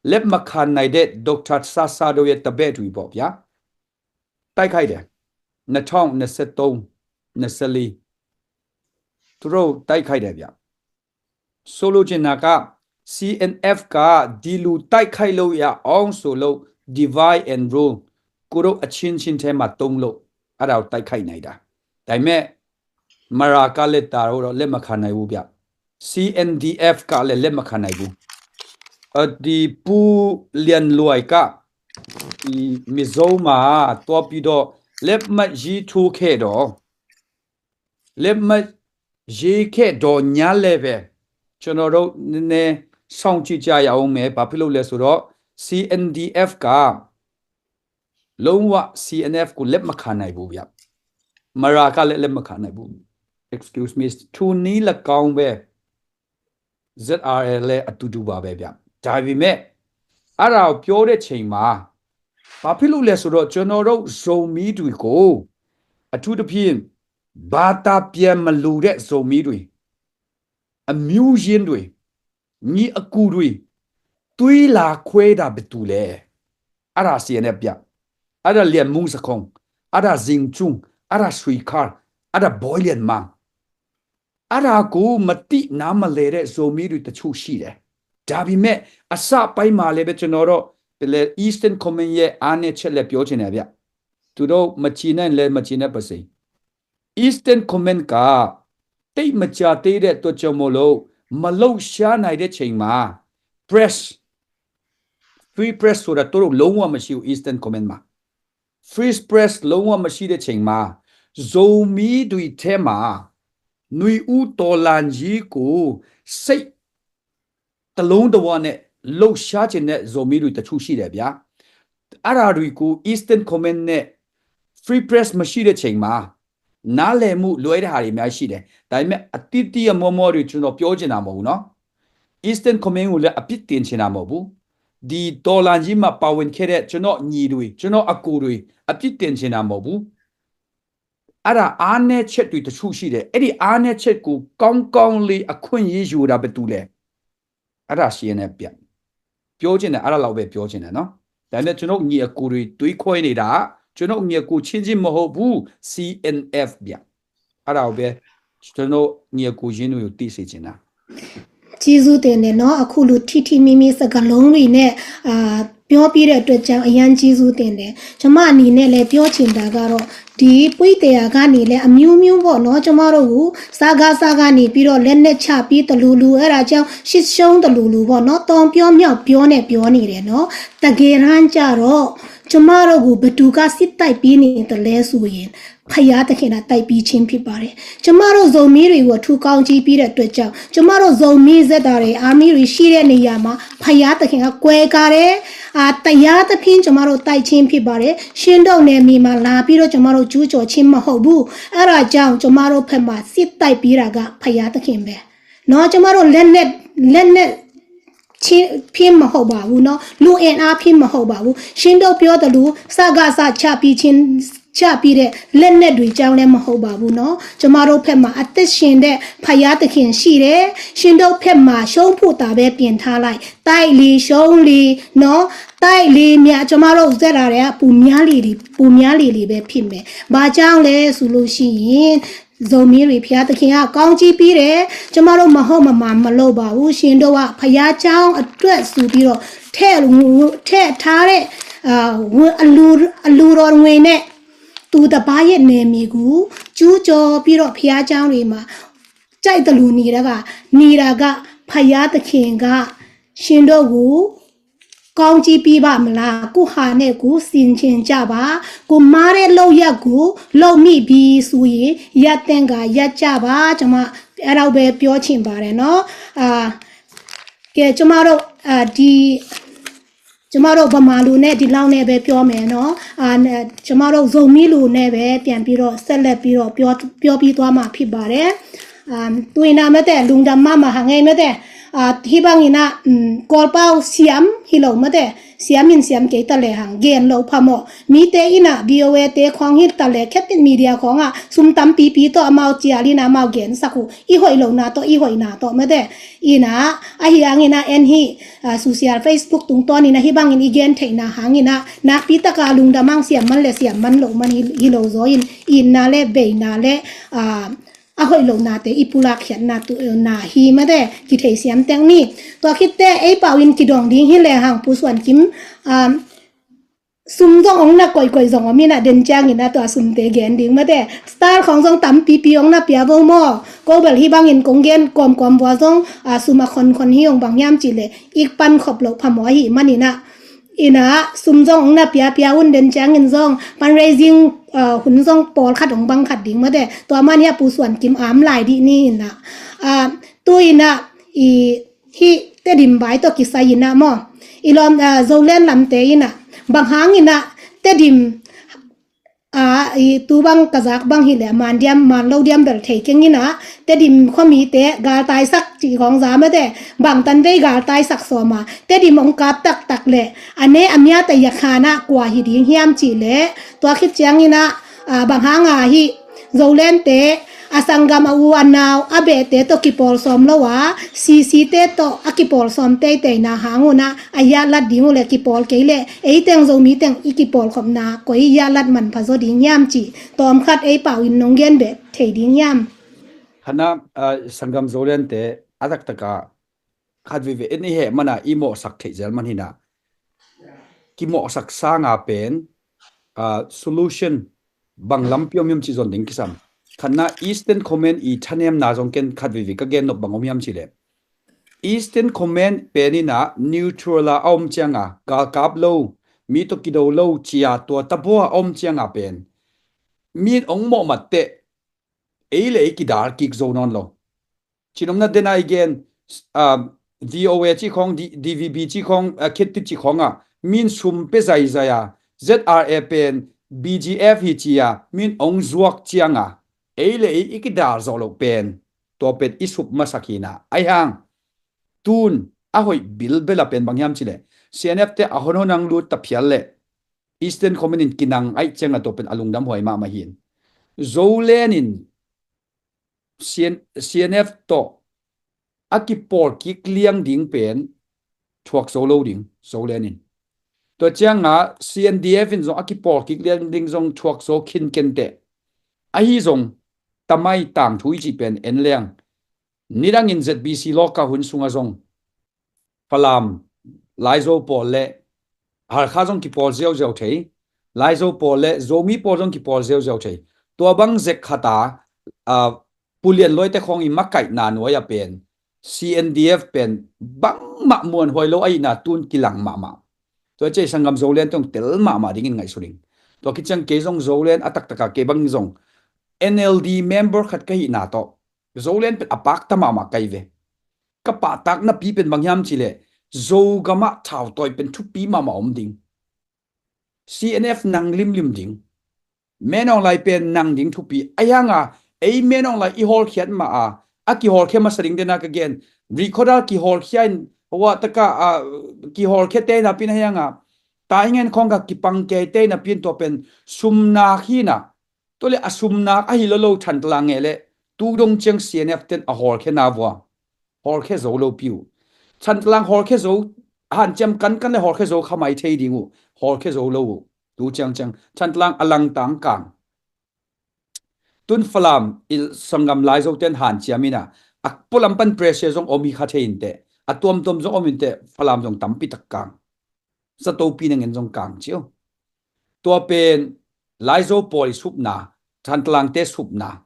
လက်မခံနိုင်တဲ့ ဒေါက်တာဆန်းစန်းတို့ရဲ့ တပည့်တွေပေါ့ဗျာ။ တိုက်ခိုက်တယ်။ နှစ်ထောင်နှစ်ဆယ့်သုံး၊ နှစ်ဆယ့်လေး၊ သူတို့ တိုက်ခိုက်တယ်ဗျ။ ဆိုလိုချင်တာက CNF က ဒီလိုတိုက်ခိုက်လို့ရအောင်ဆိုလို့ divide and rule ကိုတို့အချင်းချင်းထဲမှာ သုံးလို့ အဲ့ဒါကို တိုက်ခိုက်နိုင်တာ။ ဒါပေမဲ့ မရါကလည်း ဒါကိုတော့ လက်မခံနိုင်ဘူးဗျ။ CNDF ကလည်း လက်မခံနိုင်ဘူး။ အ၊ ဒီ ပူလျံလွယ်က ဒီ မီဇိုမှာ သွားပြီးတော့ လက်မှတ်ရေးထိုးခဲ့တော့၊ လက်မှတ်ရေးခဲ့တော့ညလည်းပဲ ကျွန်တော်တို့ နည်းနည်းစောင့်ကြည့်ကြရအောင်မယ်။ ဘာဖြစ်လို့လဲဆိုတော့ CNDF က လုံးဝ CNF ကို လက်မခံနိုင်ဘူးဗျ။ မရါကလည်း လက်မခံနိုင်ဘူး။ Excuse me. ထိုနည်းလည်းကောင်းပဲ ZRA လည်း အတူတူပါပဲဗျ။ ဒါပေမဲ့ အဲ့ဒါကို ပြောတဲ့ချိန်မှာ ဘာဖြစ်လို့လဲဆိုတော့ ကျွန်တော်တို့ ဇိုမီးတွေကို အထူးသဖြင့် ဘာသာပြန်မလိုတဲ့ ဇိုမီးတွေ၊ အမျိုးရင်းတွေ၊ ညီအစ်ကိုတွေ သွေးလာခွဲတာ ဘယ်သူလဲ။ အဲ့ဒါ CNF ဗျ။ အဲ့ဒါ လျံမုန်းစခုန်၊ အဲ့ဒါ ဇင်ကျုံ၊ အဲ့ဒါ ဆွေခါ၊ အဲ့ဒါ ဘွိုင်းလျံမန်း။ အဲ့ဒါကို မသိနားမလည်တဲ့ ဇိုမီးတွေတချို့ရှိတယ်။ ဒါပေမဲ့ အစပိုင်းမှာလည်းပဲ ကျွန်တော်တို့ Eastern Command ရဲ့ အားနည်းချက်လည်း ပြောချင်တယ်ဗျ။ သူတို့ မကျေနပ်လည်း မကျေနပ်ပါစေ။ Eastern Command က သိပ်မကြာသေးတဲ့အတွက်ကြောင့်မို့လို့ မလှုပ်ရှားနိုင်တဲ့ချိန်မှာ press, free press ဆိုတာ သူတို့ လုံးဝမရှိဘူး။ Eastern Command မှာ free press လုံးဝမရှိတဲ့ချိန်မှာ ဇိုမီးတွေထဲမှာ နွေဦးတော်လှန်ရေးကို စိတ်တလုံးတဝါနဲ့ လှုပ်ရှားချင်တဲ့ ဇိုမီးတွေတချို့ရှိတယ်ဗျာ။ အဲ့ဒါတွေကို Eastern Command နဲ့ Free Press မရှိတဲ့ချိန်မှာ နားလည်မှုလွဲတဲ့ဟာတွေအများကြီးရှိတယ်ဒါပေမဲ့အတိတ်တရားမောမောတွေကျွန်တော်ပြောချင်တာမဟုတ်ဘူးနော် Eastern Command ကိုလည်းအပြစ်တင်ချင်တာမဟုတ်ဘူးဒီတော်လှန်ရေးမှာပါဝင်ခဲ့တဲ့ကျွန်တော်ညီတွေကျွန်တော်အကိုတွေအပြစ်တင်ချင်တာမဟုတ်ဘူးအဲ့ဒါအားနည်းချက်တွေတချို့ရှိတယ်အဲ့ဒီအားနည်းချက်ကိုကောင်းကောင်းလေးအခွင့်အရေးယူတာဘယ်သူလဲအဲ့ဒါ CNF ပြပြောချင်တယ်အဲ့ဒါလောက်ပဲပြောချင်တယ်နော်ဒါပေမဲ့ကျွန်တော်ညီအကိုတွေတွေးခွဲနေတာကျွန်တော်ညီအကိုချင်းချင်းမဟုတ်ဘူး CNF ပြအဲ့ဒါကိုပဲကျွန်တော်ညီအကိုရင်းတို့ကိုသိစေချင်တာ ကျေးဇူးတင်တယ်နော်အခုလိုထိထိမိမိစကားလုံးတွေနဲ့အာပြောပြတဲ့အတွက်ကြောင့်အရမ်းကျေးဇူးတင်တယ်ကျမအနေနဲ့လည်းပြောချင်တာကတော့ဒီပွေးတရားကနေလည်းအမျိုးမျိုးပေါ့နော်ကျမတို့ကစကားစကားနေပြီးတော့လက်နဲ့ချပြီးတလူလူအဲ့ဒါကြောင့်ရှစ်ရှုံးတလူလူပေါ့နော်တောင်ပြောမြောက်ပြောနဲ့ပြောနေတယ်နော်တကယ်တမ်းကျတော့ကျမတို့ကဘယ်သူကစစ်တိုက်ပြီးနေတယ်လဲဆိုရင်ဖယားသခင်ကတိုက်ပြီးချင်းဖြစ်ပါတယ်။ကျမတို့ဇုံမီးတွေကိုအထူးကောင်းကြီးပေးတဲ့အတွက်ကြောင့်ကျမတို့ဇုံမီးဇက်တာတွေအာမီးတွေရှိတဲ့နေရာမှာဖယားသခင်ကကွဲကားတယ်။အာတရားသဖြင့်ကျမတို့တိုက်ချင်းဖြစ်ပါတယ်။ရှင်းတော့နယ်မြေမှာလာပြီးတော့ကျမတို့ကျူးကျော်ချင်းမဟုတ်ဘူး။အဲ့ဒါကြောင့်ကျမတို့ဖက်မှာစစ်တိုက်ပေးတာကဖယားသခင်ပဲ။နော်ကျမတို့လက်နဲ့လက်နဲ့ ချင်းဖြစ်မဟုတ်ပါဘူးနော်လူအင်အားဖြစ်မဟုတ်ပါဘူးရှင်းတော့ပြောတယ်လို့စကားစချပြီးချင်းချပြီးတဲ့လက်နဲ့တွေကြောင်းလည်းမဟုတ်ပါဘူးနော်ကျမတို့ဖက်မှာအသက်ရှင်တဲ့ဖယားသခင်ရှိတယ်ရှင်းတော့ဖက်မှာရှုံးဖို့တာပဲပြင်ထားလိုက်တိုက်လီရှုံးလီနော်တိုက်လီမြကျမတို့ဇက်လာတဲ့ပူများလီလီပူများလီလီပဲဖြစ်မယ်ဘာကြောင့်လဲဆိုလို့ရှိရင်ဇုံမီးတွေဖျားသခင်ကကောင်းကြီးပေးတယ်ကျမတို့မဟုတ်မမှန်မလုပ်ပါဘူးရှင်တို့ကဖျားเจ้าအတွက်ဆိုပြီးတော့ထဲထဲထားတဲ့အာငွေအလူအလူတော်ငွေနဲ့သူတစ်ပါးရဲ့နယ်မြေကိုကျူးကျော်ပြီးတော့ဖျားเจ้าတွေမှာကြိုက်တလူနေတာကနေတာကဖျားသခင်ကရှင်တို့ကိုကောင်းကြီးပေးပါမလားကိုဟာနဲ့ကိုစင်ချင်ကြပါကိုမားတဲ့လောက်ရက်ကိုလောက်မိပြီးဆိုရင်ရက်တင့်ကရက်ကြပါကျွန်မအဲ့တော့ပဲပြောချင်ပါတယ်နော်အာကဲကျမတို့အာဒီကျမတို့ဗမာလူနဲ့ဒီလောက်နဲ့ပဲပြောမယ်နော်အာကျမတို့ဇုံမီလူနဲ့ပဲပြန်ပြီးတော့ဆက်လက်ပြီးတော့ပြောပြောပြီးသွားမှာဖြစ်ပါတယ်အာတွင်နာမတဲ့လုံဒမမဟာငယ်မတဲ့အာဟိဘငိနာကောလ်ပဝ်ဆီယမ်ဟိလောမတဲ့ siam in siam kei ta le hang gen lo pha maw mite ina VOA te khawng hi ta le khepin media khawng ah sum tampipi tawh amau cial ina amau gensak uh i hoih lohna tawh i hoihna tawh mate ina ahi hangina en hi social Facebook tungtawn ina hi bangin i gen theihna hangina nakpi taka lungdam hang siam man le siam man loh man hi lo zaw in itna le veina le a hoih lohnate i pulak khiatna na hi mate kithei siam teng ni tua khitte ei pau in kidong ding hi le hang Pu Suan Kim sum zong ong na koikoi zong om ina den ciangin a tua sumte gen ding mate star khong zong tampipi ong na pia vo maw ko bel hi bangin kong gen kawmkawm vua zong a sum a khonkhon hi ong bang hiam cih le ik pan khop loh phamawh ahi manina ina sum zong ong na piapia un den ciangin zong fundraising hun zong pawl khat ong bang khat ding mate tua man hi a Pu Suan Kim am lai dih ni ina tu ina i hih Tedim vai tawh kisai ina maw i lawm Zoland lamte ina bang hang ina Tedim a i tu bang ka zak bang hi le man diam man lo diam bel thei keng ina Tedim khuamite galtaisak cih khawng za mate bang tan vei galtaisak sawma Tedim ong kap taktak le a ne a mia ta yak hana kua hi ding hiam cih le tua khit ciang ina bang hanga hi Zolandte a sanggam a u a nau a behte tawh kipawl sawm lo a sisite tawh a kipawl sawm teiteina hang una a yahlat ding uh le kipawl kei le ei teng Zomi teng i kipawl khopna koi yahlat manpha zaw ding hiam cih tawmkhat ei pau in nong gen beh thei ding hiam? Khana sanggam Zolante a taktaka khat veve en i heh mana i mawhsak theih zel man hina kimawhsak sanga pen solution bang lampi om hiam ci zon ding kisam. Khatna Eastern Command i thanemna zong ken khat veve ka gen nop bang om hiam ci le Eastern Command pen ina neutral a a om cianga galkap lo mi tawh kido lo cia tua tabaw a om cianga pen min ong mawhmat teh ei le ei kidal kik zo nawn lo. Cinomna dena i gen VOA ci khawng DVB ci khawng khettip ci khawnga min sum pe zaizai a ZRA pen BGF hi cia min ong zuak cianga ei le ei i kidal zawh loh pen, tua pen i sup masak hi na. Ahi hang, tun a hoih bilbel a pen bang hiam cih leh, C N F te a hon hon ang lut ta phial leh, Eastern Command in kinang ahih ciang a tua pen a lungdam huai mahmah hi. Zoland in C N, C N F tawh a kipawl kik liang ding pen thuak zo lo ding, Zoland in. Tua ciang a C N D F in zong a kipawl kik liang ding zong thuak zo khin ken teh. Ahi zong, tamai tangthu i cih pen en leng, nidangin Z B C lawka hun sungah zong Falam, Laizo pawl le Halkha zong kipawl ziauziau thei, Laizo pawl le Zomi pawl zong kipawl ziauziau thei. Tua bang zek khat a, a, pulian luaite khawng i makaihna nuai a pen C N D F pen bangmah muanhuai lo ahihna tun kilang mahmah. Tua ciang sanggam Zoland tawh tel mahmah dingin ngaihsun ing. Tua khit ciang kei zong Zoland a taktak a kei bang zong N L D member khat ka hihna tawh Zoland pen a pakta mahmah ka hi ve. Ka pahtak napi pen bang hiam cih leh, Zogam ah thautawi pen thupi mahmah om ding. C N F nang limlim ding. Min Aung Hlaing pen nang ding thupi. Ahi hang a, ei Min Aung Hlaing i hawlkhiat mah a, a kihawlkhia masa ding dena ka gen. Rikhoda kihawlkhia in, hua taka, a, kihawlkhia te napi in ahi hang a, Taingen khawng ka kipang kei te napi in tua pen sumnak hi na. Tua le a sumnak ahi lo lo Thantlang nge le, tu dong ciang C N F ten a hawlkhia na vua. Hawlkhia zo lo pi uh. Thantlang hawlkhia zo, hanciam kankan le hawlkhia zo kha mai thei ding uh. Hawlkhia zo lo uh. Tu ciang ciang. Thantlang a langtang kang. Tun Falam i sanggam Laizo ten hanciam in a, a pualam pan pressure zong om hi kha thei in teh. A tuamtuam zong om in teh, Falam zong tampi tak kang. Satopi na ngen zong kang ci uh. Tua pen Laizo pawl i supna, Thantlang te supna.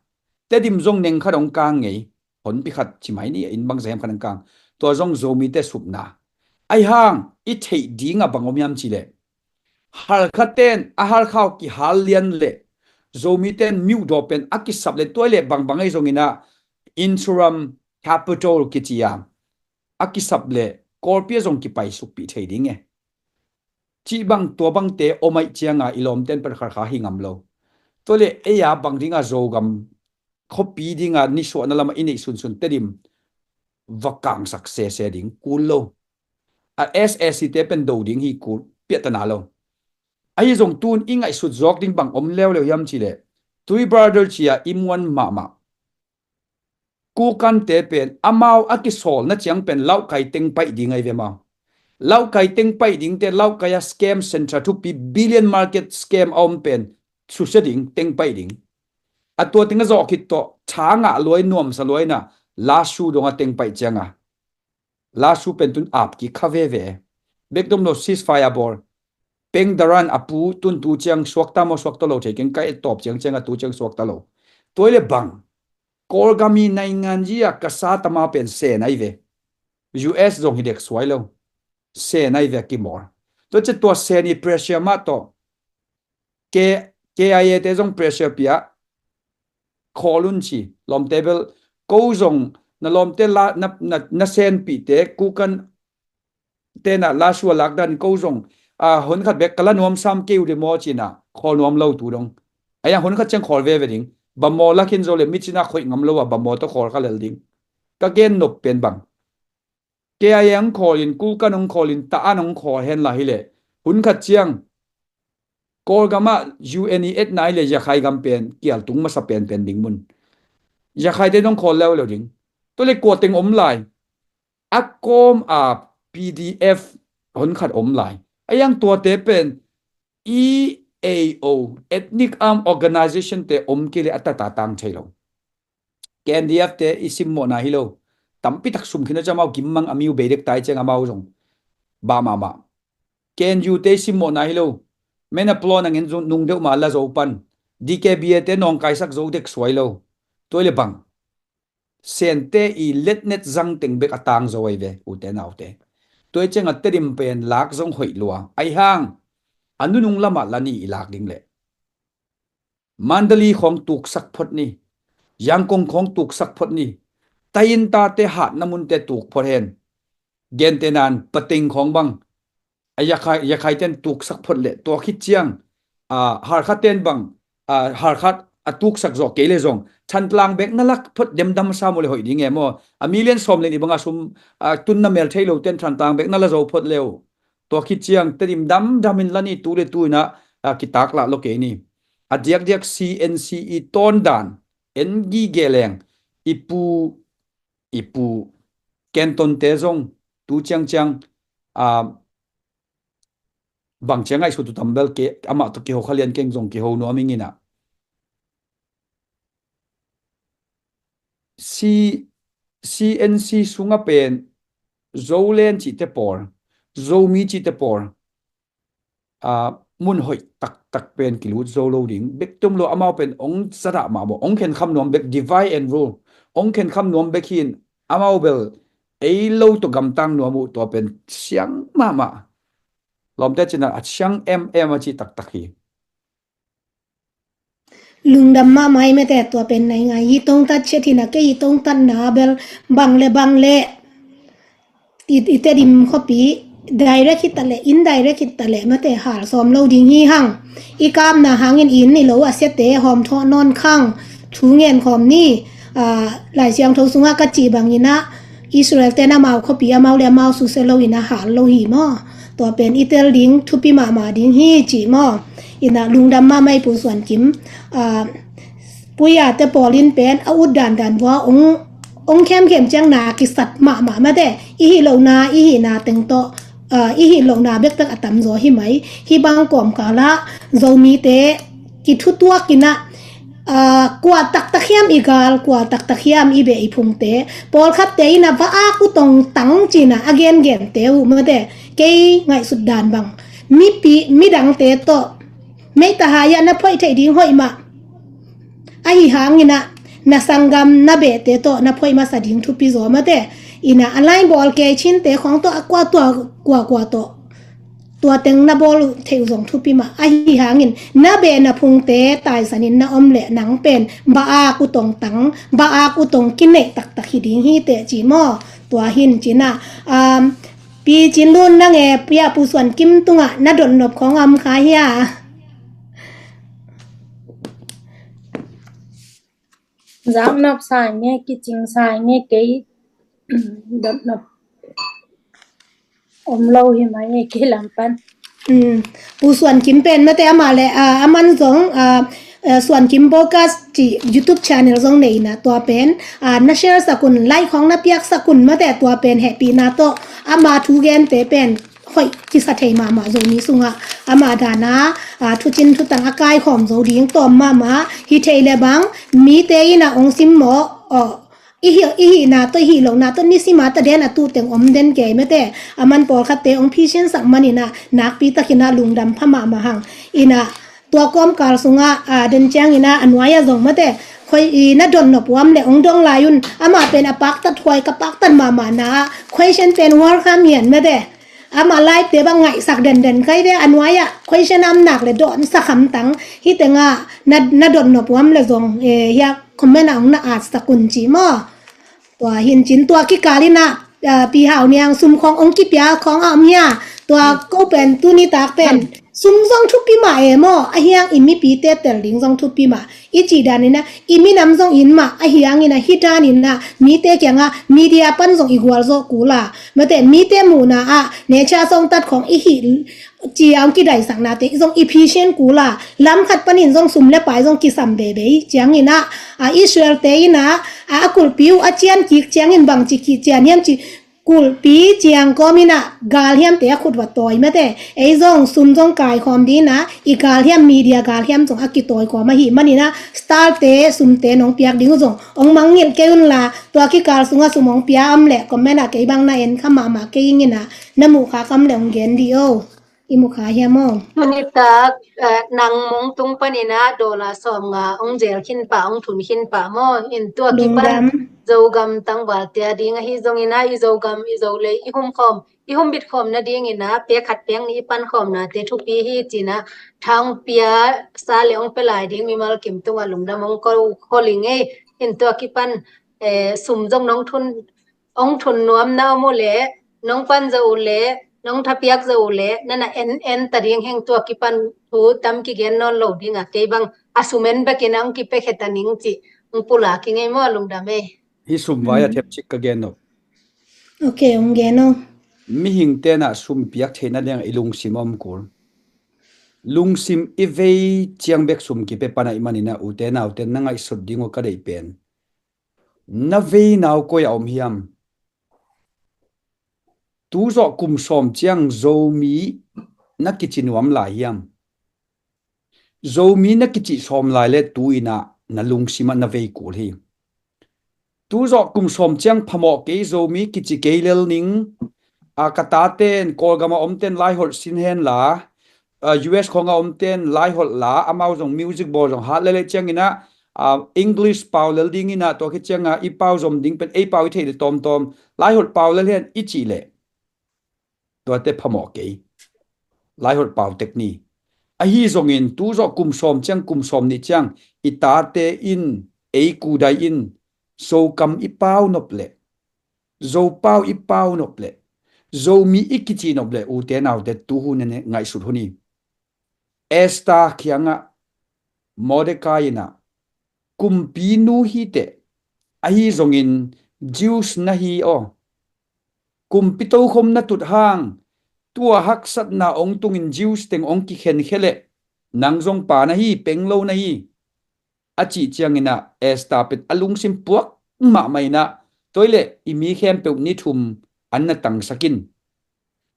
Tedim zong neng khat hong kang ngei, honpi khat ci mai ni, inn bangzah hiam khat hong kang. Tua zong Zomi te supna. Ahi hang, i theih ding a bang om hiam cih leh, Halkha ten a Halkha uh kihal lian leh, Zomi ten Myo Daw pen a kisap leh, tua leh bangbang ahi zongin a, interim capital kici a, a kisap leh Kawlpi ah zong kipaisukpih thei ding e. Cih bang, tua bangte om ahih ciang a i lawmten pen Halkha hi ngam lo. Tua leh ei a bang ding a Zogam khuapi ding a nisuahna lam ah i neih sunsun Tedim va kangsak sese ding, kul lo. A S A C te pen do ding hi, kul piahtana lo. Ahi zong tun i ngaihsut zawk ding bang om leuleu hiam cih leh, Three Brother ci a i muan mahmah Kokante pen amau a kisawlna ciang pen Laukai teng paih ding ahi ve maw. Laukai teng paih dingte, Laukai a scam centre thupi, billion market scam a om pen susia ding, teng paih ding. A tua teng a zawh khit tawh, tha ngah luai, nuamsa luai na, Lasu dong a teng paih ciang a, Lasu pen tun ap kik kha veve. Bek dom lo, ceasefire bawl. Peng Daran a pu tun tu ciang suakta maw, suakta lo thei keng, ka et tawp ciang ciang a tu ciang suakta lo. Tua leh bang, Kawlgam i naingan zi a ka sa tama pen sen ahi ve. U S zong hi dek suai lo. Sen ahi ve a kimawl. Tua ciang tua sen i pressure mah tawh, K-, K I A te zong pressure pia, khawl un ci, lawmte bel, ko zong, na lawmte la, na, na, na senpihte, Kokante na Lasu a lak dan ko zong, a, hun khat bek ka la nuam sam kei uh de maw ci na, khawl nuam lo tu dong. Ahi hang hun khat ciang khawl veve ding. Bamaw la khin zo leh mi cina khoih ngam lo a, bamaw tawh khawl kha lel ding. Ka gen nop pen bang, K I A hong khawl in, Kokan hong khawl in, Tahan hong khawl hen la hi leh, hun khat ciang Kawlgam ah U N i etna hi leh Yakhai gam pen kial tung masa penpen ding mun. Yakhai te dong khawl leuleu ding. Tua leh kua teng om lai? A kawm a P D F hun khat om lai. Ahi hang tuate pen E A O, Ethnic Arm Organization te om kei leh a tata tang thei lo. K N D F te i simmawhna hi lo. Tampi tak sum khin a ciang amau gim mang, a mi uh bei dek ta i ciang amau zong ba mahmah. K N U te i simmawhna hi lo. Mena plawn a ngen zong nung deuh mah la zo pan. D K B A te nawngkaisak zo dek suai lo. Tua leh bang, sente i letnet zang teng bek a tang zo ahi ve, ute naute. Tua i ciang a Tedim pen lak zong hoih lua. Ahi hang, a nunung lam ah la ni i lak ding leh, Mandalay khawng tuksak phot ni, Yangon khawng tuksak phot ni, taintate hatna munte tuk phot hen. Gentehna in Pateng khawng bang, a Yakhai, Yakhai ten tuksak phot leh, tua khit ciang, a, Halkha ten bang, a, Halkha a tuksak zawh kei le zong Thantlang bek na la phot demdam sam uh le hoih ding e maw? A million sawm le nih banga sum a tunna mel thei lo ten Thantlang bek na la zo phot le uh. Tua khit ciang Tedim damdam in la ni, tu le tu in ah, a, kitaklah lo kei ni. A diakdiak C N C i tawn dan en gige leng i pu, i pu Kenton te zong tu ciangciang, a, bang ciang ngaihsut uh tam bel kei, amah tawh kiho kha lian keng zong kiho nuam ing in ah. C, C N C sunga pen Zoland cihte pawl, Zomi cihte pawl, a, mun hoih taktak pen kilut zo lo ding bek tum lo, amau pen ong zadah mah maw, ong khenkham nuam bek, divide and rule, ong khenkham nuam bek hi in, amau bel ei lo tawh gamtang nuam uh, tua pen siang mahmah. Lawmte cina a siang em em a cih taktak hi. Lungdam mahmah ei mate, tua pen nai ngai hi. Tongtat ciat hi na, kei hi tongtatna bel bang le bang le i, i Tedim khuapi direct hi ta le, indirect hi ta le mate, hal sawm lo ding hi hang. I kapna hangin in i lo a siate hawm thawh nawn khang, thu ngen khawm ni. A, Lai Siangtho sungah ka cih bangin ah Israel ten amau khuapi amau le amau susia lo in a hal lo hi maw? Tua pen i tel ding thupi mahmah ding hi ci maw? In ah lungdam mahmah ei Pu Suan Kim. A, Pu Ia te pawl in pen a ut dandan vua ong, ong khemkhem ciang na kisat mahmah mate. I hih lohna, i hihna teng tawh, a, i hih lohna bektak a tamzaw hi mai. Hih bang kawmkal ah Zomite kithutuak in ah, a, kua taktak hiam i gal, kua taktak hiam i beh i phungte, pawlkhatte in ah va-ak uh tongtang cin ah a gengente uh mate, kei ngaihsut dan bang mipi, midangte tawh meitahai ah na phoih theih ding hoih mah. Ahi hangin ah na sanggam na behte tawh na phoih masa ding thupi zaw mate. In ah a lainbawl kei cinte khawng tawh a kua tua, kua kua tawh tua teng na bawl uh theih uh zong thupi mah. Ahi hangin na beh na phungte taisanin na om leh nang pen va-ak uh tongtang, va-ak uh tong kineih taktak hi ding hi teh ci maw? Tua hin cin ah, um, Pi Cin Lun nang e, Pu Ia Pu Suan Kim tungah na dotnop khawng a om kha hia? Zaknop sa nge, kicing sa nge, kei dotnop om lo hi mai e, kei lam pan. Mm. Pu Suan Kim pen mate amah le, a, aman zong, a, a, Suan Kim Bokas ci YouTube channel zong nei in ah tua pen, a, na share sak un, like khawng na piak sak un mate, tua pen hehpihna tawh ama thu gente pen hoih kisa thei mahmah Zomi sungah, amah dan a, a, thucin thutang a kaikhawm zo ding tawm mahmah hi thei le bang, mite in ah ong sim maw, aw, i hih, i hihna tawh, i hih lohna tawh nisim a ta den a tuh teng om den kei mate. Aman pawlkhatte ong phisinsak man in ah nakpi takin ah lungdam pha mahmah hang. In ah tua kawmkal sungah, a, den ciangin ah a nuai ah zong mate, khoi i na dotnop uh om le ong dong lai un, amah pen a paktat huai ka paktat mahmahna ah, question pen welcome hian mate. Amah live te bang ngaihsak denden kai ve, a nuai ah question a om nak le dawnsak hamtang. Hih teng ah na, na dotnop uh om le zong, e, hia comment ah ong na atsak un ci maw? Tua hin cin tua kikal in ah, a, Pi Hau Niang, sum khawng ong kipia khawng a om hia? Tua ko pen tuni tak pen sum zong thupi mah e maw? Ahi hang i mipite tel ding zong thupi mah. I cih dan in ah i minam zong in mah, ahi hangin ah hih dan in ah mite kiangah media pan zong i gualzawh kul a, mate, mite muhna ah nature sawngtat khawng i hih ci a ong kidaisaknate zong i phisin kul a, lam khat panin zong sum le pai zong kisam veve ciangin ah, a, Israel te in ah, a, a kulhpi uh a cian kik ciangin bangci kician hiam ci, kulhpi ciang kawm in ah galhiamte a khut va tawi mate. Ei zong sum zong kaikhawm ding in ah i galhiam, media galhiam zong a kitawi kawm ahih manin ah star te sumte nong piak ding uh zong ong mangngilh kei un la, tua kikal sungah sum ong pia om le comment ah kei bang na en kha mahmah kei ing in ah, na muh kha om le ong gen dih o. I mu kha hiam aw? Tuni tak, eh, nang mong tung panin ah dollar sawmnga ong zel khin pah, ong thun khin pah maw? In tua kipan Zogam tangvalte a ding ahi zongin ah i Zogam, i Zolei i hum khawm, i hum bit khawm nadingin ah pek khat pek nih i pan khawmnate thupi hi cin ah, thangpia sa le ong pia lai ding mimal kim tungah lungdam ong ko, ko ling ei. In tua kipan, eh, sum zong nong thun, ong thun nuam na om uh leh, nong pan zo uh leh, nong thapiak zo uh leh, na na en en ta ding heng, tua kipan Thu tam kigen nawn lo ding a, kei bang a sum en bekin a hong kipiakhia ta ning cih hong pulak ing ei maw, lungdam ei. Hih sum vai a thep cik ka gen lo. Ok, hong gen o. Mihing tenah sum piak theihna dingah i lungsim a om kul. Lungsim i vei ciang bek sum kipia pan ahih maninah ute naute na ngaihsut ding uh ka deih pen, na vei nau koi a om hiam? Tu zawh kum sawm ciang Zomi na kici nuam lai hiam? Zomi na kici sawm lai le tu inah na lungsimah na vei kul hi. Tu zawh kum sawm ciang phamawh kei, Zomi kici kei lel ning. A, ka taten Kawlgam a omten laiholh sin henla, a, U S khawng a omten laiholh la, amau zong music bawl zong hat lele cianginah, a, English pau lel dinginah tua khit cianga i pau zom ding pen ei pau i theih le tawmtawm laiholh pau lel hen i cih leh tuate phamawh kei. Laiholh pau tek ni. Ahi zongin tu zawh kum sawm ciang kum sawm nih ciang i tate in ei kudai in Zokam i pau nop leh, Zopau i pau nop leh, Zomi i kici nop leh ute naute tu hun in ngaihsut hun hi. Esther kiangah Mordecai inah, kumpinu hiteh, ahi zongin Jews na hi aw. Kumpi tokhom na tut hang, tua haksatna ong tungin Jews teng ong kikhenkhe leh, nang zong pa na hi, peng lo na hi, a cih cianginah Esther pen a lungsim puak mahmah inah, tua hi leh i mi khempeuh ni thum an na tangsak in.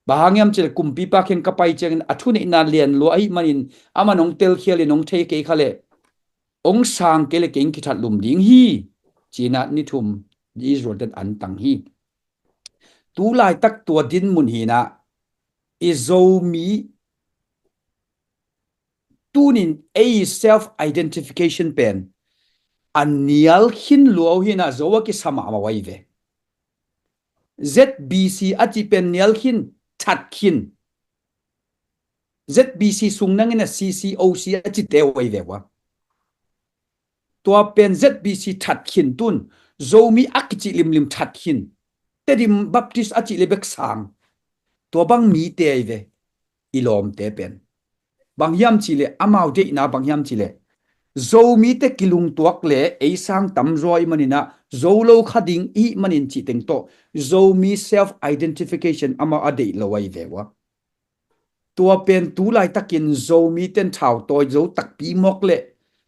Bang hang hiam cih leh kumpipa kiang ka pai ciangin a thuneihna lian lua ahih manin aman ong telkhialin ong thei kei kha leh, ong sang kei leh kei ong kithat lum ding hi, ci-inah ni thum Israel ten an tang hi. Tu laitak tua dinmun hinah i Zomi tunin ei self identification pen a nial khin lua uh hinah zo a kisa mahmah uh ahi ve. Z B C a cih pen nial khin, that khin. Z B C sung nangin a C C O C a cite uh ahi ve ua. Tua pen Z B C that khin tun, Zomi a kicih limlim that khin. Tedim Baptist a cih le bek sang. Tua bang mite ahi ve, i lawmte pen. Bang hiam cih leh, amau deihna bang hiam cih leh, Zomite kilungtuak le ei sang tamzaw i maninah, Zo lo kha ding i manin cih teng tawh, Zomi self identification amau a deih lo ahi ve ua. Tua pen tu laitakin Zomiten thau tawi zo takpi mawk leh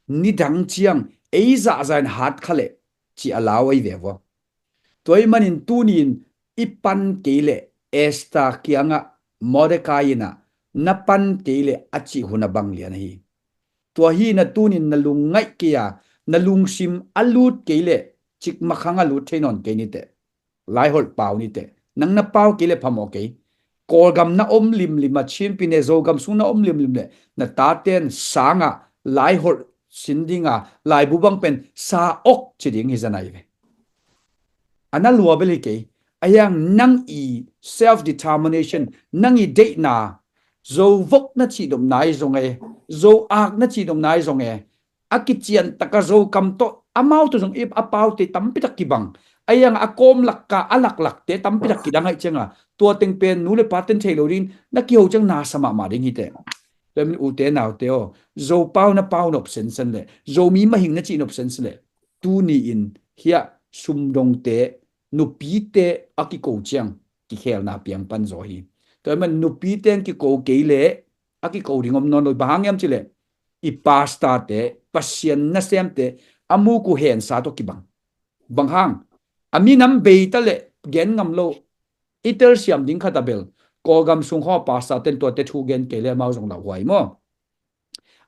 nidang ciang ei zahzah in hat kha leh cih a lau ahi ve vua. Tua ahih manin tuni-in i pan kei leh Esther kiangah Mordecai inah na pan kei leh a cih hun a bang lian ahi. Tua hi na tunin na lungngaih kei a, na lungsim a lut kei leh cikmakhang a lut thei nawn kei niteh. Laiholh pau niteh. Nang na pau kei leh phamawh kei. Kawlgam na om limlim a, Chin pine Zogam sung na om limlim leh na taten sangah laiholh sin dinga laibu bang pen sa ok ci ding hi zanai ve. A na lua bel hi kei. A hiang nang i self determination, nang i deihna, Zo vok na cihnopna i zong e, Zo ak na cihnopna i zong e, a kician taka Zokam tawh amau tawh zong i a paute tampitak kibang. A hiang a kawm lakka a laklakte tampitak kidang aih cianga tua teng pen nu le paten thei lo dingin na kiho ciang na sa mahmah ding hiteh. Tua min ute naute aw, Zopau na pau nop sensen leh, Zomi mahing na cihnop sensen leh, tuni-in hiah sumdongte, nupite a kiko ciang kikhelna piang pan zaw hi. Tua ahih man nupite ang kiko kei leh a kiko ding om nawn lo. Bang hang hiam cih leh i pastorte, Pasian nasemte a muk uh hensa tawh kibang. Bang hang, a minam beita leh gen ngam lo. I telsiam ding khat a bel Kawlgam sung khawng a pastorten tuate thu gen kei leh amau zong lauhuai maw?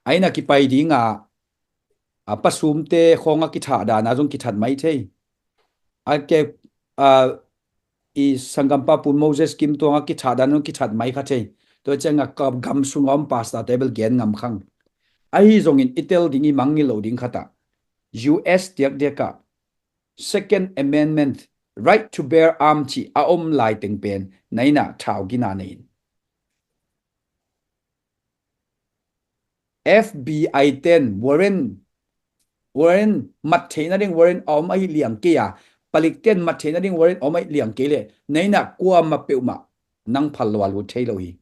A inn a kipai dinga a pasumte khawng a kithah dana zong kithat mai thei. A ke a i sanggampa Pu Moses Kim tuang a kithah dana zong kithat mai kha thei. Tua cianga ka gam sunga om pastorte bel gen ngam khang. Ahi zongin i tel ding i mangngilh loh ding khatah U S diakdiakah Second Amendment, right to bear arm cih a om laiteng pen na innah thau gina nei in. F B I ten warrant, warrant mat theihna ding warrant a om ahi liang kei a, palikten mat theihna ding warrant a om ahi liang kei leh na innah kuamah peuhmah nang phal lo a lut thei lo hi.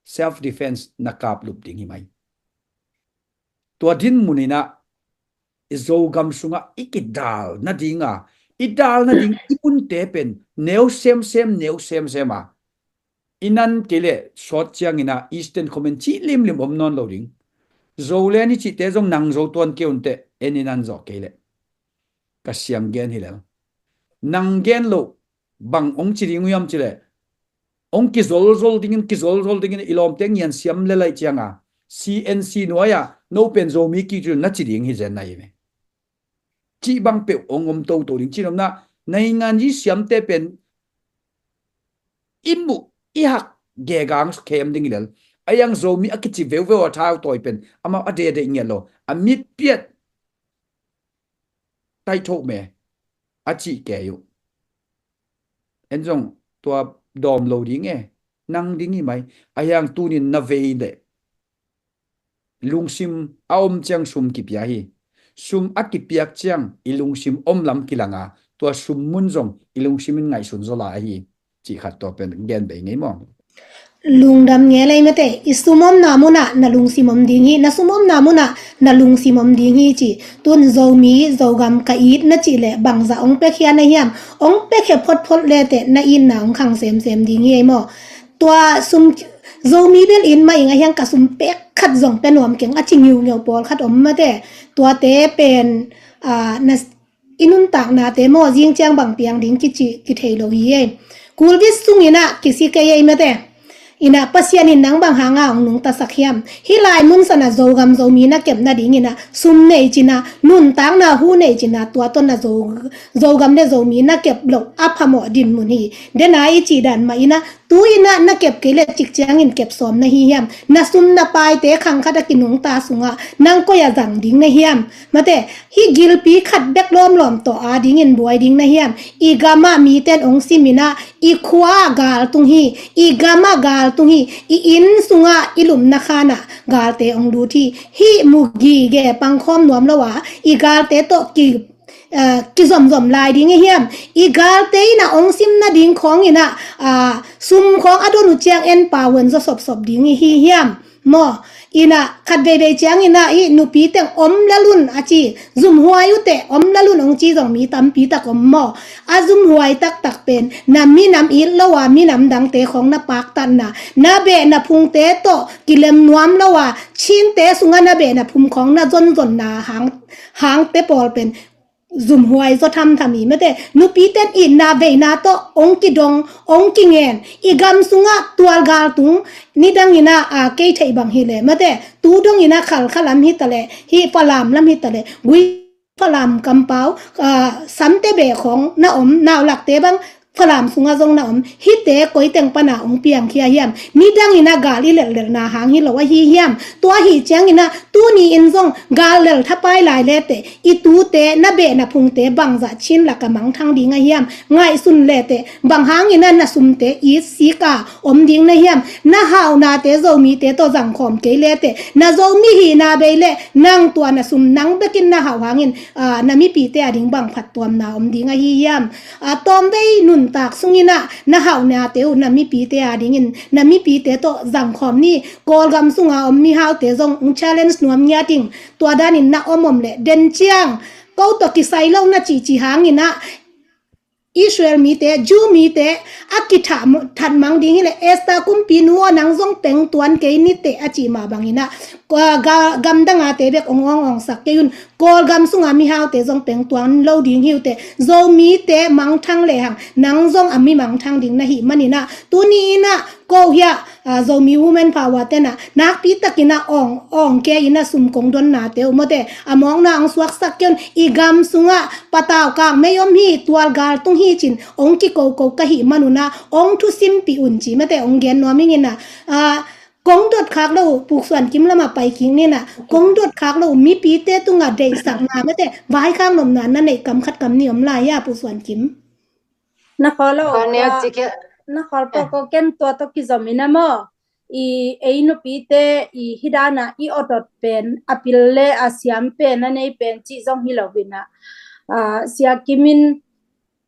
Self defense na kap lup ding hi mai. Tua dinmun inah Zogam sungah i kidal nadinga, i dal nading i munte pen neu semsem, neu semsem a, i nan kei leh sawt ciangin ah Eastern Command cih limlim om nawn lo ding. Zoland i cihte zong nang zo tuan kei unteh, en i nan zawh kei leh. Ka siang gen hi lel. Nang gen loh bang hong ci ding uh hiam cih leh, hong kizolzol dingin, kizolzol dingin i lawmte ngian siam lel ahih cianga, C N C nuai-ah no pen Zomi kik cih na ci ding hi zen na hi ve. Cih bang peuh hong om toto ding. Cih nopna, naingan i siamte pen i muh i hak gegang khem ding hi lel. A yang Zomi a kici veuveu a thau tawi pen amau a dedeih ngiat lo, a mitpiat taithoh me a cih kei uh. En zong tua dawm lo ding e, nang ding hi mai. A hiang tunin na vei leh lungsim a om ciang sum kipia hi. Sum a kipiak ciang i lungsim om lam kilanga, tua sum mun zong i lungsim in ngaihsun zaw lai ahi. Cih khat tua pen gen bei ngei maw? Lungdam nge lei mate, i sum omna munah na lungsim om ding hi, na sum omna munah na lungsim om ding hi ci. Tun Zomi, Zogam ka it na cih leh bangzah hong pekkhia na hiam? Hong pekkhia photphot leteh na itna hong khang semsem ding hi ei maw? Tua sum, Zomi bel it mah ing a hiang ka sum pek khat zong pe nuam keng a ci ngiungeu pawlkhat om mate. Tuate pen, ah, na, i nuntaknate maw, zing ciang bang piang ding kici, kithei lo hi ei. Kulbit sungin ah kisi kei ei mate. Inah Pasian in nang bang hanga hong nungtasak hiam? Hih lai munsanah Zogam Zomi na kep nadingin ah sum nei cinah, nuntakna hu nei cinah, tua tawh na Zo, Zogam le Zomi na kep loh a phamawh dinmun hi. Dena i cih dan mah inah, tu inah na kep kei le cik ciangin kep sawm na hi hiam? Na sum na paite khang khat a kinungta sungah nang koi a zang ding na hiam? Mate, hih gilpi khat bek lawmlawm tawh a dingin buai ding na hiam? I gamah miten hong siminah, i khua ah gal tung hi, i gamah gal tung hi, i inn sungah i lupna khanah galte hong lut hi. Hih mu gige pangkhawm nuam lo a, i galte tawh ki, eh, kizomzom lai ding i hiam? I galte inah hong sim nading khawng inah, ah, sum khawng a don uh ciang en pau hen zaw sopsop ding i hi hiam? Maw, inah khat veivei ciang inah hih nupi teng om lel un a ci, zumhuai uh teh om lel un hong ci zong mi tampi tak om maw. A zumhuai taktak pen na minam it lo a, minam dangte khawng na paktatna, na beh na phungte tawh kilem nuam lo a, Chinte sungah na beh na phum khawng na zonzonna hang, hangte pawl pen zumhuai zaw thamtham hi mate. Nupiten itna veina tawh hong kidong, hong kingen. I gam sungah tualgal tung, nidang inah, a, kei theih bang hi leh mate, tu dong inah Khalkha lam hi taleh, hih Falam lam hi taleh, Gui Falam kampau, a, Samte beh khawng na om, Naulakte bang Falam sungah zong na om, hihte koi teng pana hong piangkhia hiam? Nidang inah gal i lelhlelhna hang hi lo ahi hiam? Tua ahi ciang inah tuni in zong gal lel thapai lai leteh i tute, na beh na phungte bangzah Chin lakah mangthang ding a hiam? Ngaihsun leteh bang hang inah na sumte it sik a om ding na hiam? Na haunate Zomite tawh zangkhawm kei leteh na Zomi hihna bei leh nang tua na sum nang bekin na hauh hangin, a, na mipite ading bang phattuamna om ding ahi hiam? A, tawmvei nuntak sung inah na hauhnate uh na mipite adingin na mipite tawh zangkhawm ni. Kawlgam sunga om mihaute zong hong challenge nuam ngiat ing. Tua danin na om om leh den ciang, ko tawh kisai lo na cihcih hang inah Israel mite, Jew mite a kithat, thatmang ding hileh, Esther kumpinu aw, nang zong pengtuan kei niteh a cih mah bang inah, ga, ga, gamdang ate bek hong awng awngsak kei un. Kawlgam sunga mihaute zong pengtuan lo ding hi uh teh, Zomite mangthang lehang nang zong a mi mangthang ding na hih man inah, tuni inah ko hiah, a, Zomi Women Power tenah nakpi takin a awng, awng kei inah sum kong donnate uh mawte, a mawkna hong suaksak kei un. I gam sungah patau kang mei om hi, tualgal tung hi cin hong kikoko ka hih man unah hong thusimpih un ci mate, hong gen nuam ing inah, a, kong dot khak lo uh, Puksuan Kim lamah pai kik ni inah, kong dot khak lo uh, mipite tungah deihsakna mate, vaikhak nopna na neih kam khat kam nih om lai hia, Puksuan Kim? Na khawl lo uh, na khawl pawh ko ken tua tawh kizom inah maw, i ei nupite i hih danah i awt awt pen, a pil le a siam pen, a nei pen cih zong hi lo inah, a, Sia Kim in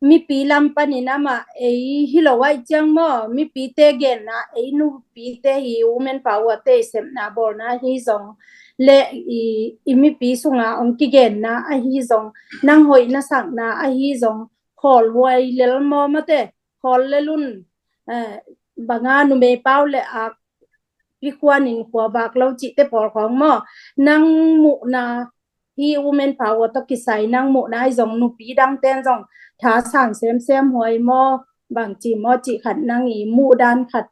mipi lam panin amah ei hi lo ahih ciang maw, mipite genna, ei nupite hi, women power te i sepna bawlna hi zong le, i, i mipi sunga ong kigenna ahi zong, nang hoih na sakna ahi zong, khawl huai lel maw mate, khawl lel un, eh, banga numei pau le ak, pi khuanin khua vak lo cihte pawl khawng maw, nang muhna hi, women power tawh kisai nang muhna hi zong, nupi dangten zong thasan semsem huai maw, bangci maw cih khat, nang i muhdan khat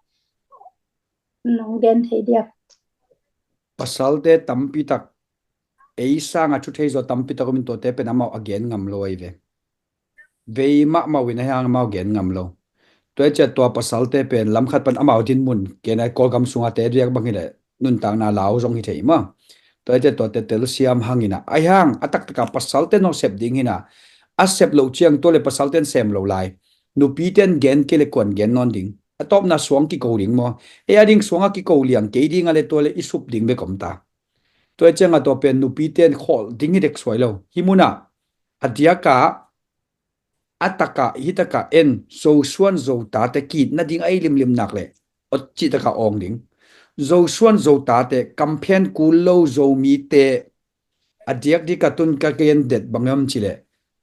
nong gen thei diam? Pasalte tampi tak, ei sanga thu thei zaw tampi tak om in, tuate pen amau a gen ngam lo ahi ve. Vei mahmah uh in ahi hang amau gen ngam lo. Tua hi ciah tua pasalte pen lam khat pan amau dinmun, kei nai Kawlgam sunga te diak bang hi leh nuntakna lau zong hi thei maw. Tua hi ciah tuate telsiam hang in ah, ahi hang a taktaka pasalte nong sep ding hi in ah, a sep loh ciang tua le pasalten sem lo lai. Nupiten gen kei le kuan gen nawn ding? A tawpna suang kiko ding maw? Ei a ding suanga kiko liang kei ding a le tua le i sup ding bek om ta. Tua hi cianga tua pen nupiten khawl ding hi dek suai lo. Hih munah a diaka, a taka, hih taka en, Zosuan Zotate ki-itna ding a i limlim nak leh, awt cih taka awng ding. Zosuan Zotate, kamphen kul lo Zomite, a diakdika tun ka gen det bang hiam cih leh,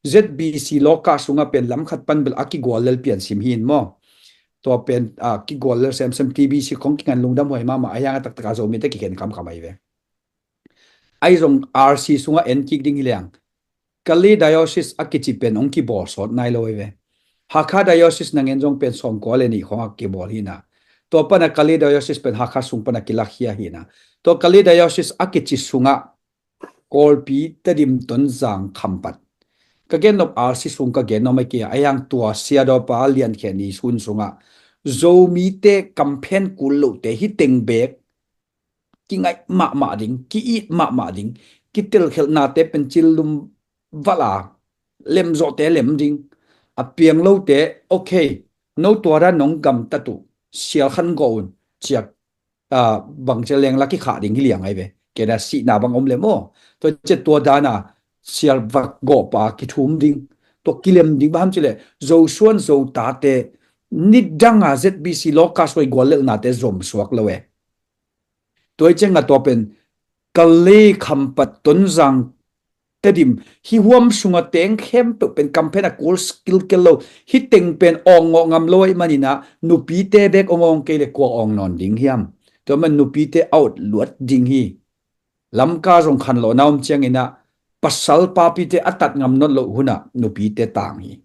Z B C lawka sungah pen lam khat pan bel a kigual lel piansim hi in maw. Tua pen, a, kigual lel semsem, T B C khong kingan lungdam huai mahmah, ahi hang a taktaka Zomite kikhen kamkam ahi ve. Ahi zong R C sungah en kik ding hi leng, Kalay Diocese a kici pen hong kibawl sawt nai lo hi ve. Hakha Diocese nang en zong pen sawmkua le nih khawng a kibawl hi in ah, tua pana Kalay Diocese pen Hakha sung pana kilakhia hi in ah, tua Kalay Diocese a kici sungah Kawlpi, Tedim, Tonzang, Khampat. Ka gennop R C sung ka gennom a kia, ahi hang tua siadawpa Lian Khen i sun sungah Zomite kamphen kul lote hi teng bek kingaih mahmah ding, ki-it mahmah ding, kitelkhelhnate pen cil lum valh a, lemzawhte lem ding, a piang lote, okay, no tua dan nong gamtat uh, sial khan gawh un, ciak, a, bang cia leng la kikhah ding hi liang ahi ve. Kei na sihna bang om le maw, tua cia tua dana sial vak gawhpa kithum ding, tua kilem ding, bang ham cileh Zosuan Zotate nidanga Z B C lawka suai guallelhnate zom suak lo e. Tua hi cianga tua pen Kalay, Khampat, Tonzang, Tedim, hih huam sunga teng khempeuh pen kamphen a kul kilkel lo. Hih teng pen awng ngawh ngam lo ahih maninah nupite bek awng awng kei le kua awng nawn ding hiam? Tua man nupite a ot luat ding hi. Lamka zong khanlawhna om cianginah pasal papite a tat ngam nawn loh hunah nupite tang hi.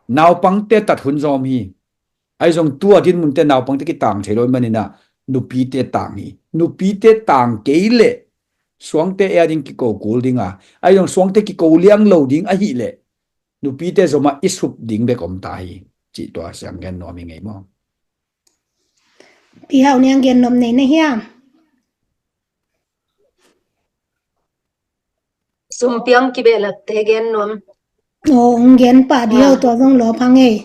Naupangte tat hun zong om hi. Ahi zong tua dinmunte naupangte kitang thei lo ahih maninah nupite tang hi. Nupite tang kei leh suangte ei a ding kiko kul dinga, ahi zong suangte kiko liang lo ding ahih leh nupite zomah i sup ding bek om ta hi. Cih tua siang gen nuam hi ngei maw? Pi Hau Niang gen nuam nei na hiam? Sumpiang kibehlapte gen nuam. Aw, hong gen pah dih hau, tua zong lawp hang ei.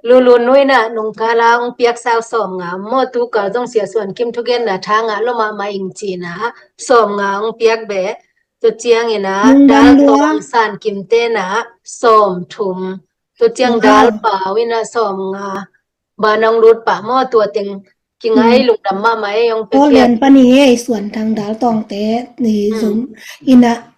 Lulu nuina nungkala hong piak sau sawmnga maw, tukal zong Sia Suan Kim thugenna tha ngah lo mahmah ing cina sawmnga hong piak beh. Tua ciangina dal tawng San Kim tena sawmthum. Tua ciang dal pau ina sawmnga. Ba nong lut pah maw, tua teng kingai lungdam mahmah ei hong pia. Aw, lian pani ei, Suan Thang dal tawngte ni zum ina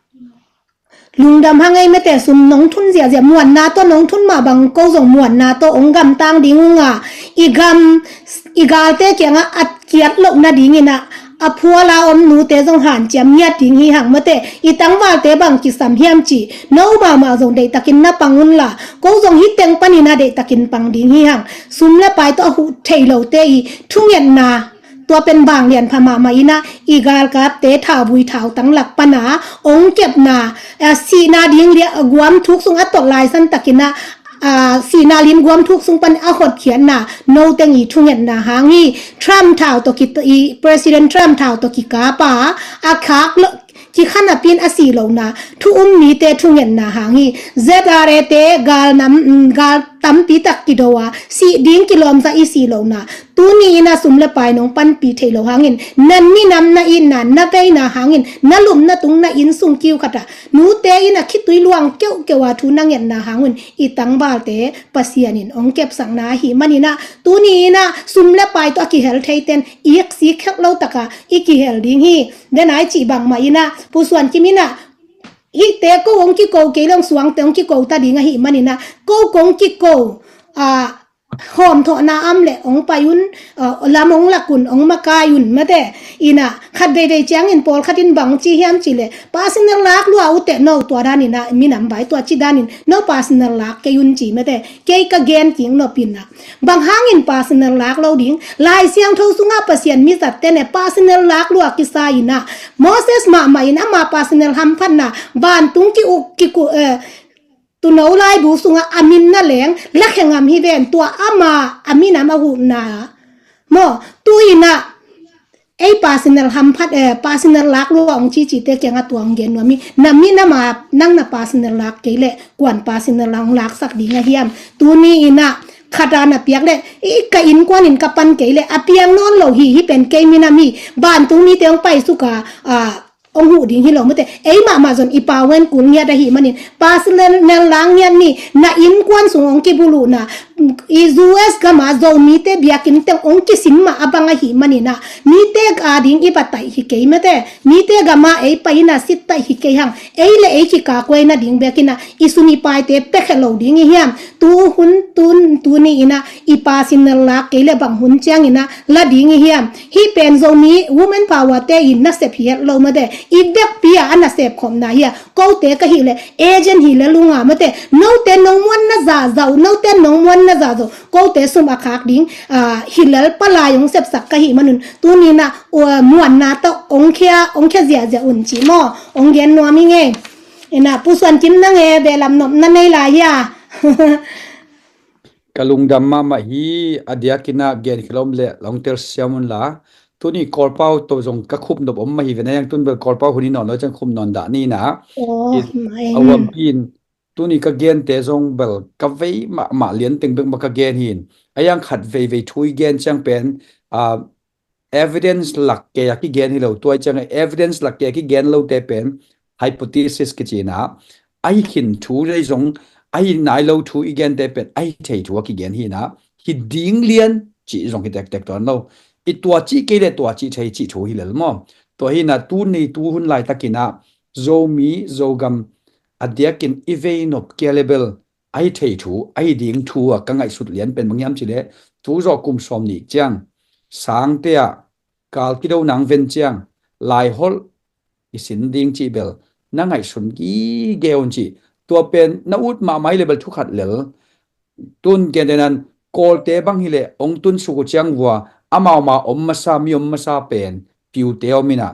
lungdam hang ei mete, sum nong thun ziahziah, muanna tawh nong thun mah bang ko zong muanna tawh hong gamtang ding unga, i gam i galte kiangah a kiat lohna dingina a phuala om nute zong hanciam ngiat ding hi hang mate. I tangvalte bang kisam hiam ci, no mahmah zong deihtakin na pang unla, ko zong hih teng panina deihtakin pang ding hi hang. Sum le pai tawh a huh thei lote i thungetna, tua pen vanglian pha mahmah ina, i galkapte thauvui thautang lak pana hong kepna, a sihna ding liah guam thuk sung a tot laisan takina, a, sihna lim guam thuk sung pan a hotkhiatna, no teng i thungetna hang hi. Trump thau tawh ki, i President Trump thau tawh kikapa a khak lo, kikhan a pin a si lona, thu um mite thungetna hang hi. Z R A te gal nam, mm, gal tampi tak kido a, sih ding kilawmsa i si lona, Tuni in a sum le pai nong panpih theih loh hangin, na minam na itna, na veina hangin, na lum na tung, na inn sung kiu khat ah nute in a khitui luang keuhkeuh a thu na ngetna hang un i tangvalte Pasian in hong kepsakna ahih manin a, tuni in a sum le pai tawh a kihel theite'n i iksik khelh lo tak a i kihel ding hi. Den a i cih bangmah in a, Pu Suan Kim in a, hihte ko hong kiko kei leng suangte hong kiko ta ding ahih manin a, ko kong kiko, a, hawmthawhna om leh hong pai un, a, lam hong lak un, hong makai un, mate. In a, khat veivei ciangin pawlkhat in bang ci hiam cih leh, personal lak lua uh teh no, tua dan in a, minam vai tua ci dan in, no personal lak kei un ci, mate. Kei ka gen kik nop in a, bang hangin personal lak lo ding? Lai Siangtho sungah Pasian mizatte in a personal lak lua kisa in a, Moses mahmah in ama personal hamphatna, vantung ki-uk, kiku, eh, tuuno laibu sungah a minna leng lakhia ngam hi ven, tua ama a minam a huhna. Maw, tu in a, ei personal hamphat, eh, personal lak lua hong cicite kiangah tua hong gen nuam hi. Na minam a nang na personal lak kei leh kuan personal hong laksak ding a hiam? Tuni in a, khat a na piak leh, i ka innkuan in ka pan kei leh a piang nawn lo hi, hih pen kei minam hi, vantung mite hong paisuk a, a, hong huh ding hi lo, mate. Ei mahmah zong i pau ven kul ngiat ahih manin, personal lak ngiat ni. Na innkuan sung hong kibuluhna, i U S gam a Zomite biakinn teng hong kisim mah a bang ahih manin a, mite a ding i va taih hi kei, mate. Mite gam a ei pai in a sit taih hi kei hang, ei le ei kikakhuai nading bek in a, i sum i paite pia khe lo ding i hiam? Tu hun, tun, tuni in a, i personal lak kei leh bang hun ciangin a la ding i hiam? Hih pen Zomi woman power te in nasep hi het lo, mate. I vekpi a a nasep khopna hi a, kote ka hih leh agent hi lel ung a, mate. Note nong muanna zahzah uh, note nong muanna zahzah uh, kote sum a khak ding, a, hi lel, palai hong sepsak ka hih man un, tuni in a, uh, muanna tawh hong khia, hong khia ziahziah un ci maw, hong gen nuam ing e. In a, Pu Suan Kim, nang e, behlap nopna nei lai hia? Ka lungdam mahmah hi. A diakin a gen khelh om leh la hong telsiam un la. Tuni Kawlpau tawh zong ka khup nop om mah hi ven, a hiang tun bel Kawlpau hun hi nawn lo ciang khup nawn dah ni in a. Aw, i, ma a en. Huampi in tuni ka gente zong bel ka vei mahmah lian teng bek mah ka gen hi in. A hiang khat veivei thu i gen ciang pen, a, evidence lak kei a kigen hi lo, tua ciang evidence lak kei a kigen lote pen hypothesis kici in a, ahi khin thu lei zong, ahi nai lo thu i gente pen ahi thei thu a kigen hi in a, hi ding lian cih zong hi tektek tuan lo. I tua cih kei leh tua cih thei cih thu hi lel maw. Tua hi in a, tuni tu hun laitakin a, Zomi, Zogam, a diakin i vei nop kei a leh bel ahi thei thu, ahi ding thu a ka ngaihsut lian pen bang hiam cih leh, tu zawh kum sawm nih ciang, sangte ah kal kido nang ven ciang, laiholh i sin ding cih bel na ngaihsun gige un cih. Tua pen na ut mahmah hi leh bel thu khat lel. Tun kei te nan, Kawlte bang hi leh hong tun suk uh ciang vua, amau ma om masa, mi om masa pen piute om in a,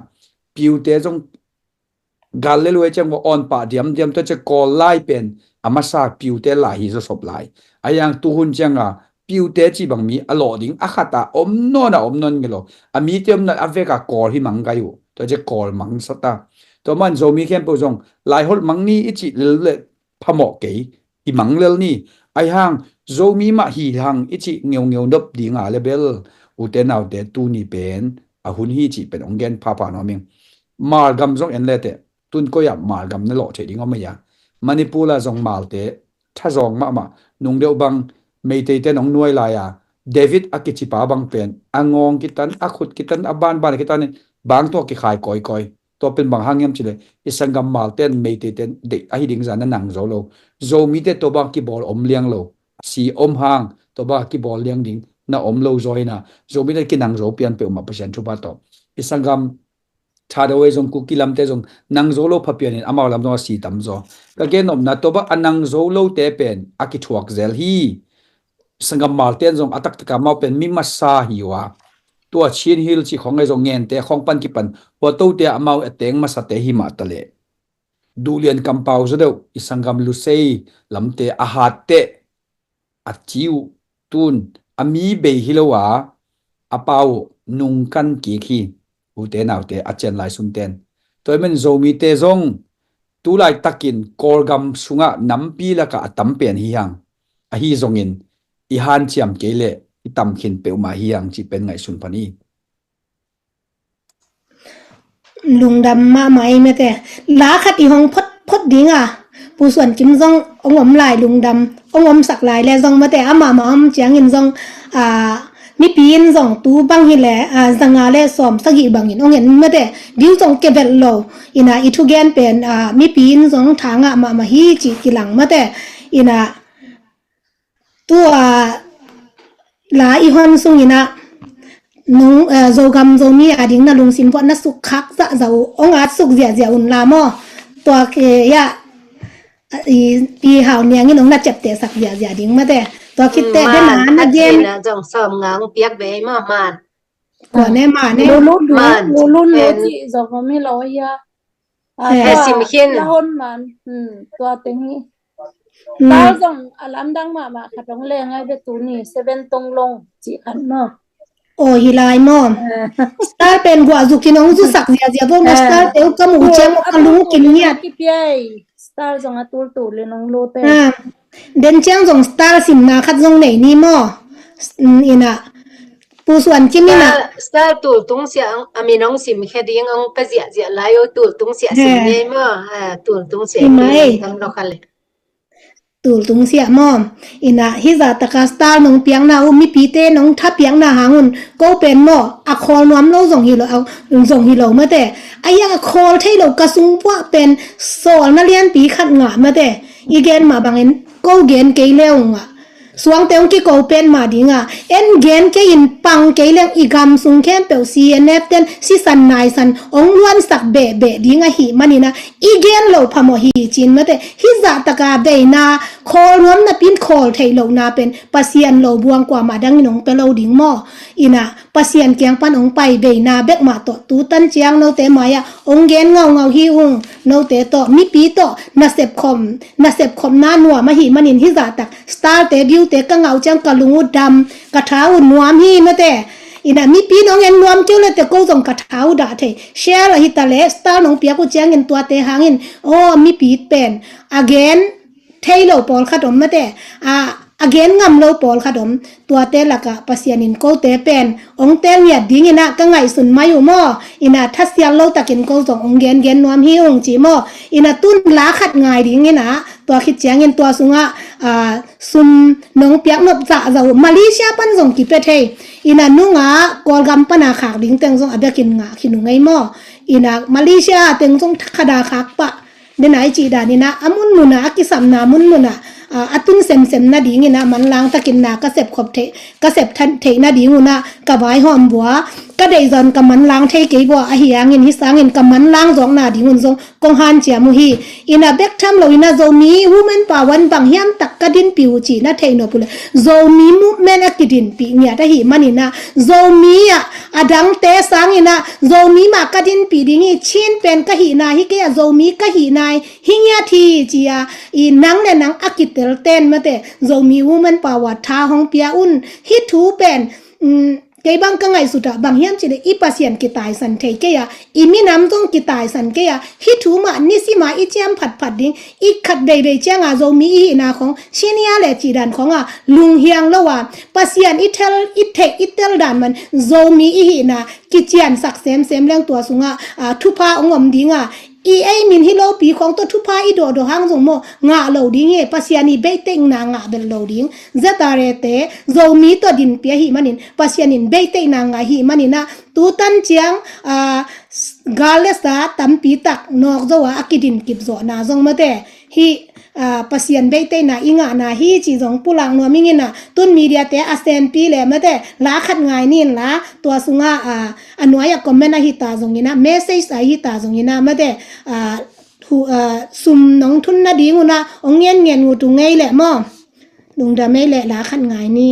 piute zong gal le luai ciang va awn pah diamdiam, tua ciang Kawl lai pen a masa piute lai hi zawsop lai. A hiang tuhun ciang a piute cih bang mi a lawh ding a khat a om nawn a om nawn ngei lo. A mite om nawn a vek a Kawl hi mang gai uh. Tua ciang Kawl mang sa ta. Tua man Zomi khempeuh zong laiholh mang ni i cih lel le phamawh kei, i mang lel ni. A hiang Zomi mah hi hang i cih ngeungeu nop ding a leh bel, ute naute, tuni pen a hun hi cih pen hong gen phapha nuam ing. Mal gam zong en le teh, tun koi ah mal gam na lawh theih ding om a hia? Manipur ah zong malte thazawng mahmah, nung deuh bang Meitei ten hong nuai lai a, David a kici pa bang pen a ngawng kitan, a khut kitan, a banban kitan in bang tua kikhai kawikawi. Tua pen bang hang hiam cih leh, i sanggam malte in Meitei ten deih ahi ding zah na nang zo lo. Zomite tua bang kibawl om liang lo. Si om hang, tua bang kibawl liang ding na om lo zaw hi in a, Zomite kinang zo pian peuhmah Pasian thupha tawh. I sanggam Thadou ei zong, Kuki lamte zong nang zo lo pha pian in amau lam zong a si tam zaw. Ka gen nopna, tua bang a nang zo lote pen a kithuak zel hi. Sanggam malte in zong a taktak a amau pen mi masa hi uh a, tua Chin Hill cih khawng ei zong, Ngente khawng pan kipan, hua tote ah amau a teng masate hi mah ta leh, duhlian kampau zaw deuh i sanggam Lusei lamte a hat teh a ci uh, tun a mi bei hi lo a, a pau uh nungkan kik hi, ute naute, a cian lai sumten. Tua hi man Zomite zong tu laitakin Kawlgam sungah nampi lakah a tam pen hi hang. Ahi zongin i hanciam kei leh i tam khin peuhmah hi hang cih pen ngaihsun pan hi. Lungdam mahmah ei mate. La khat i hong phot phot ding a, Pu Suan Kim zong hong om lai, lungdam, hong omsak lai le zong mate, amah mah om ciangin zong, a, mipi in zong tu bang hi le, a, zanga le sawm sagih bangin hong en mate. Diu zong kevelh lo, ina i thugen pen, a, mipi in zong tha ngah mahmah hi cih kilang mate. Ina tua la i hon sung ina nung, eh, Zogam Zomi a ding na lungsim puah na suk khak zahzah uh, hong at suk ziahziah un la maw. Tua ke ya, i, i hau niangin hong na ciaptehsak ziahziah ding mate. Tua khit teh, mm, den a man, na gen. Zong sawm nga hong piak ve maw, man. Tua ne, man ne. Lulu du, man, lulu nu pen ci zong om hi lo ya. Ah, eh, tua, sim khin. La hon man. Hmm, tua teng hi. Hmm. Tal zong a lamdang mahmah khat hong leng ai ve tuni, Seven Tong Long ci khat maw. Oh, hi lai maw. Eh. Star pen guah zukin hong zusak ziahziah bo maw, eh, star teu ka muh ciang ka lung kim ngiat. Kipiai. Star zong a tultul le nong lo te. Ah. Den ciang zong star simna khat zong nei ni maw. Mm, ina. Pu Suan Kim ina. Star, star tultung sia ang, a min hong simkhia ding hong ka ziahziah lai o, tultung sia sim ngei maw. Ah, tultung sia sim ngei. Tam lo kha le. Tultung sia maw. Ina hizah taka star nong piakna uh mipite nong tha piakna hang un ko pen maw. A khawl nuam lo zong hi lo, a, zong hi lo mate. A iang a khawl thei lo ka sung puah pen sawlna lianpi khat ngah mate. I gen mah bangin ko gen kei le ung a. Suangte hong kiko pen mah ding a. En gen kei in pang kei leng i gam sung khempeuh C N F ten sisan naisan hong luansak behbeh ding ahih manin a. I gen lo phamawh hi cin mate. Hizah taka veina khawl nuam napi in khawl theih lohna pen Pasian lo buang kuamah dangin hong pia lo ding maw. Ina Pasian kiang pan hong pai veina bek mah tawh tu tan ciang note mai-ah hong gen ngaungau hi ung. Note tawh, mipi tawh, nasep khom, nasep khomna nuam ahih manin hizah tak star te, view te ka ngah uh ciang ka lung uh dam, ka tha uh nuam hi mate. Ina mipi in hong en nuam kei uh le te ko zong ka tha uh dah thei. Share ahi ta le, star nong piak uh ciangin tuate hangin, aw, mipi pen a gen thei lo pawlkhat om mate, a, a gen ngam lo pawlkhat om, tuate lakah Pasian in kote pen hong teel ngiat dingin a ka ngaihsun mai uh maw. Ina thasial lo takin ko zong hong gengen nuam hi ung ci maw. Ina tun la khat ngai dingin a, tua khit ciangin tua sungah, a, sum nong piak nop zahzah uh. Malaysia pan zong kipia thei. Ina nungah Kawlgam pana khak ding teng zong a biakin ngah khin uh ngei maw. Ina Malaysia teng zong khada khak pah. Denai cih danin a, a munmun a, a kisapna munmun a, a, a tun semsem nadingin a, manlang takin na ka sepkhop theih, ka sep theih nading un a, ka vaihawm bua, ka deihzawh ka manlang thei kei bua, ahi hangin hi sangin ka manlang zawkna ding un zong kong hanciam uh hi. Ina bek tham lo ina Zomi Women Power in bang hiam tak ka dinpih uh cih na theih nop uh le. Zomi movement a kidinpih ngiat ahih manin a, Zomi a, a dangte sangin a, Zomi mah ka dinpih ding hi, Chin pen ka hihna hi kei a, Zomi ka hihna hi ngiat hi ci a, i nang le nang a kitel ten mate, Zomi Women Power tha hong pia un, hi thu pen, um, kei bang ka ngaihsut ah, bang hiam cih le i Pasian kitaisan thei kei a, i minam zong kitaisan kei a, hi thu mah nisim a i ciam phatphat ding, i khat veivei ciang a Zomi i hihna khong, Chin a le cih dan khong a, lunghiang lo a, Pasian i tel, i theih, i tel dan man, Zomi i hihna, kiciansak semsem leng tua sungah, a, thupha hong om ding a, i ei min hi lopi khong tawh thupha i dawhdawh hang zong maw, ngah lo ding hi, Pasian i beihtheihna ngah bel lo ding. Z R A te, Zomi tawh dinpih ahih manin, Pasian in beihtheihna ngah ahih manin a, tu tan ciang, a, s-, gal le sa tampi tak nawk zo a, a kidin kip zawhna zong mate. Hih, a, Pasian beihtheihna i ngahna hi cih zong pulak nuam ing ina, tun media te a senpi le mate, la khat ngai ni in la, tua sungah, a, a nuai-ah comment ahi ta zongin a, message ahi ta zongin a, mate, a, hu-, a, sum nong thun nading un a, hong ngen ngen ngut uh ngei leh maw. Lungdam ei leh la khat ngai ni.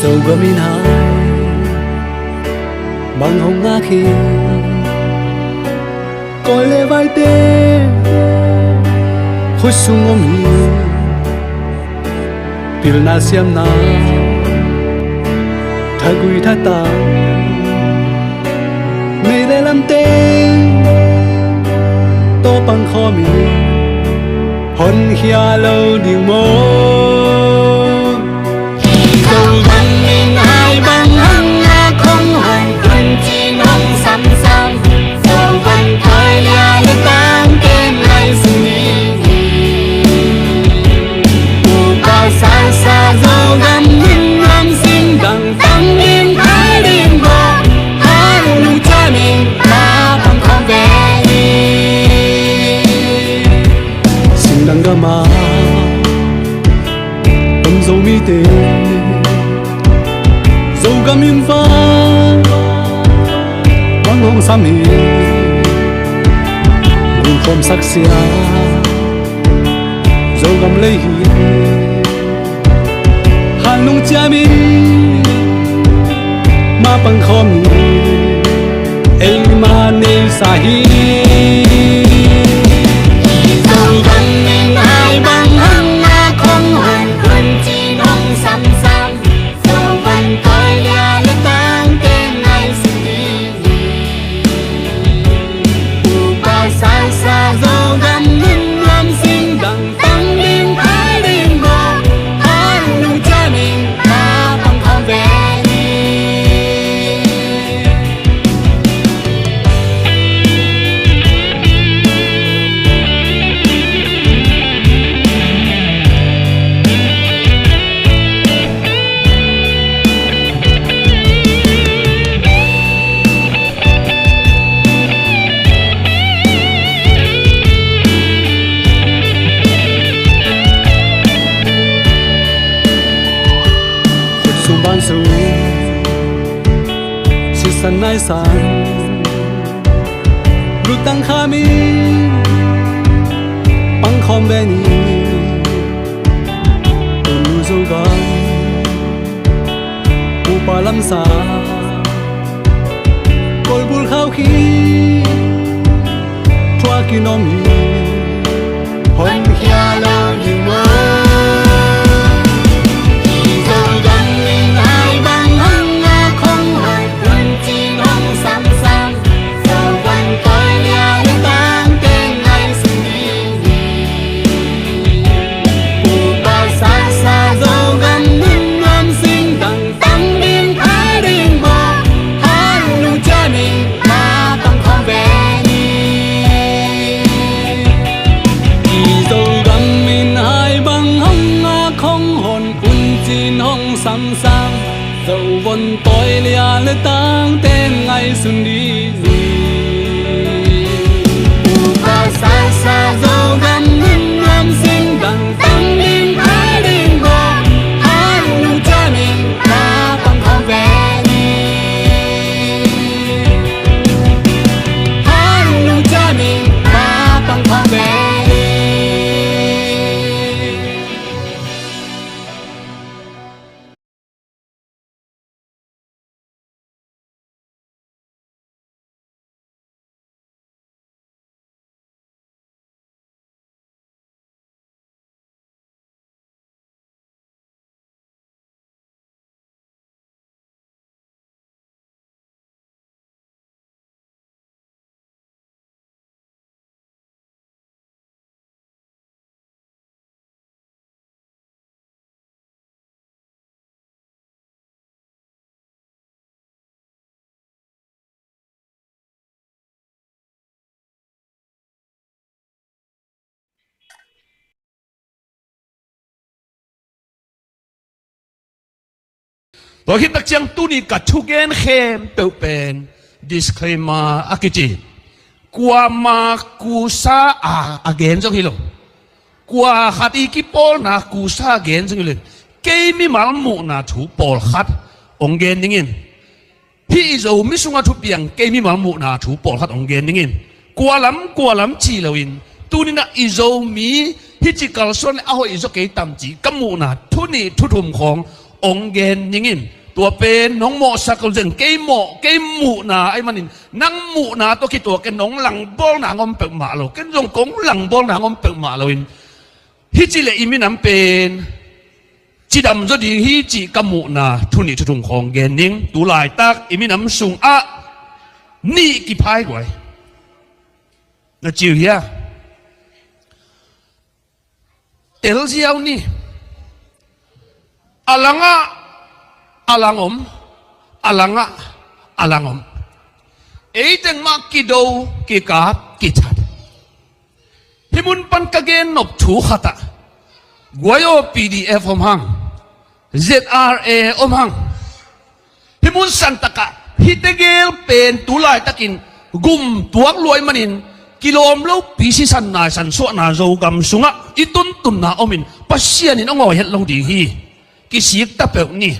Zogam in hai bang hong ngak hi. Kawl le vaite khut sung om hi. Pilna siamna thagui thatang, mei le lamteng tawh pangkhawm hi. Honkhia lo ding maw? Zogam in hai bang hong ngak, hong hon, hun cin hong samsam. Zo van koi lia le tang ken ngai suni. Upa sa sa Zogam in nam sing dang tang in hai ding maw? Hai nung ciamin ma pangkhawm ve hi. Singdang gama om Zomite Zogam in va bang hong sam hi. Gulkhawm saksia Zogam lei hi. Hal nung ciamin ma pangkhawm ni, eima nei sa hi. Zogam in hai bang hong ngak, hong hon, hun cin hong samsam. Zo van koi lia le tang ken ngai suni. Upa sa sa Zogam in nam sing dang tang ding hai ding maw? Hai nung ciamin ma pangkhawm ve hi. Khut sung ban sung, sisan nai san, lutang khamin pangkhawm ve ni. Unu Zogam Upa Lamsa, Kolbul khau khi thuakin om hi. Honkhia lo ding maw? Zogam in hai bang hong ngak, hong hon, hun cin hong samsam. Zo van koi lia le tang ken ngai suni. Upa sa sa Zogam in nam sing dang tang ding hai ding maw? Hai nung ciamin ma pangkhawm ve ni. I Zogam in hai bang hong ngak, hong hon, hun cin hong samsam. Zo van koi lia le tang ken ngai suni. Upa sa sa Zogam in nam sing dang tang ding hai ding maw? Hai nung ciamin ma pangkhawm ve ni. Hai nung ciamin ma pangkhawm ve ni. Tua khit tak ciang tuni ka thugen khempeuh pen disclaimer a kici. Kuama kusa a, a gen zong hi lo. Kua khat i kipawlna kusa a gen zong hi lo. Kei mimal muhna thu pawlkhat hong gen dingin. Hih i Zomi sungah thupiang kei mimal muhna thu pawlkhat hong gen dingin. Kua lam, kua lam ci loin. Tuninah i Zomi hih ci kalsuan le a hoih zaw kei tam ci ka muhna thu nih thu thum khawng ong gen ning in, tua pen nong mawhsak lo zen, kei mawh, kei muhna ahih manin, nang muhna tawh kituak in nong langbawlna hong om peuhmah lo, ken zong kong langbawlna hong om peuhmah lo in, hih ci leh i minam pen cidam zaw ding hi cih ka muhna thu nih thu thum khawng gen ning. Tu laitak i minam sungah nih kipha hi guai. Na ci uh hia? Telziau ni. A langah a lang om, a langah a lang om. Ei teng mah kido, kikap, kithat. Hih mun pan ka gen nop thu khat ah, guai aw, P D F om hang, Z R A om hang. Hih mun santak ah hih tegel pen tu laitakin gum tuak lua ahih manin, kilawm lopi sisan naisan suahna Zogam sungah i tuntunna om in, Pasian in hong awi het lo ding hi. Kisik ta peuh ni.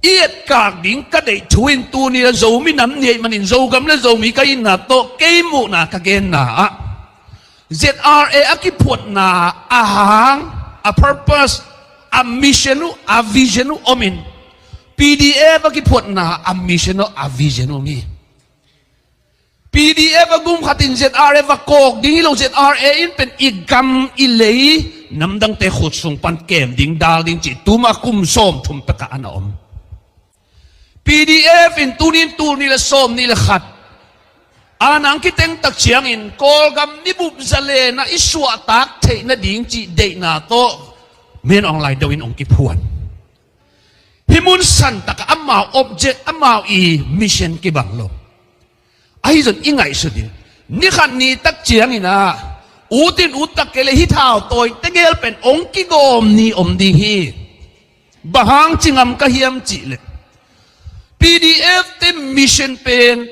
I etkak ding ka deih thu in, tuni a Zomi Nam Ni ahih manin Zogam le Zomi ka itna tawh kei muhna ka genna ah, Z R A a kiphuatna a hang, a purpose, a mission uh, a vision uh om in, P D F a kiphuatna a mission uh, a vision uh om hi. P D F a gum khat in Z R F a kawk ding hi lo, Z R A in pen i gam i lei, namdangte khut sung pan kem ding, dal ding cih tuma kum sawmthum pekah a na om. P D F in tuni in tul nih le sawmnih le khat a nang kiteng tak ciangin Kawlgam nibup zalenna i suahtak theih nading cih deihna tawh Min Aung Hlaing do in hong kiphuan. Hih mun santak ah amau object, amau i mission kibang lo. Ahi zong i ngaihsut in, ni khat ni tak ciangin ah, ut in ut tak kei leh hih thautawi tegel pen hong kigawm ni om ding hi. Bang hang ci ngam ka hiam cih leh, P D F te mission pen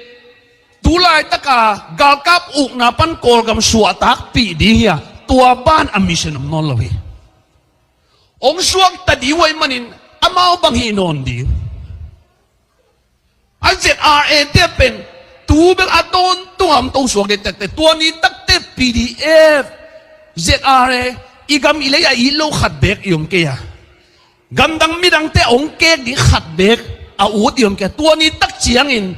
tu laitaka galkap ukna pan Kawlgam suahtakpih ding hi a, tua ban a mission om nawn lo hi. Hong suakta ding uh ahih manin amau bang hih nawn ding? A Z R A te pen tu bel a tawntung a om, tawh suak ding tektek. Tua ni takte P D F, Z R A, i gam i lei a it lo khat beek i om kei a, gamdang midangte hong kek ding khat beek a ut i om kei a. Tua ni tak ciangin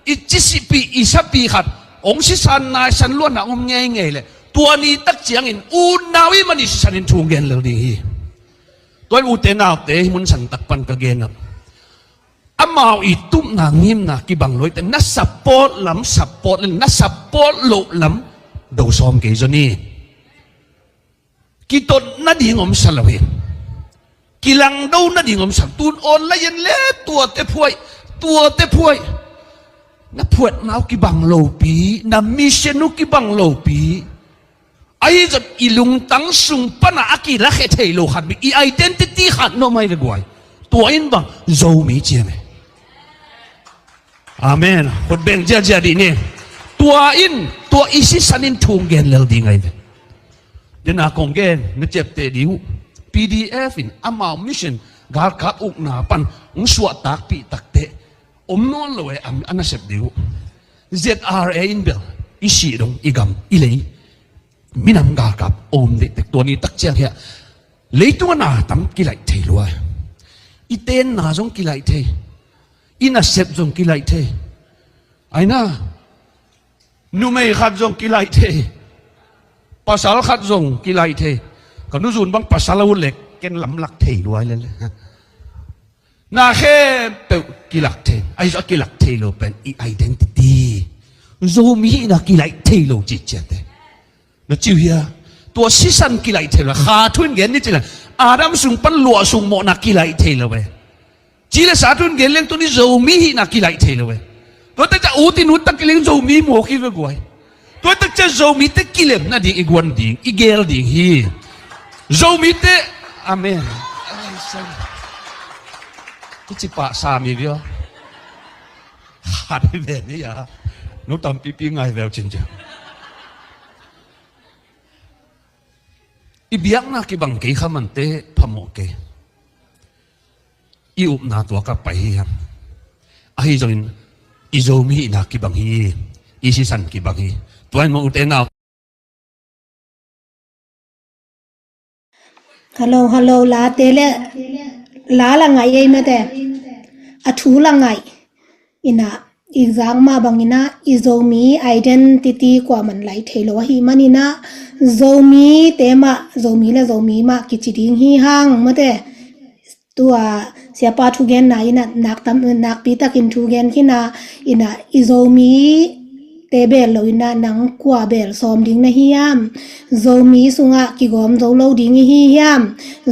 i cisipi, i sapi khat hong sisan naisan luatna om ngeingei leh, tua ni tak ciangin unau i man i sisan in thu gen lel ding hi. Tua in ute naute, hih mun santak pan ka gen a, amau i tupna ngimna kibang lo hi teh, na support lam support le na support loh lam do sawm kei zaw ni. Kitot nading om sa lo hi. Kilangdo nading om sa lo. Tun online le tuate phuai, tuate phuai. Na phuatna uh kibang lopi, na mission uh kibang lopi. Ahi zong i lungtang sung pana a kilakhia thei lo khat bek, i identity khat na om ahi ve guai. Tua in bang Zomi ciam e. Amen. Khut beng ziazia dih ni. Tua in, tua i sisan in thu gen lel ding ahi ve. Dena kong gen na ciapteh ding uh, P D F in amau mission galkap ukna pan hong suahtakpih takteh om nawn lo e, a nasep ding uh. Z R A in bel i sih dong, i gam i lei, minam galkap om dikdek. Tua ni tak ciang hiah leitung a na tam kilaih thei lua. I tenna zong kilaih thei, i nasep zong kilaih thei. Aina, numei khat zong kilaih thei, pasal khat zong kilaih thei. Ka nuzun bang pasal a ut leh ken lamlak thei lua lel. Na khempeuh kilak thei. Ahi zong a kilak thei lo pen i identity, Zomi hihna kilaih thei lo cih ciate. Na ci uh hia? Tua sisan kilaih thei lo. Kha thu in gen ni ci leng, Adam sung pan luah sung mawhna kilaih thei lo e. Ci le sa thu in gen leng tuni Zomi hihna kilaih thei lo e. Tua tak ciang ut in ut tak kei leng Zomi mawk hi ve guai. Tua tak ciang Zomite kilem nading i guan ding, i gel ding hi. Zomite, amen. Kici pah sa mi via. Khat hi ve ni a. No tampipi ngai veu cin ciang. I biakna kibang kei kha mante phamawh kei. I upna tua ka pai hi hang. Ahi zongin i Zomi hihna kibang hi. I sisan kibang hi. Tua in mawh ute nau. Hello, hello, late le la la ngaih ei mate. A thu la ngaih. Ina, i zak mah bangina i Zomi identity kuaman laih thei lo ahi manina Zomi te mah, Zomi le Zomi mah kici ding hi hang mate. Tua siapa thugenna ina nakpi takin thugen khina ina i Zomi te bel lo ina nang kua bel sawm ding na hiam? Zomi sungah kigawm zo lo ding i hi hiam?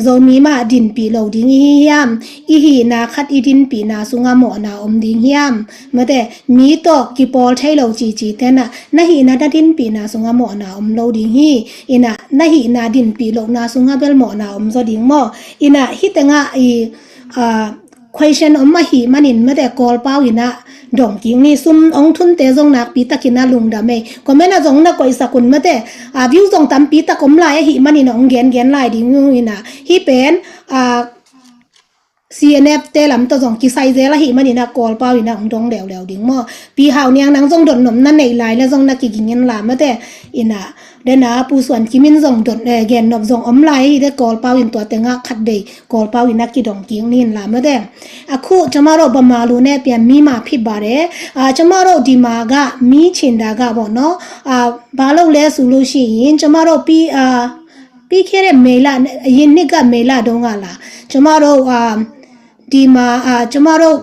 Zomi mah dinpih lo ding i hi hiam? I hihna khat i dinpihna sungah mawhna om ding hiam? Mate, mi tawh kipawl thei lo cici tena na hihna na dinpihna sungah mawhna om lo ding hi. Ina na hihna dinpih lohna sungah bel mawhna om zaw ding maw? Ina hih tengah i, ah, question om ahi manin mate Kawlpau ina dong kik ni. Sum ong thunte zong nakpi takin a lungdam ei. Comment ah zong na koihsak un mate. A view zong tampi tak om lai ahi manin ong gengen lai ding ina hih pen, a, C N F te lam tawh zong kisai zel ahi manin a Kawlpau ina ong dong leuleu ding maw? Pi Hau Niang nang zong dotnop na neih lai le zong na kigingin la mate. Ina dena Pu Suan Kimin zong dot, eh, gennop zong om lai ahi de Kawlpau in tua tengah khat dei Kawlpau ina kidong kik nin la mate. A khu ကျမတို့ဗမာလူနဲ့ပြန်မိမှာဖြစ်ပါတယ်။ အာ၊ ကျမတို့ဒီမှာကမီးချင်တာကပေါ့နော်။ အာ၊ ဘာလို့လဲဆိုလို့ရှိရင်ကျမတို့ပြီး၊ အာ၊ ပြီးခဲ့တဲ့မေလ၊ အရင်နှစ်ကမေလတုန်းကလား၊ ကျမတို့၊ အာ၊ ဒီမှာ၊ အာ၊ ကျမတို့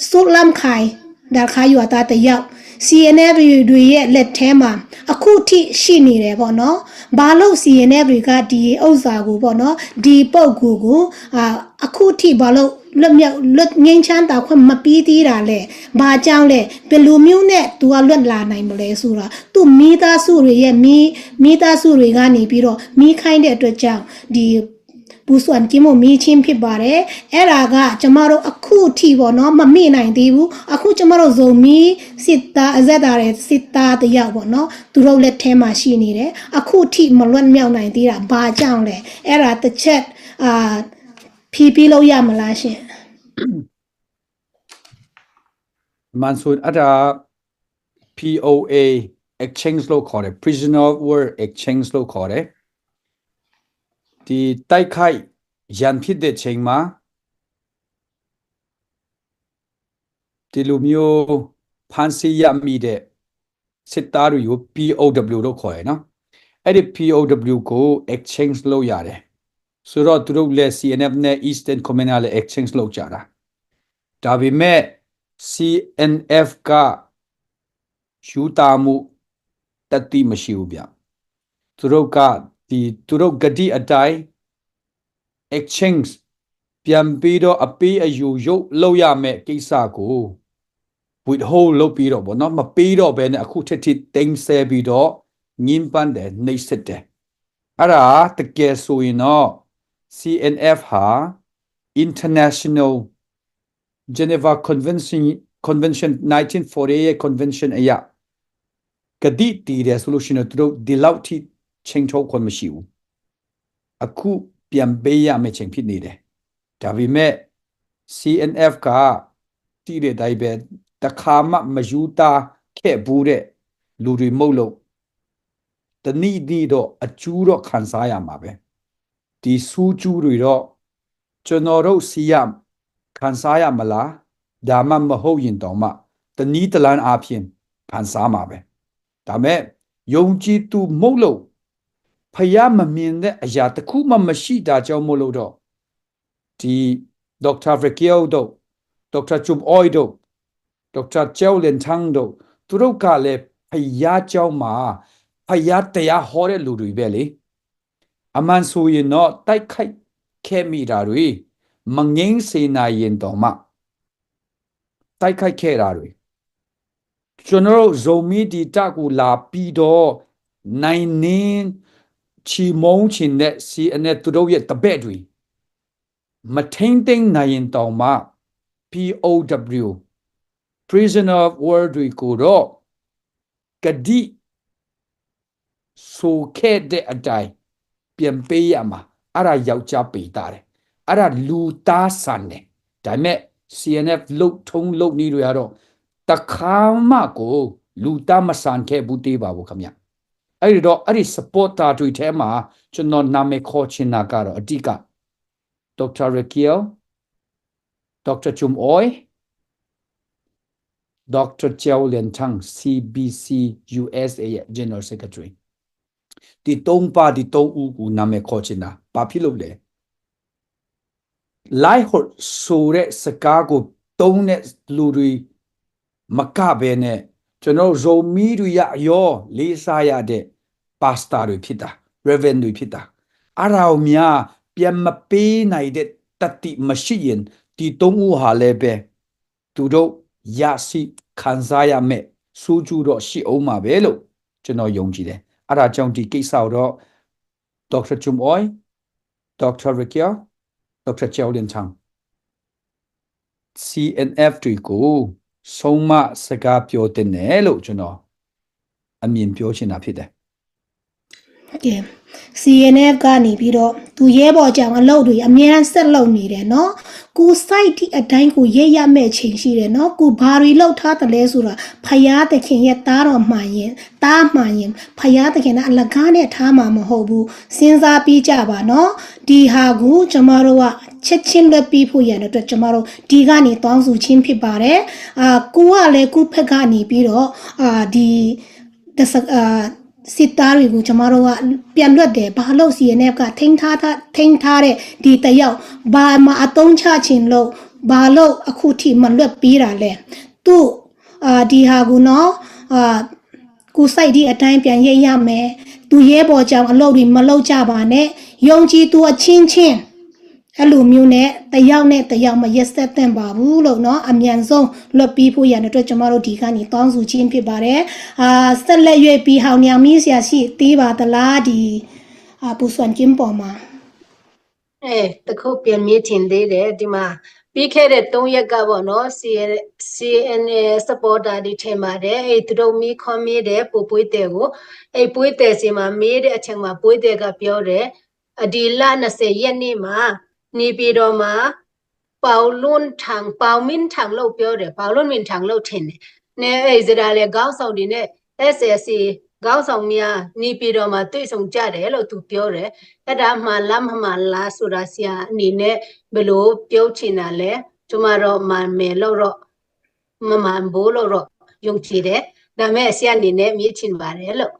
ဆူလမ်းခိုင်၊ ဒါခါရွာသားတစ်ယောက်၊ C N F တွေရဲ့လက်ထဲမှာအခုထိရှိနေတယ်ပေါ့နော်။ ဘာလို့ C N F တွေကဒီဥစ္စာကိုပေါ့နော်၊ ဒီပုဂ္ဂိုလ်ကို၊ အာ၊ အခုထိဘာလို့လွတ်မြောက်၊ လွတ်ငြိမ်းချမ်းသာခွင့်မပေးသေးတာလဲ၊ ဘာကြောင့်လဲ၊ ဘယ်လိုမျိုးနဲ့သူကလွတ်လာနိုင်မလဲဆိုတာ၊ သူ့မိသားစုတွေရဲ့၊ မိ၊ မိသားစုတွေကနေပြီးတော့မေးခိုင်းတဲ့အတွက်ကြောင့်၊ ဒီ ပူစွမ်ကီမိုမီးချင်းဖြစ်ပါတယ်။ အဲ့ဒါကကျမတို့အခုထိပေါ့နော်၊ မမိနိုင်သေးဘူး။ အခုကျမတို့ဇိုမီးစစ်သား၊ အသက်သာတဲ့စစ်သားတစ်ယောက်ပေါ့နော်၊ သူတို့လက်ထဲမှာရှိနေတယ်။ အခုထိမလွတ်မြောက်နိုင်သေးတာဘာကြောင့်လဲ။ အဲ့ဒါတစ်ချက်၊ အာ၊ ဖြေပေးလို့ရမလားရှင်။ မန်ဆူ၊ အဲ့ဒါ P O A exchange လို့ခေါ်တယ်။ Prisoner of War exchange လို့ခေါ်တယ်။ ဒီတိုက်ခိုက်ရန်ဖြစ်တဲ့အချိန်မှာ၊ ဒီလိုမျိုးဖမ်းဆီးရမိတဲ့စစ်သားတွေကို P O W လို့ခေါ်တယ်နော်။ အဲ့ဒီ P O W ကို exchange လုပ်ရတယ်။ ဆိုတော့သူတို့လည်း C N F နဲ့ Eastern Command ကလည်း exchange လုပ်ကြတာ။ ဒါပေမဲ့ C N F ကယူသားမှုတသီမရှိဘူးဗျ။ သူတို့က၊ ဒီ၊ သူတို့ကတိအတိုင်း exchange ပြန်ပြီးတော့အပေးအယူရုပ်လုပ်ရမယ့်ကိစ္စကို withhold လုပ်ပြီးတော့ပေါ့နော်၊ မပေးတော့ဘဲနဲ့အခုထက်ထိသိမ်းဆည်းပြီးတော့ညှဉ်းပန်းတယ်၊ နှိပ်စက်တယ်။ အဲ့ဒါတကယ်ဆိုရင်တော့ C N F ဟာ International Geneva Convention, Convention nineteen forty-eight Convention အရကတိတည်တယ်ဆိုလို့ရှိရင်တော့သူတို့ဒီလောက်ထိချိန်ထုတ်ခွင့်မရှိဘူး။ အခုပြန်ပေးရမယ့်ချိန်ဖြစ်နေတယ်။ ဒါပေမဲ့ C N F ကသိတဲ့အတိုင်းပဲ၊ တစ်ခါမှမယူသားခဲ့ဘူးတဲ့လူတွေမဟုတ်လို့၊ တစ်နည်းနည်းတော့အကျိုးတော့ခံစားရမှာပဲ။ ဒီဆိုးကျိုးတွေတော့ကျွန်တော်တို့ဆီကခံစားရမလား၊ ဒါမှမဟုတ်ရင်တောင်မှတစ်နည်းတစ်လမ်းအားဖြင့်ခံစားမှာပဲ။ ဒါပေမဲ့ယုံကြည်သူမဟုတ်လို့၊ ဘုရားမမြင်တဲ့အရာတစ်ခုမှမရှိတာကြောင့်မို့လို့တော့၊ ဒီ Doctor Raquel တို့၊ Doctor Chum Oy တို့၊ Doctor Cheo Lin Thang တို့၊ သူတို့ကလည်းဘုရားကျောင်းမှာဘုရားတရားဟောတဲ့လူတွေပဲလေ။ အမှန်ဆိုရင်တော့တိုက်ခိုက်ခဲ့မိတာတွေမငြိမ်းစေနိုင်ရင်တောင်မှတိုက်ခိုက်ခဲ့တာတွေ၊ ကျွန်တော်တို့ဇိုမီးဒီတပ်ကိုလာပြီးတော့နှိမ်နင်းချေမှုန်းချင်တဲ့ C N F သူတို့ရဲ့တပည့်တွေမထိန်းသိမ်းနိုင်ရင်တောင်မှ P O W, Prisoner of War တွေကိုတော့ကတိဆိုခဲ့တဲ့အတိုင်းပြန်ပေးရမှာ။ အဲ့ဒါယောက်ျားပိန်တာတယ်။ အဲ့ဒါလူသားဆန်တယ်။ ဒါပေမဲ့ C N F လုပ်ထုံးလုပ်နည်းတွေကတော့တစ်ခါမှကိုလူသားမဆန်ခဲ့ဘူးသေးပါဘူးခင်ဗျ။ အဲ့ဒီတော့အဲ့ဒီ support တာတွေထဲမှာကျွန်တော်နာမည်ခေါ်ချင်တာကတော့အဓိက ဒေါက်တာ Raquel, ဒေါက်တာ Chum Oy, ဒေါက်တာ Chau Lian Thang, CBC USA ရဲ့ General Secretary. ဒီသုံးပါးဒီသုံးဦးကိုနာမည်ခေါ်ချင်တာဘာဖြစ်လို့လဲ။ လိုက်ဟော်ဆိုတဲ့စကားကိုသုံးတဲ့လူတွေမကဘဲနဲ့ကျွန်တော်တို့ဇိုမီးတွေကရောလေးစားရတဲ့ pastor တွေဖြစ်တာ reverend တွေဖြစ်တာအဲ့ဒါကိုများပြန်မပေးနိုင်တဲ့တတိမရှိရင်ဒီသုံးဦးဟာလည်းပဲသူတို့ရရှိခံစားရမယ့်ဆိုးကျူးတော့ရှိအောင်မှာပဲလို့ကျွန်တော်ယုံကြည်တယ်အဲ့ဒါကြောင့်ဒီကိစ္စကိုတော့ ဒေါက်တာ Chum Oy, ဒေါက်တာ Raquel, ဒေါက်တာ Chau Lian Thang, CNF တွေကိုဆုံးမစကားပြောတင်တယ်လို့ကျွန်တော်အမြင်ပြောချင်တာဖြစ်တယ်။ Okay. CNF ကနေပြီးတော့သူရဲဘော်ကြောင်အလုပ်တွေအများကြီးဆက်လုပ်နေတယ်နော်။ကိုစိုက်ဒီအတိုင်းကိုရဲရမယ့်အချိန်ရှိတယ်နော်။ကိုဘာတွေလုပ်ထားတယ်လဲဆိုတာဖယားသခင်ရဲ့သားတော်မှန်ရင်သားမှန်ရင်ဖယားသခင်ကအလကားနဲ့ထားမှာမဟုတ်ဘူး။စဉ်းစားပြီးကြပါနော်။ဒီဟာကိုကျမတို့ကချက်ချင်းလွတ်ပြီးဖို့ရန်အတွက်ကျမတို့ဒီကနေတောင်းဆိုခြင်းဖြစ်ပါတယ်။အာကိုကလည်းကိုဖက်ကနေပြီးတော့အာဒီတစအာစစ်သားတွေကိုကျမတို့ကပြန်လွတ်တယ်ဘာလို့ CNF ကထိန်းထားထိန်းထားတဲ့ဒီတယောက်ဘာမှအသုံးချခြင်းလို့ဘာလို့အခုထိမလွတ်ပေးတာလဲသူအာဒီဟာကိုနော်အာကိုစိုက်ဒီအတိုင်းပြန်ရိပ်ရမယ်သူရဲဘော်ကြောင်အလုပ်တွေမလုပ်ကြပါနဲ့ယုံကြည်သူအချင်းချင်းအဲ့လိုမျိုးနဲ့တယောက်နဲ့တယောက်မရက်စက်သင့်ပါဘူးလို့နော်အမြန်ဆုံးလွတ်ပြီးဖို့ရန်အတွက်ကျမတို့ဒီကနေ့တောင်းဆိုခြင်းဖြစ်ပါတယ်အာဆက်လက်၍ပြီးဟောင်ညောင်မီးဆရာရှိသေးပါသလားဒီအာပူစွန်ကင်းပေါ်မှာအဲတခုပြန်မေးချင်သေးတယ်ဒီမှာပြီးခဲ့တဲ့သုံးရက်ကပေါ့နော် CNA supporter တွေထင်ပါတယ်အဲသူတို့မီးခေါ်မေးတယ်ပူပွေးတယ်ကိုအဲပွေးတယ်စီမှာမေးတဲ့အချိန်မှာပွေးတယ်ကပြောတယ်အဒီလ20ရက်နေ့မှာနေပြည်တော်မှာပေါင်လွန်းထန်ပေါင်မင်းထန်လို့ပြောတယ်ပေါင်လွန်းမင်းထန်လို့ထင်တယ်နဲ့အဲစဒါလေခေါင်းဆောင်တွေနဲ့ SSC ခေါင်းဆောင်များနေပြည်တော်မှာတွေ့ဆုံကြတယ်လို့သူပြောတယ်အဲ့ဒါမှန်လားမမှန်လားဆိုတာဆရာအနေနဲ့ဘယ်လိုပြောချင်တာလဲကျမတော့မမယ်လို့တော့မမှန်ဘူးလို့တော့ယုံကြည်တယ်ဒါပေမဲ့ဆရာအနေနဲ့မေးချင်ပါတယ်လို့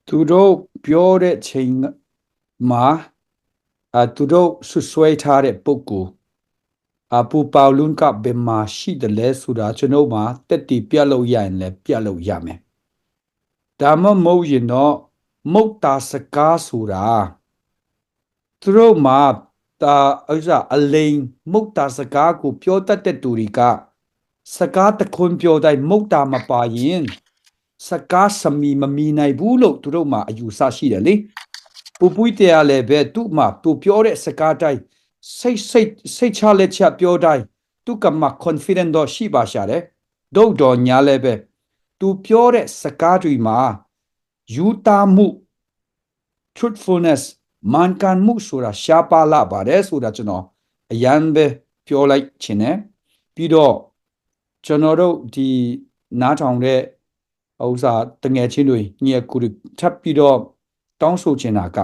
သူတို့ပြောတဲ့ချိန်မှာအဲသူတို့ဆွဆွဲထားတဲ့ပုဂ္ဂိုလ်အပူပေါင်လွန်းကဘယ်မှာရှိတယ်လဲဆိုတာကျွန်တော်မှတက်တည်ပြလို့ရရင်လည်းပြလို့ရမယ်ဒါမှမဟုတ်ရင်တော့မုတ်တာစကားဆိုတာသူတို့မှာတာဥစ္စာအလိန်မုတ်တာစကားကိုပြောတတ်တဲ့သူတွေကစကားတခွန်းပြောတိုင်းမုတ်တာမပါရင်စကားစမီမမီနိုင်ဘူးလို့သူတို့မှာအယူဆရှိတယ်လေပူပွီးတရားလည်းပဲသူ့မှာသူပြောတဲ့စကားတိုင်းစိတ်စိတ်စိတ်ချလက်ချပြောတိုင်းသူကမှ confident တော့ရှိပါရှာတယ်ဒုတ်တော်ညာလည်းပဲသူပြောတဲ့စကားတွေမှာယူသားမှု truthfulness မှန်ကန်မှုဆိုတာရှားပါလာပါတယ်ဆိုတာကျွန်တော်အရမ်းပဲပြောလိုက်ချင်တယ်ပြီးတော့ကျွန်တော်တို့ဒီနားထောင်တဲ့ဥစ္စာတငယ်ချင်းတွေညီအကူတွေထပ်ပြီးတော့တောင်းဆိုချင်တာက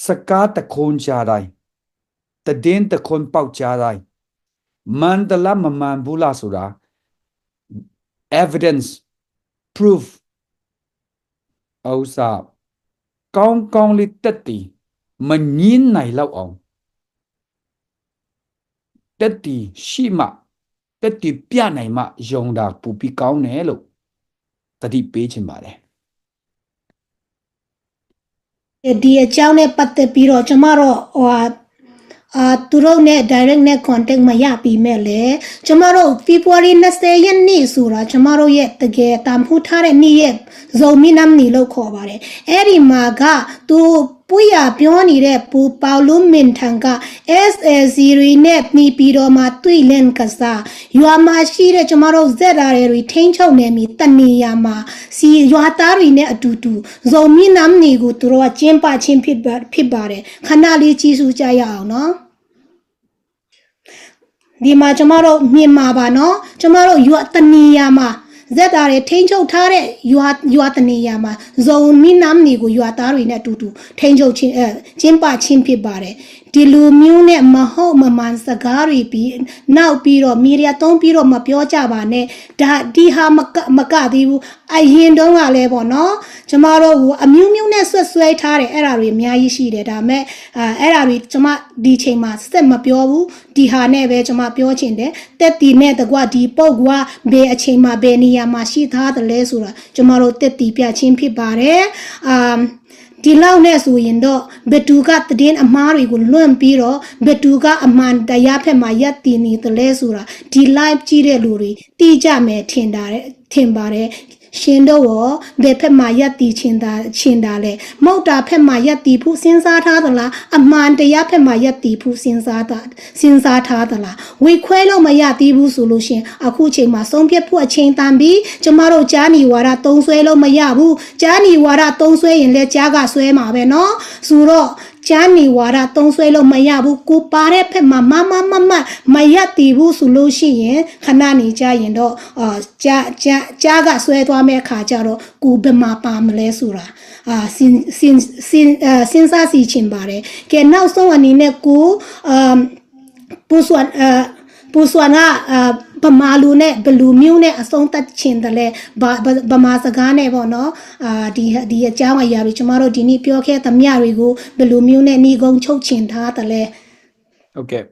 စကားတခွန်းကြားတိုင်းတည်င်းတခွန်းပေါက်ကြားတိုင်းမှန်သလားမမှန်ဘူးလားဆိုတာ evidence proof ဥစ္စာကောင်းကောင်းလေးတက်တည်မငင်းနိုင်လောက်အောင်တက်တည်ရှိမှတက်တည်ပြနိုင်မှယုံတာပူပြီးကောင်းတယ်လို့သတိပေးချင်ပါတယ်ဒီအကြောင်းနဲ့ပတ်သက်ပြီးတော့ကျမတို့ဟိုအာအာသူတို့နဲ့ direct နဲ့ contact မရပြီမဲ့လေကျမတို့ February 20ရက်နေ့ဆိုတာကျမတို့ရဲ့တကယ်တန်ဖိုးထားတဲ့နေ့ရဲ့ဇုံမီးနမ်းနေလို့ခေါ်ပါတယ်အဲ့ဒီမှာကသူပွေရပြောနေတဲ့ပူပေါလူမင်ထံက SSC တွေနဲ့နေပြည်တော်မှာတွေ့လင့်ကစားရွာမှာရှိတဲ့ကျမတို့ဇက်ဒါတွေထိန်းချုပ်နယ်မြေတနေရာမှာစီရွာသားတွေနဲ့အတူတူဇုံမီးနမ်းနေကိုသူတို့ကကျင်းပခြင်းဖြစ်ပါဖြစ်ပါတယ်ခဏလေးကြည့်ရှုကြရအောင်နော်ဒီမှာကျမတို့မြန်မာပါနော်ကျမတို့ရွာတနေရာမှာ ဇက်သားတွေထိန်းချုပ်ထားတဲ့ရွာရွာတနေရာမှာဇုံမီးနမ်းနေကိုရွာသားတွေနဲ့အတူတူထိန်းချုပ်ခြင်းအဲကျင်းပခြင်းဖြစ်ပါတယ်ဒီလူမျိုးနဲ့မဟုတ်မမှန်စကားတွေပြီးနောက်ပြီးတော့မီဒီယာသုံးပြီးတော့မပြောကြပါနဲ့ဒါဒီဟာမကမကသေးဘူးအရင်တုန်းကလည်းပေါ့နော်ကျမတို့ကအမျိုးမျိုးနဲ့ဆွတ်ဆွဲထားတယ်အဲ့ဒါတွေအများကြီးရှိတယ်ဒါပေမဲ့အာအဲ့ဒါတွေကျမဒီချိန်မှာဆက်မပြောဘူးဒီဟာနဲ့ပဲကျမပြောချင်တယ်တက်တီနဲ့တကွဒီပုတ်ကွာဘယ်အချိန်မှာဘယ်နေရာမှာရှိသားတယ်လဲဆိုတာကျမတို့တက်တီပြချင်းဖြစ်ပါတယ်အာဒီလောက်နဲ့ဆိုရင်တော့ဘသူကသတင်းအမှားတွေကိုလွှင့်ပြီးတော့ဘသူကအမှန်တရားဖက်မှာရပ်တည်နေတယ်လဲဆိုတာဒီ live ကြည့်တဲ့လူတွေသိကြမယ်ထင်တာထင်ပါတယ်ရှင်တို့ရောဘယ်ဖက်မှာရပ်တည်ချင်တာချင်တာလဲမုတ်တာဖက်မှာရပ်တည်ဖို့စဉ်းစားထားသလားအမှန်တရားဖက်မှာရပ်တည်ဖို့စဉ်းစားတာစဉ်းစားထားသလားဝေခွဲလို့မရသေးဘူးဆိုလို့ရှင်အခုချိန်မှာဆုံးဖြတ်ဖို့အချိန်တန်ပြီကျမတို့ကြားနေဝါဒသုံးဆွဲလို့မရဘူးကြားနေဝါဒသုံးဆွဲရင်လည်းကြားကဆွဲမှာပဲနော်ဆိုတော့ကြားနေဝါဒသုံးဆွဲလို့မရဘူးကိုပါတဲ့ဖက်မှာမမမမမရပ်တည်ဘူးဆိုလို့ရှိရင်ခဏနေကြရင်တော့အာကြားကြားကြားကဆွဲသွားမဲ့အခါကျတော့ကိုဘယ်မှာပါမလဲဆိုတာအာစဉ်စဉ်စဉ်အဲစဉ်းစားစီချင်ပါတယ်ကဲနောက်ဆုံးအနေနဲ့ကိုအာပူဆွမ်းအဲပူဆွမ်းကအာဗမာလူနဲ့ဘလူမျိုးနဲ့အဆုံးသတ်ချင်တယ်လဲဗဗဗမာစကားနဲ့ပေါ့နော်အာဒီဒီအကြောင်းအရာတွေကျမတို့ဒီနေ့ပြောခဲ့သမျှတွေကိုဘလူမျိုးနဲ့နှီးကုန်းချုပ်ချင်ထားတယ်လဲ Okay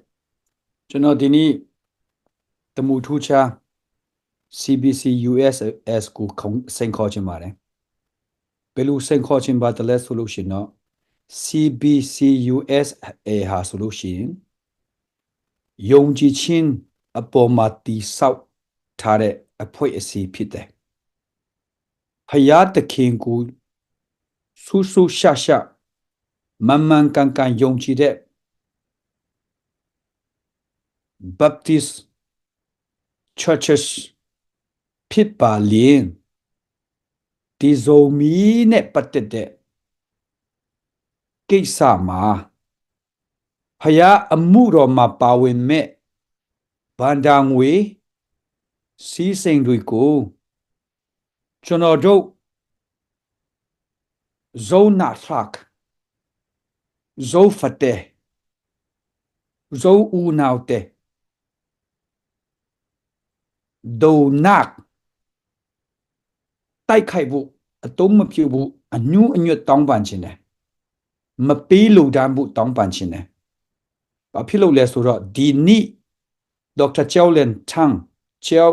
ကျွန်တော်ဒီနေ့တမူထူးခြား CBC USS ကိုခုံစိန်ခေါ်ချင်ပါတယ်ဘယ်လိုစိန်ခေါ်ချင်ပါတလဲဆိုလို့ရှိရင်တော့ CBC USA ဟာဆိုလို့ရှိရင်ယုံကြည်ခြင်းအပေါ်မှာတည်ဆောက်ထားတဲ့အဖွဲ့အစည်းဖြစ်တယ်ဖျားသခင်ကိုဆူဆူရှရှမှန်မှန်ကန်ကန်ယုံကြည်တဲ့ Baptist Churches ဖြစ်ပါလျင်ဒီဇုံမီးနဲ့ပတ်သက်တဲ့ကိစ္စမှာဖျားအမှုတော်မှာပါဝင်မဲ့ဘန္တာငွေစည်းစိမ်တွေကိုကျွန်တော်တို့ဇုံနာသလကဇုံဖတဲဇုံဦးနောက်တဲဒုံနက်တိုက်ခိုက်ဖို့အသုံးမပြုဖို့အညူအညွတ်တောင်းပန်ခြင်းတယ်မပေးလိုတမ်းဖို့တောင်းပန်ခြင်းတယ်ဘာဖြစ်လို့လဲဆိုတော့ဒီနေ့ဒေါက်တာကျော်လျန်ထန်းကျော်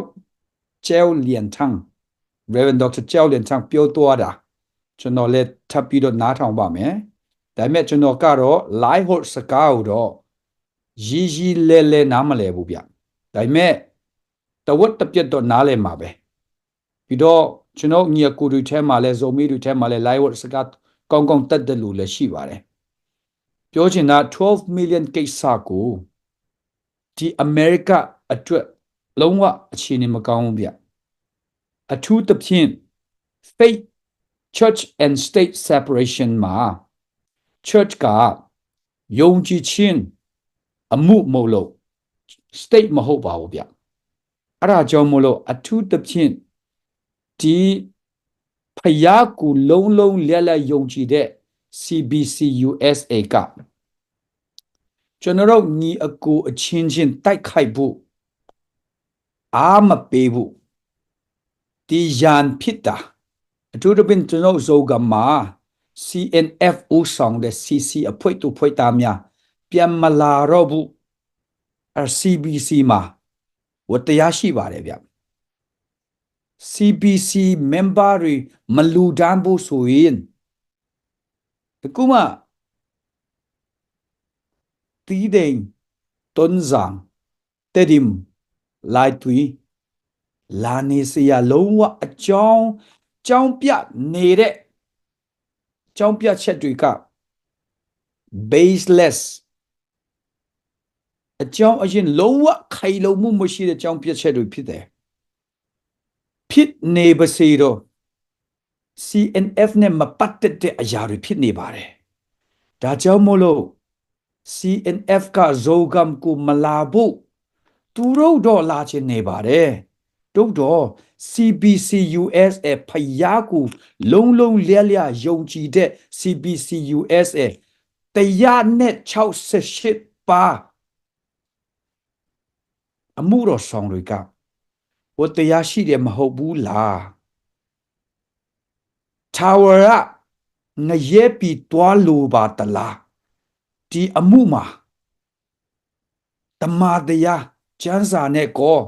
ကျော်လျန်ထန်း Reverend ဒေါက်တာကျော်လျန်ထန်းပြောသွားတာကျွန်တော်လည်းထပ်ပြီးတော့နားထောင်ပါမယ်ဒါပေမဲ့ကျွန်တော်ကတော့ live ဟော့စကားကိုတော့ရည်ရည်လဲလဲနားမလဲဘူးဗျဒါပေမဲ့တဝက်တစ်ပြက်တော့နားလဲမှာပဲပြီးတော့ကျွန်တော်ညီအကိုတွေထဲမှာလဲဇုံမီးတွေထဲမှာလဲ live ဟော့စကားကောင်းကောင်းတတ်တဲ့လူလည်းရှိပါတယ်ပြောချင်တာ12 million ကိစ္စကိုဒီအမေရိကအတွက်လုံးဝအခြေအနေမကောင်းဘူးဗျအထူးသဖြင့် faith church and state separation မှာ church ကယုံကြည်ခြင်းအမှုမဟုတ်လို့ state မဟုတ်ပါဘူးဗျအဲ့ဒါကြောင့်မို့လို့အထူးသဖြင့်ဒီဖျားကိုလုံးလုံးလဲလဲယုံကြည်တဲ့ CBC USA ကကျွန်တော်တို့ညီအကိုအချင်းချင်းတိုက်ခိုက်ဖို့အားမပေးဘူးဒီရန်ဖြစ်တာအထူးသဖြင့်ကျွန်တော်ဇိုကမှာ CNF ဦးဆောင်တဲ့ CC အဖွဲ့သူအဖွဲ့သားများပြန်မလာတော့ဘူးအဲ CBC မှာဝတ်တရားရှိပါတယ်ဗျ CBC member တွေမလူတန်းဖို့ဆိုရင်တကူမှတီးတိမ်တွန်းဆောင် တဒိမ်လိုက်တွီလာနေစရာလုံးဝအကြောင်းကြောင်းပြနေတဲ့အကြောင်းပြချက်တွေက baseless အကြောင်းအရင်းလုံးဝခိုင်လုံမှုမရှိတဲ့အကြောင်းပြချက်တွေဖြစ်တယ်ဖြစ်နေပါစေတော့ CNF နဲ့မပတ်သက်တဲ့အရာတွေဖြစ်နေပါတယ်ဒါကြောင့်မို့လို့ CNF ကဇိုဂမ်ကိုမလာဖို့သူတို့တော့လာချင်နေပါတယ် တို့တော့ CBC USA ဖယားကို လုံးလုံးလျားလျားယုံကြည်တဲ့ CBC USA တရားနှစ်ခြောက်ဆယ့်ရှစ်ပါး အမှုတော်ဆောင်တွေက ဟိုတရားရှိတယ်မဟုတ်ဘူးလား? ထာဝရငရဲပြည်သွားလိုပါသလား? ဒီအမှုမှာ တမန်တရားကျမ်းစာနဲ့ကော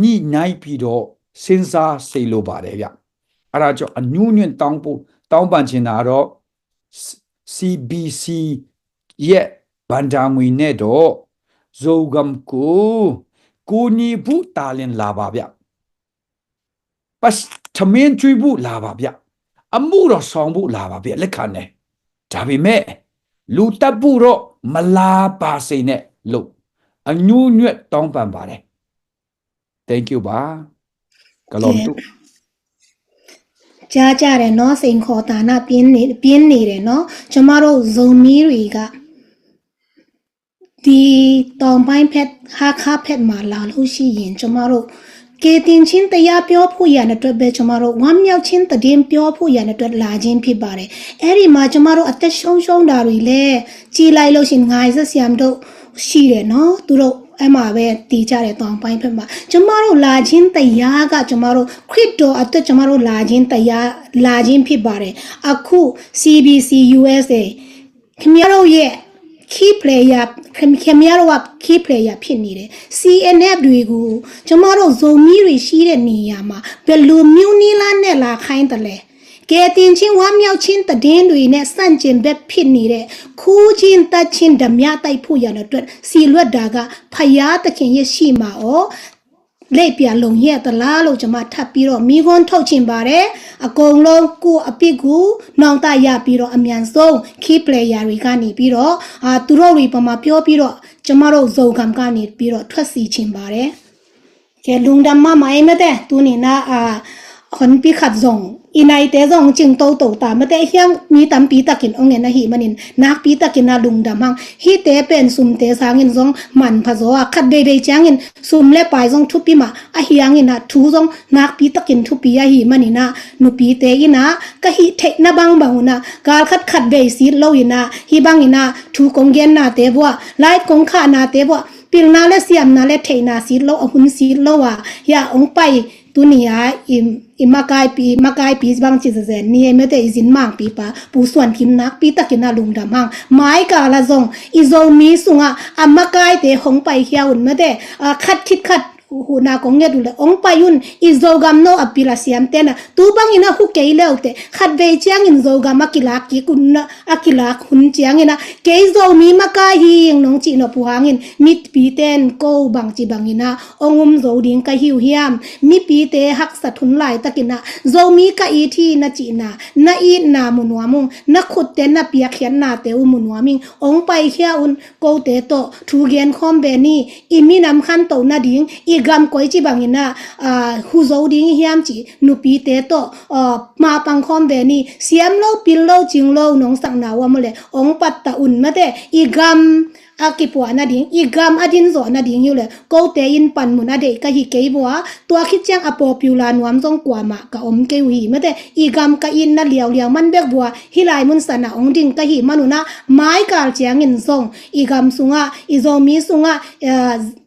ညှိနှိုင်းပြီးတော့ စဉ်းစားစေလိုပါတယ်ဗျ။ အဲ့ဒါကြောင့် အနူးညွတ်တောင်းဖို့ တောင်းပန်ချင်တာကတော့ CBC ရဲ့ဘဏ္ဍာငွေနဲ့တော့ ဇိုဂမ်ကို ကူညီဖို့တာလင်လာပါဗျ။ ထမင်းကျွေးဖို့လာပါဗျ။ အမှုတော်ဆောင်ဖို့လာပါဗျ။ လက်ခံတယ်။ ဒါပေမဲ့ လူသတ်ဖို့တော့မလာပါစေနဲ့လို့ အနူးညွတ်တောင်းပန်ပါတယ်။ Thank you ပါ။ ကလောင်တူ။ ကြားကြတယ်နော်။ စိန်ခေါ်သံသယ ပြင်းနေ၊ ပြင်းနေတယ်နော်။ ကျမတို့ ဇိုမီတွေက ဒီတောင်ပိုင်းဘက်၊ ဟားခါးဘက်မှာလာလို့ရှိရင် ကျမတို့ ကယ်တင်ခြင်းတရားပြောဖို့ရန်အတွက်ပဲ၊ ကျမတို့ ဝမ်းမြောက်ခြင်းသတင်းပြောဖို့ရန်အတွက် လာခြင်းဖြစ်ပါတယ်။ အဲ့ဒီမှာ ကျမတို့ အသက်ဆုံးရှုံးတာတွေလည်း ကြည့်လိုက်လို့ရှိရင် ငါးဆယ်ဆရာမတို့ရှိတယ်နော်။ သူတို့အဲ့မှာပဲတည်ကြတယ်၊ တောင်ပိုင်းဘက်မှာ။ ကျမတို့လာခြင်းတရားက ကျမတို့ ခရစ်တော်အတွက် ကျမတို့လာခြင်းတရား၊ လာခြင်းဖြစ်ပါတယ်။ အခု CBC USA ခင်ဗျားတို့ရဲ့ key player၊ ခင်ဗျားတို့က key player ဖြစ်နေတယ်။ CNF တွေကို ကျမတို့ ဇိုမီတွေရှိတဲ့နေရာမှာ ဘယ်လိုမျိုးနည်းလမ်းနဲ့ လာခိုင်းသလဲ။ ကယ်တင်ခြင်း၊ ဝမ်းမြောက်ခြင်းသတင်းတွေနဲ့ ဆန့်ကျင်ဘက်ဖြစ်နေတဲ့ ခူးခြင်း၊ သတ်ခြင်း၊ ဓမြတိုက်ဖို့ရန်အတွက် စေလွှတ်တာက ဘုရားသခင်ရဲ့ရှေ့မှာရော လက်ပြလုံရဲ့သလားလို့ ကျမထပ်ပြီးတော့ မေးခွန်းထုတ်ချင်ပါတယ်။ အကုန်လုံး ကိုယ့်အပြစ်ကို နောင်တရပြီးတော့ အမြန်ဆုံး key player တွေကနေပြီးတော့၊ အာ၊ သူတို့တွေပေါ်မှာပြောပြီးတော့ ကျမတို့ ဇိုဂမ်ကနေပြီးတော့ ထွက်စေချင်ပါတယ်။ ကဲ၊ လုံခြုံမှာ၊ မ့မ့ၢ်တဲ သူနေနာ၊ အာ၊ ဟွန်ပီခတ်ဇုံ၊ အီနိုင်တဲဇုံ၊ ကျင်းတူတူတာ၊ မ့မ့ၢ်တဲ ဟိုင်းမီးတမ်းပီးတကင် အိုင်ငယ်နာဟီမနင်၊ နက်ပီးတကင်နာ လုံခြုံဟင်း၊ ဟိုးတဲ ပန်ဆူမ်တဲ ဆာငင်ဇုံ၊ မန်ဖဇော၊ အာ၊ ခတ်ဘဲဘဲကျင်း၊ ဆူမ်လဲပၢၢ်ဇုံ ထူပီးမး၊ အဟိုင်းနာ ထူဇုံ၊ နက်ပီးတကင် ထူပီးအဟီမနင်နာ၊ နူပီးတဲအီနာ၊ ကဟိုးထဲနာဘင်ဘင်နာ၊ ဂါလ်ခတ်ခတ်ဘဲစံလိုဝ်နာ၊ ဟိုးဘင်နာ၊ ထူကုံဂဲနာတဲဘွား၊ လိုက်ကုံခနာတဲဘွား၊ ပီးနာလဲ ဆံၣ်နာလဲ ထဲနာစံလိုဝ်၊ အဟွန်စံလိုဝ်၊ အာ၊ ယအိုင်ပၢၢ် သူနေနာ၊ အီ၊ အီမကၢၢ်ပီး၊ မကၢၢ်ပီးဘင် ကျိၣ်စဲၣ်နီ၊ မ့မ့ၢ်တဲ အီစ့ၣ်မၣ်ပီးပၢ်၊ ပူၤသွၼ်ၶိမ်၊ နက်ပီးတကင်နာ လုံခြုံဟင်း၊ မ့ၢ်ကၢ်လၢဇုံ၊ အီ ဇိုမီးသုင်၊ အာ၊ အမကၢၢ်တဲ ဟိုင်းပၢၢ်ဟိုင်းဝုၼ်၊ မ့မ့ၢ်တဲ၊ အာ၊ ခတ်ခတ်ခတ်၊ ဟူးနာကုံဂဲတူလဲ အိုင်ပၢၢ်ယုၼ်၊ အီ ဇိုဂမ်နီၢ်အပီးလၢ ဆံၣ်တဲနာ၊ သူဘင်နာ ဟူးကဲလဲဝ်တဲ၊ ခတ်ဘဲကျင်း၊ အီ ဇိုဂမ်အကလးကီကုၢ်နာ၊ အကလးဟွန်ကျင်းနာ၊ ကဲ ဇိုမီးမကၢၢ်ဟီၣ်၊ နုင်ၸီၼော်ပူၤဟင်း၊ မီးပီးတဲ အိုင်ဘင်ကျိၣ်ဘင်နာ အိုင်အိုမ်ဇိုဒိၣ်ကဟီၣ်ဟီၣ်၊ မီးပီးတဲ ဟၣ်စၢၣ်ထွၼ်လၢၢ်တကင်နာ၊ ဇိုမီးကအီထီၣ်နာကျိၣ်နာ၊ နအီၣ်နာမုၢ်နွမ်မုၢ်၊ နခုၣ်တဲ နပျဲၢ်ခံၣ်နာတဲ အိုမ်မုၢ်နွမ်မုၢ်၊ အိုင်ပၢၢ်ဟိုင်းဝုၼ်၊ ကိးတဲတီၣ် ထူဂဲၢ်ခီၣ်ဘဲနံၣ်၊ အီမံနမ်ခၢၼ်တူၢ်နာဒိၣ်၊ အီဂမ်ကွဲးကျိၣ်ဘင်နာ၊ အာ၊ ဟူးဇိုဒိၣ်ဟီၣ်ဟီၣ်ကျိၣ်၊ နူပီးတဲတီၣ်၊ အာ၊ မၤပင်ခီၣ်ဘဲနံၣ်၊ ဆံၣ်လိုဝ် ပီးလိုဝ် ကျိၣ်လိုဝ် နုင်စၢၣ်နာဝၣ်မူလဲၣ်၊ အိုင်ပၢၢ်တၢ်ဝုၼ်၊ မ့မ့ၢ်တဲ အီဂမ် အကပျဲၢ်နာဒိၣ်၊ အီဂမ်အဒိၣ်ဇိုနာဒိၣ်ယုလဲၣ်၊ ကိးတဲ အီပၢၢ်မုၢ်နာဒိၣ်ကဟီၣ်ကဲဘွား၊ တွၢ်ခီၣ်ကျင်း အpopularနွမ်ဇုံ ကွၢ်မး ကအီကဲဝုၣ်ဟီၣ်၊ မ့မ့ၢ်တဲ အီဂမ်ကအီနာလီယိလီယိ မၢ်ဘဲကဘွား ဟီၣ်လၢမုၢ်စၢၣ်နာ အိုင်ဒိၣ်ကဟီၣ်မနုၤနာ၊ မ့ၢ်ကၢ်ကျင်းနာ ဇုံ၊ အီဂမ်သုင်၊ အာ၊ အီ ဇိုမီးသုင်၊ အာ၊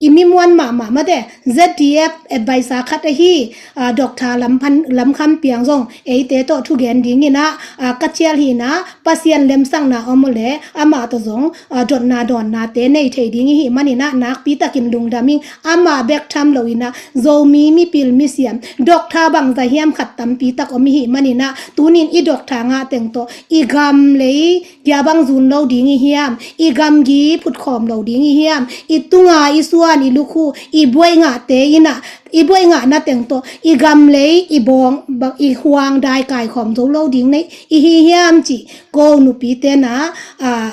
အီမံမွၼ်းမးမး၊ မ့မ့ၢ်တဲ ZDF advisor ခတ်အဟီၣ်၊ အာ၊ ဒေါက်တာ လမ်ခမ်း၊ လမ်ခမ်းပၠီႇယုၢ်၊ အီတဲတီၣ်ထူဂဲၢ်ဒိၣ်နာ၊ အာ၊ ကၠီလီနာ၊ ပၢၢ်ဆံၣ်လၢမုၢ်စၢၣ်နာ အိၣ်မူလဲၣ်၊ အမးတၢ်ဇုံ၊ အာ၊ ဒိၣ်နာဒိၣ်နာတဲ နံၣ်ထဲဒိၣ်ဟီၣ်မနုၤနာ၊ နက်ပီးတကင် လုံခြုံဟင်း၊ အမးဘဲကထမ်းလိာ်နာ၊ ဇိုမီးမီးပီးမီးဆံၣ်၊ ဒေါက်တာ ဘင်ၣ်သးဟီၣ် ခတ်တမ်းပီးတကင် အိၣ်မူဟီၣ်မနုၤနာ၊ သူနေနာ အီဒေါက်တာနာတဲတီၣ် အီဂမ်လဲၣ် ယဘင်ၣ်ဇုၣ်လိာ်ဒိၣ်ဟီၣ်၊ အီဂမ်ကီၢ် ဖုတ်းခီၣ်လိာ်ဒိၣ်ဟီၣ်၊ အီတုၤနာ အီသွၼ် အီလူၢ်ဃူ အီဘွဲၣ်ငါတဲအီနာ၊ အီဘွဲၣ်ငါနာတဲတီၣ် အီဂမ်လဲၣ် အီဘီၣ် အီဟွင်ဒၣ် ကၢၢ်ခီၣ်လိာ်ဒိၣ်ဟီၣ်မနုၤနာ၊ အီဟီၣ်ဟီၣ်ကျိၣ်၊ ကိးနူပီးတဲနာ၊ အာ၊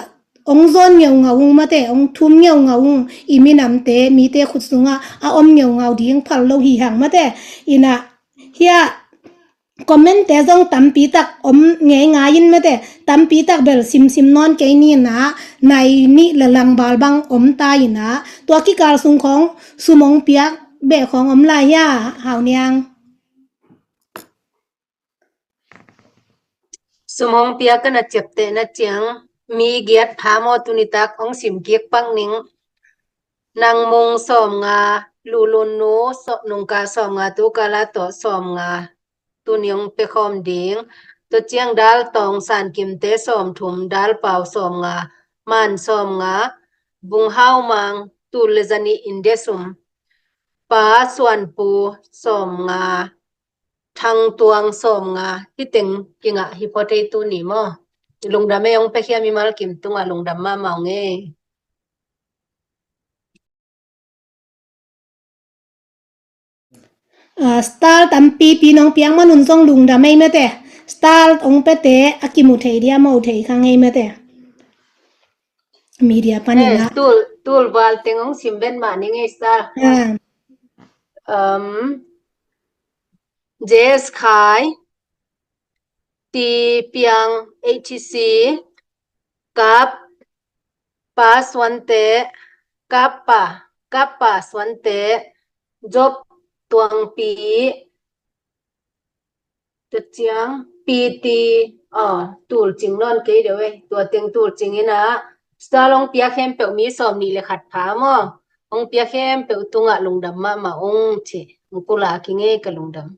အိုင်သွၼ်ငဲဝ်ငဝ်၊ မ့မ့ၢ်တဲ အိုင်ထူမ်ငဲဝ်ငဝ်၊ အီမံနမ်တဲ မီးတဲခုၣ်သုင်၊ အာ၊ အိုမ်ငဲဝ်ငဝ်ဒိၣ် ဖျိလိာ်ဟီၣ်ဟီၣ်၊ မ့မ့ၢ်တဲ အီနာ၊ ဟီၣ် comment-te zong tampi tak om ngeingai in mate, tampi tak bel simsim nawn kei ni in ah, nai nih le lang bal bang om ta in ah, tua kikal sung khawng sum hong piak beh khawng om lai hia, Hau Niang? Sum hong piak ka na ciaptehna ciang, mi giat pha maw, tuni tak hong sim kik pak ning. Nang Mung sawmnga, Lu Lun Nu, Nungka sawmnga, Tu Kala tawh sawmnga, tuni hong pia khawm ding. Tua ciang Dal Tawng San Kimte sawmthum, Dal Pau sawmnga, Man sawmnga, Bung Hau Mang, tul le zanih in dia sum, Pa Suan Pu sawmnga, Thang Tuang sawmnga, hi teng kingah hi phot ei tuni maw. Lungdam ei, hong pia khia mimal kim tungah lungdam mahmah ung ei. Ah, star tampipi nong piak man un zong lungdam ei mate. Star hong piate a kimu thei dia, mu thei kha ngei mate. Media panin ah. Tul, tul val teng hong sim ven mah ning ei, star. Ah. Um, J S Khai, Ti Piang, H T C, Kap, Pa Suante, Kap Pa, Kap Pa Suante, Job Tuangpi, tua ciang P T, aw, tul cing nawn kei deuh ei, tua teng tul cing in ah, star hong piak khempeuh mi sawmnih le khat pha maw, hong piak khempeuh tungah lungdam mahmah ung ci, hong pulak ing ei ka lungdam.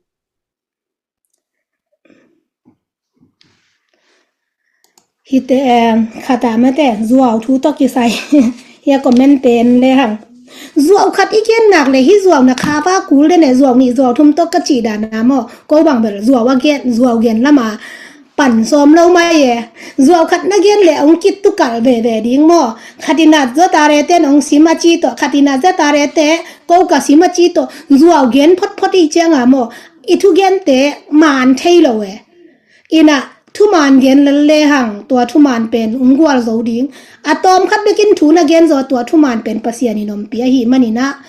Hite, eh, khata mate, zuau thu tawh kisai. Hia comment pen le hang. Zuau khat i gen nak le, hi zuau na kha va kul de ne, zuau nih zuau thum tawh ka ci dan a maw. Ko bang bel, zuau a gen, zuau gen lama pan sawm lo mai e. Zuau khat na gen le, hong kit tu kal veve ding maw. Khat in a za ta re te hong sim a ci tawh, khat in a za ta re te, ko ka sim a ci tawh, zuau gen photphot i ciang a maw. I thugente man thei lo e. Inah thuman gen lel le hang, tua thuman pen ung gual zo ding. A tawm khat bekin thu na gen zaw, tua thuman pen Pasian in ompih ahih maninah,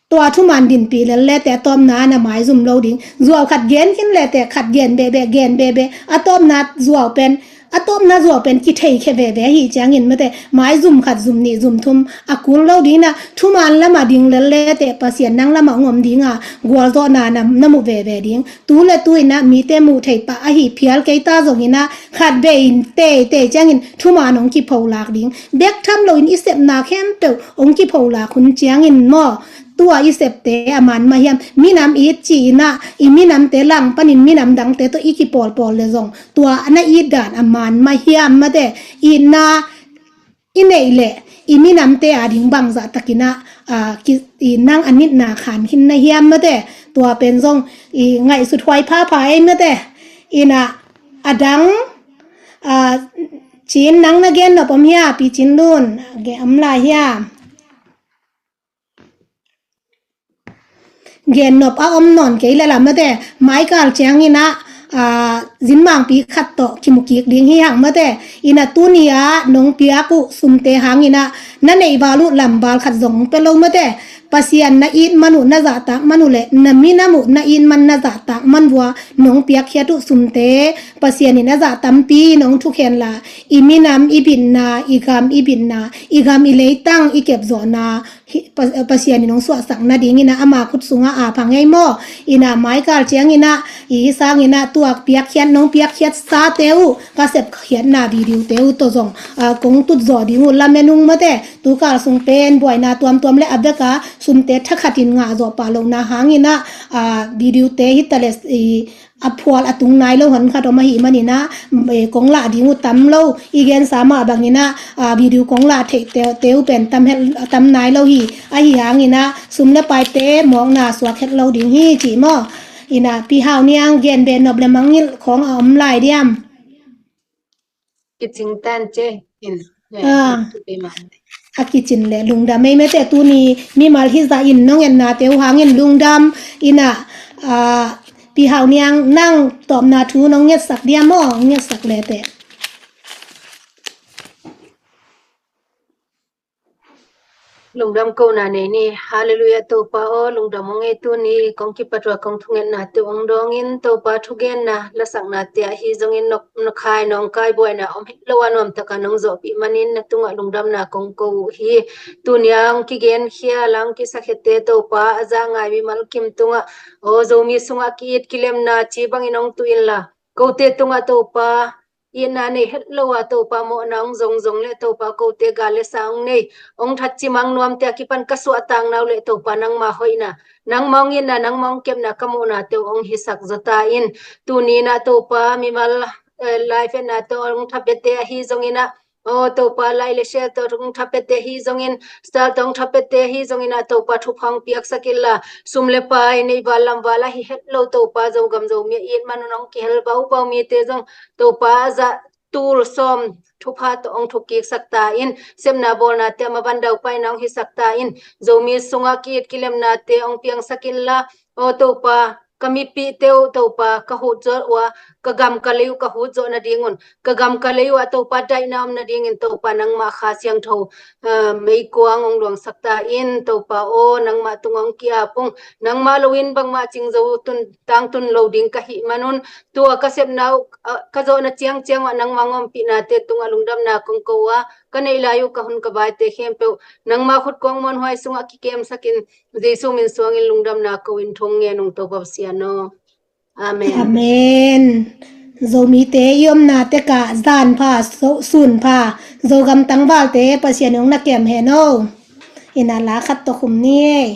tua thuman dinpih lel le te a tawpna na maizum lo ding. Zuau khat gen khin le te khat gen behbeh, gen behbeh. A tawpna zuau pen, a tawpna zuau pen kithei khe veve ahih ciangin mate, maizum khat, zum nih, zum thum a kul lo ding inah, thuman lama ding lel le te Pasian nang lama ung om dinga, gualzawhna na, na mu veve ding. Tu le tu inah mite muh thei pah ahi phial kei ta zong inah khat bei in teitei ciangin thuman hong kipholak ding. Bek tham loin i sepna khempeuh hong kipholak hun ciangin maw, tua i septe a man mah hiam? Minam it ci inah i minamte lang panin minam dangte tawh i kipawlpawl le zong tua na it dan a man mah hiam mate? Itna i neih leh i minamte a ding bangzah takinah, ah, ki, i nang a nitna khan khin na hiam mate? Tua pen zong i ngaihsut huai phapha ei mate. Inah a dang, ah, Cin nang na gen nop om hia, Pi Cin Lun, ge om lai hia? Gen nop a om nawn kei le lam mate, maikal cianginah, ah, zinmangpi khat tawh kimukik ding hi hang mate. Inah tuni-ah nong piak uh sumte hanginah na neih val uh lam val khat zong pia lo mate. Pasian na it man uh, na zahtak man uh le na minam uh na it man, na zahtak man vua nong piakkhiat uh sumte Pasian in a zah tampi nong thukhen la, i minam i bitna, i gam i bitna, i gam i leitang i kepzawhna, hi, Pa-, Pasian in hong suahsak nadingin ah ama khut sungah a pha ngei maw? Inah maikal cianginah, i sanginah tuak piakkhiat, nong piakkhiat sate uh, ka sepkhiatna video te uh tawh zong, ah, kong tutzawh ding uh lamen ung mate. Tukal sung pen buaina tuamtuam le a beka sumte thakhatin ngahzawh pah lohna hanginah, ah, video te hitaleh, i, a phual a tung nai lo hon khat om ahih maninah, eh, kong lah ding uh tam lo, i gensa mah banginah, ah, video kong lah theih te, te uh pen tam het, tam nai lo hi. Ahi hanginah sum le paite mawkna suak het lo ding hi cih maw? Inah Pi Hau Niang gen beh nop le mangngilh khawng a om lai diam? Kicing tan ce in. Ah. A kicin le lungdam ei mate, tuni mimal hizah in nong etna te uh hangin lungdam. Inah, ah, Pi Hau Niang nang tawpna thu nong ngetsak dia maw, ngetsak le te. Lungdam kohna nei ni. Halleluiah. Topa aw, lungdam ung ei. Tuni kong kipat ua kong thungetnate ong dawngin, Topa, thugenna lasaknate ahi zongin, nok, nokhai nawngkai buaina om het lo a nuamtaka nong zawhpih manin na tungah lungdamna kong ko uh hi. Tunia ong kigenkhia la ong kisakhete, Topa, a za ngai mimal kim tungah, aw, Zomi sungah ki-it kilemna ci bangin ong tu inla, kote tungah, Topa, itna nei het lo a, Topa, mawhna ong zongzong le, Topa, kote gal le sa ong nei, ong thatcimang nuamte a kipan ka suahtakna uh le, Topa, nangma hoihna, nangma ong itna, nangma ong kepna ka muhnate uh ong hisak zawta in. Tuni na, Topa, mimal, eh, live etnate ong thapiate ahi zongin ah, aw, Topa, like le share tawh ong thapiate ahi zongin, star tawh ong thapiate ahi zongin ah, Topa, thupha ong piaksak inla, sum le pai nei val lam val ahi het lo, Topa, Zogam Zomi a it man un ong kihel baubau mite zong, Topa, a zah tul sawm thupha tawh ong thukiksak ta in, sepna bawlnate a maban daupaina ong hisak ta in, Zomi sungah ki-it kilemnate ong piangsak inla, aw, Topa, ka mipihte uh, Topa, ka hutzawh ua, ka gam ka lei uh ka hutzawh nadingun, ka gam ka lei uh ah, Topa, daihna om nadingin, Topa, nangmah Kha Siangtho, ah, meikuang ong luangsak ta in, Topa aw, nangmah tungah ong ki-ap ung. Nangmah loin bangmah cing zo tun, tangtun lo ding ka hih man un, tua ka sepna uh, ah, ka zawhna ciangciang uh ah nangmah ong ompihnate tungah lungdamna kong ko ua, ka neih lai uh ka hun ka baite khempeuh nangmah khut kong muanhuai sungah kikemsak in, Jesu min suangin lungdamna ko in, thu ong ngen ung, Topa Pasian aw. Amen. Amen. Zomite i omna tekah zan pha, so-, sun pha, Zogam tangvalte Pasian in ong na kem hen aw. Ina la khat tawh khum ni ei.